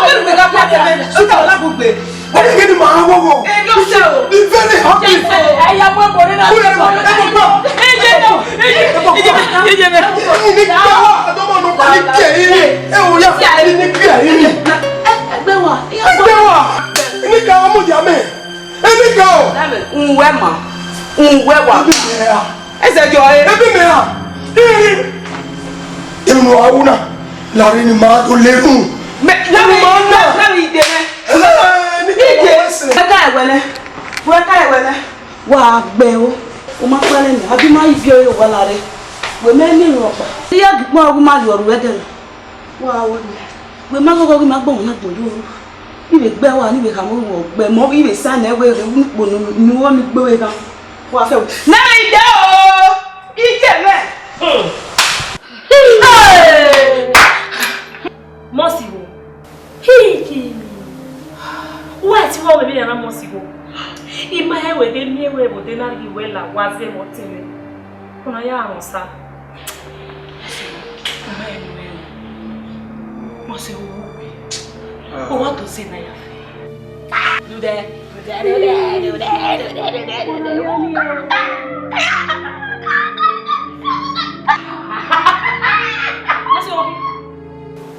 wẹ wẹ ga pa tẹmẹ. Suka la gbogbe. Ọ ni gidi ma ha wọwọ. Be very happy. Ẹ ya mu ẹbọ rẹ na. Kúrẹ́ lọ, ẹ bọ̀ gbà. Ẹ jẹ́ náà. Ẹ jẹ́ náà. Ẹ jẹ́ náà. Ní kí a wà, àdọ́mọ̀ ló pa ní kí ẹ yín. Ẹ wò ya, ní kí ẹ yín. Ẹgbẹ́ wa. Ẹgbẹ́ wa. Ní ká ọmọ ìyá mẹ́. Emi ka o. Dame, unwẹ ma, unwẹ wa. Ebi mẹ ra. Ẹsẹ jọ re. Ebi mẹ ra. Iri. Inu awu na. Larre ne ima do le ru. Mẹ, na mi, na mi ide mẹ. Ide. Wẹ ka ẹwẹlẹ. Wẹ ka ẹwẹlẹ. Wa gbẹ o. O ma kpalẹ mẹ. Abi ma ibi ọre wa larre. Wẹ mẹ ne rhọkpa. Iye gbọn ọghe ma rhiọ ru ẹdẹ na. Wa wẹ mẹ. Wẹ ma ghọghọ ghi ma gbọn na gbọn yo. Ni vbe gbe wa, ni vbe khama wẹ ọ gbe mọ, I vbe sa nẹ wẹ rre unu kpo ne unu ni gbe wẹ gha. Wa fẹ wẹ. Na ide o. Ide mẹ. Hmm. Hey! Mọsigho. Hiki. Uwa ti wọ wẹ vbe ya na Mọsigho. I ma hẹ wẹ ghe miẹn wẹ vbe odẹ na ghi wẹ la wa zẹ vbe ọtẹn mwẹ. Ọna ya rhọn sa. Mọsigho, u ma enu ẹre. Mọsigho, u wẹ. U wa do zẹ na ya fẹ. Mọsigho.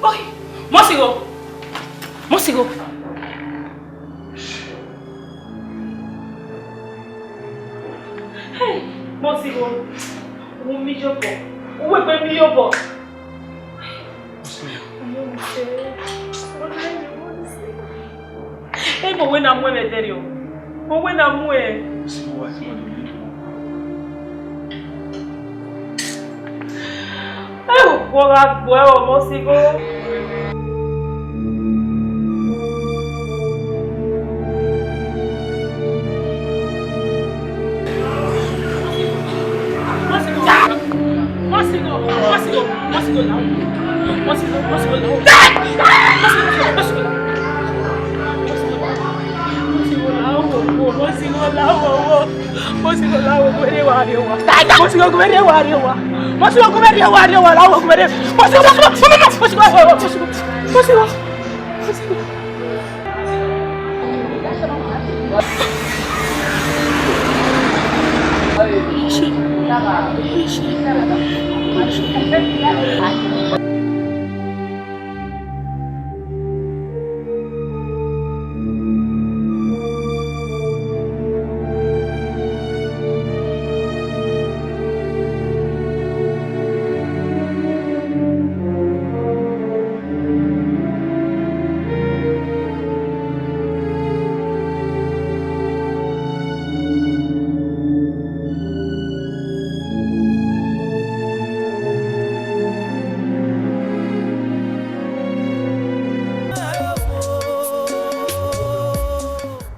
Oi, Mọsigho. Mọsigho. Hey, Mọsigho. U mi yobọ. U wegbe mi yobọ. Ebo wẹ na mu ẹmwẹ dẹrriọ. Wẹ na mu ẹ. Ebo gha gbuẹ ọmọ sigho.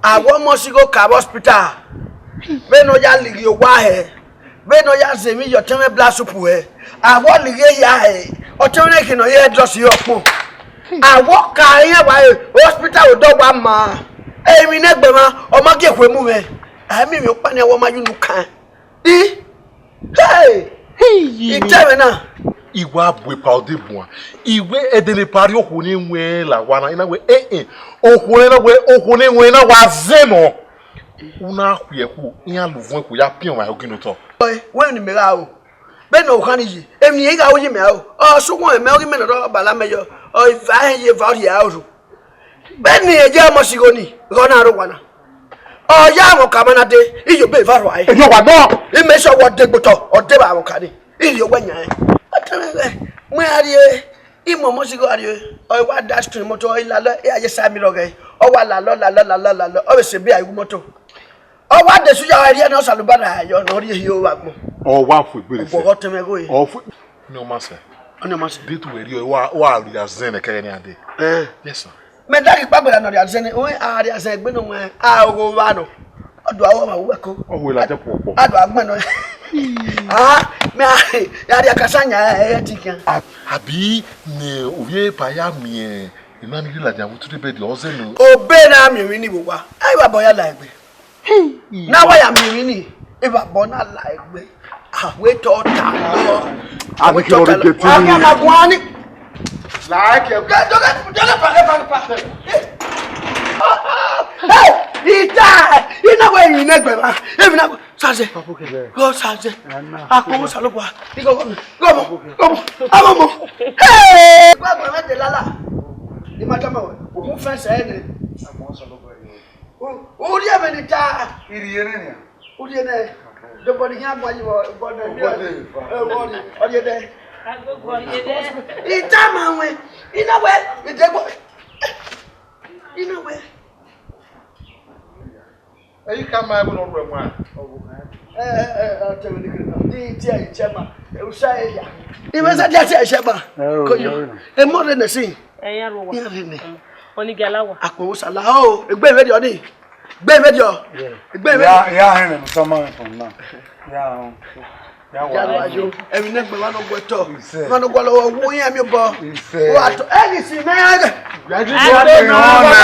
Avbe ọmọ sigho ka vbe hospital, vbene ọ ya lighi owa hẹ, vbene ọ ya zẹ emwi ye ọtẹn mwẹ black soup hẹ, avbe ọ lighi ehia hẹ, ọtẹn mwẹ ne khin ne ọ ye headless ye ọkpọn. Avbe ọ ka iran wa re hospital odọ wa ma, emwi ne ẹgbẹe mwa, ọ ma gie ekhue mu mwẹ. A miẹn emwi ọkpa ne a wẹ ọ ma ye unu kan. I, hey! Hey! I te mwẹ na. I wa bu epa ọdẹ buan. I wẹ ẹdẹ ne epa rhie okhuo ne wẹn la owa na, I na wẹ, eh, eh, okhuo ne na wẹ, okhuo ne wẹn na wa zẹ nọ. U na khuẹ khuo, iran lu vuọn khuo ya piọn ọmwa oginnotọ. Ẹ, wẹ ne mẹ gha ro. Vbene ọ khan ni yi, emwi ne I gha ru yi mẹ aro. Ọ sẹ uwẹ mẹ ọghe mẹ ne ọ rọ bala mẹ yọ. Ọ i va hẹn ye eva ọ rhie aro. Vbene e ye ọmọ sigho ni, ghe ọ na rre owa na. Ọ ya mwẹ ọkama na dee, I ye obọ eva rua ẹre. Erriọ owa nọ. Imẹ sẹ ọwọ de gbe otọ, ọ de vbe amwẹ ọka ni. I rhie owẹ yan ẹn. Ọ tama ẹghẹ, mu iran rrie, I mu ọmọ sigho rrie, ọ i wa da screen motor, ọ i lalọ, I ya ye sa mirror ọghẹe. Ọ wa lalọ, lalọ, lalọ, lalọ, ọ vbe sẹ bia igho motor. Ọ wa de su ya, ọ rhie ne Osanobua na yọ, ne ọ rhie ehie oro agbọn. Ọ wa fu egbe re sẹ. Ọgbọghọ tama ẹghẹ. Ọ fu. Ọni ọ ma sẹ. Ọni ọ ma sẹ. Detu wẹ rrie, wa, wa rhie azẹn nẹ kẹghẹ ne iran dee. Eh. Yes, sir. Mẹ da ghi kpagbera ne ọ rhie azẹn nẹ, a rhie azẹn egbe nọ wẹ, a ogho vba nọ. Ọ do aro ma wẹ ko. Ọ hu ladian kpokpo. A do agbọn nọ. Ah, mẹ a, ya rhie akasa yan ẹ, ẹ ti khian. A-, abi ne ovbi epa ya miẹn, emwa ni rhie ladian vbe utu de bed ọ zẹ nọ. Obọ na miẹn emwi ni vbe owa. Ai, wa bọ ya la egbe. Na wa ya miẹn emwi ni, evba bọ na la egbe. A wẹ tọ ta lọ. A wẹ tọ ta lọ. A wẹ na guan ni. Like. Jọgẹ, jọgẹ, jọgẹ, pa, pa, pa. Hey, ita, ina wẹ yin nẹgbẹ ma. Emi na sazẹ. Go sazẹ. Akọmọ Osanobua. Igo go. Go mo. Go mo. Amo mo. Hey! Gba gba mẹ de lala. Ni ma tama wẹ. Ogun fẹsẹ ẹnẹ. U, u rhie ẹmwẹ ne I ta. I rhie nẹ nian. U rhie nẹ. Dobọ ne I khian gba yi vbọ, vbọ nẹ, ọ rhie nẹ. Itama wẹ, ina wẹ, idegbo, ina wẹ. Eyi ka ma ẹvbo ne ọ rhuẹ wan. Ẹ, ẹ, ẹ, ọ tẹmwẹ ne kiri nọ. Di, di, ẹ, ichẹ ma. Ẹ, usa ẹ ya. Ẹ, wẹ sa dia ti ẹshẹ ba. Ẹ, o, koyo. Ẹ, o. Ẹ mọ rẹ nẹ si. Ẹ ya ro wa. Ya rẹ nẹ. Ọni gala wa. Akpo wo sala o. Egbe vbe diọ ni. Egbe vbe diọ. Egbe vbe. Ya, ya hẹn ne sọmọ rẹ fọn na. Ya, o. Ya wa. Ya wa yo. Ẹmwẹ ne gbe wa nọ guẹ tọ. Wa nọ guẹ lọ wo yan mi bọ. Wa tọ. Ẹ ni si mẹ. Ya di wa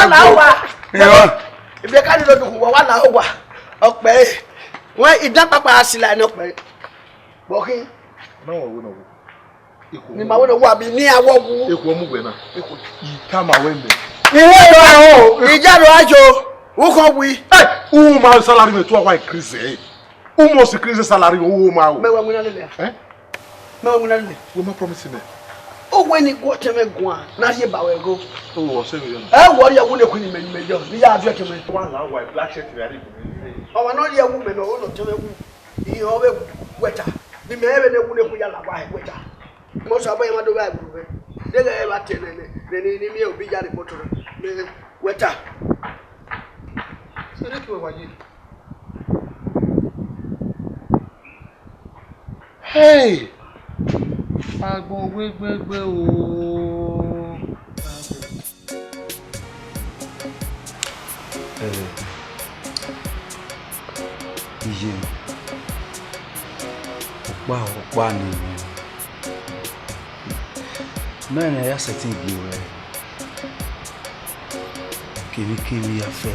na wa. Ibi ka ni lo dukhu wa wa la wa. Ọkpẹ. Wẹ idan papa asila ni ọkpẹ. Bọ khin. Na wọ wo na wo. Ni ma wẹ ne wa bi ni awọ wu. Eku ọmọ wẹ na. Eku. Itama wẹ mẹ. Iwe ro aho. Ija ro ajo. U khan wi. Hey, u ma salary me tu wa increase. U must increase salary o ma o. Mẹ wa wina lele. Eh? Mẹ wa wina lele. We ma promise me. O wẹ ni guọ tẹmwẹ guan na rhie ba wẹ go. O wọ se mi yọ. Ẹ wọ rhie wu ne ku ni mẹ ni mẹ yọ. Ni ya address mẹ. Wa la wa black shirt rẹ ari. Ọmọ na rhie wu mẹ mẹ o nọ tẹmwẹ wu. Iye ọvbe wẹta, ne imẹ rẹn vbene ẹwu ne ẹkhu ya la wa hẹ wẹta. Mẹ Osanobua ma do vba ẹvbo ruẹ. Deghẹ ẹ vba te nẹ, nẹ, nẹ, ne I miẹn obi ya rre moto nẹ, wẹta. Sẹrẹ ke wa ye. Hey! Agbọn wegbe gbe o. Eh, iye, ọkpa, ọkpa ne emwi. Mẹ ne ya sẹtin gie ruẹ. Kevbikevbi ya fẹ,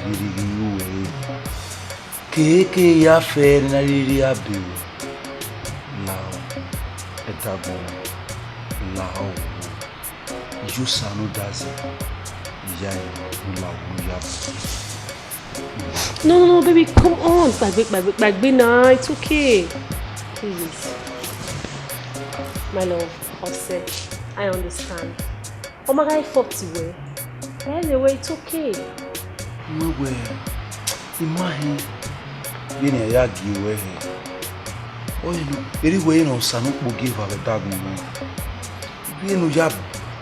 rhirhi ghi ru wẹ re. Keke ya fẹ ne a rhirhi a be ruẹ. Lahọ, ẹdagbọn, lahọ, wowo. Use another thing. Iya, you la wo ya. No, no, no, baby, come on. Gbagbe, gbagbe, gbagbe now. It's okay. Please. My love, Ose, I understand. Ọ ma gha fault wẹ. Anyway, it's okay. Wẹ wẹ, I ma hin vbene a ya gie ruẹ hẹ. Ọ ye no, erha wẹ ne Osa ne ukpo gie eva vbe ẹdagbọn mwẹ. Vbene u ya,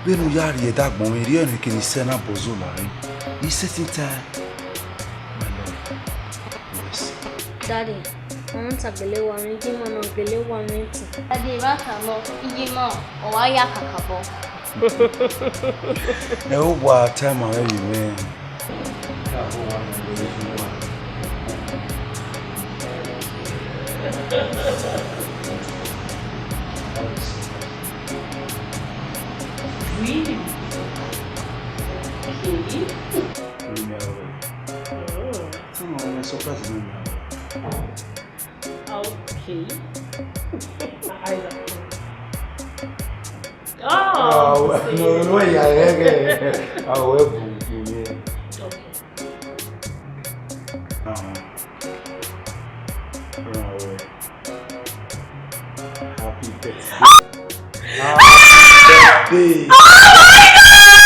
vbene u ya rhie ẹdagbọn mwẹ, erriọ ne kene isẹ na bọzọ la rre. I sẹtin tae, my love, rest. Daddy, ọ rhunmwuda gele wa mwẹ, iye ima nọ gele wa mwẹ ẹtin. Daddy, vbe a ta nọ, iye ima, ọ wa ya kakabọ. Ẹ, uwa ta ma mwẹ vbe mwẹ. Really? Okay. Mm. Tell me, I'm surprised you know me. Okay. My eyes are closed. Oh, oh, okay. No, no, yeah, yeah, yeah. Ah, well, boom, boom, yeah. Okay. Uh-huh. Run away. Happy birthday. Happy birthday. Oh my God!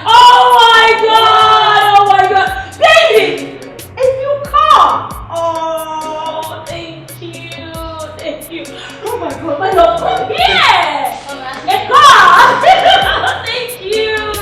Oh my God! Oh my God! Baby! If you come! Oh, thank you. Thank you. Oh my God, my love, come here! Come on. Hey, come! Thank you. Thank you.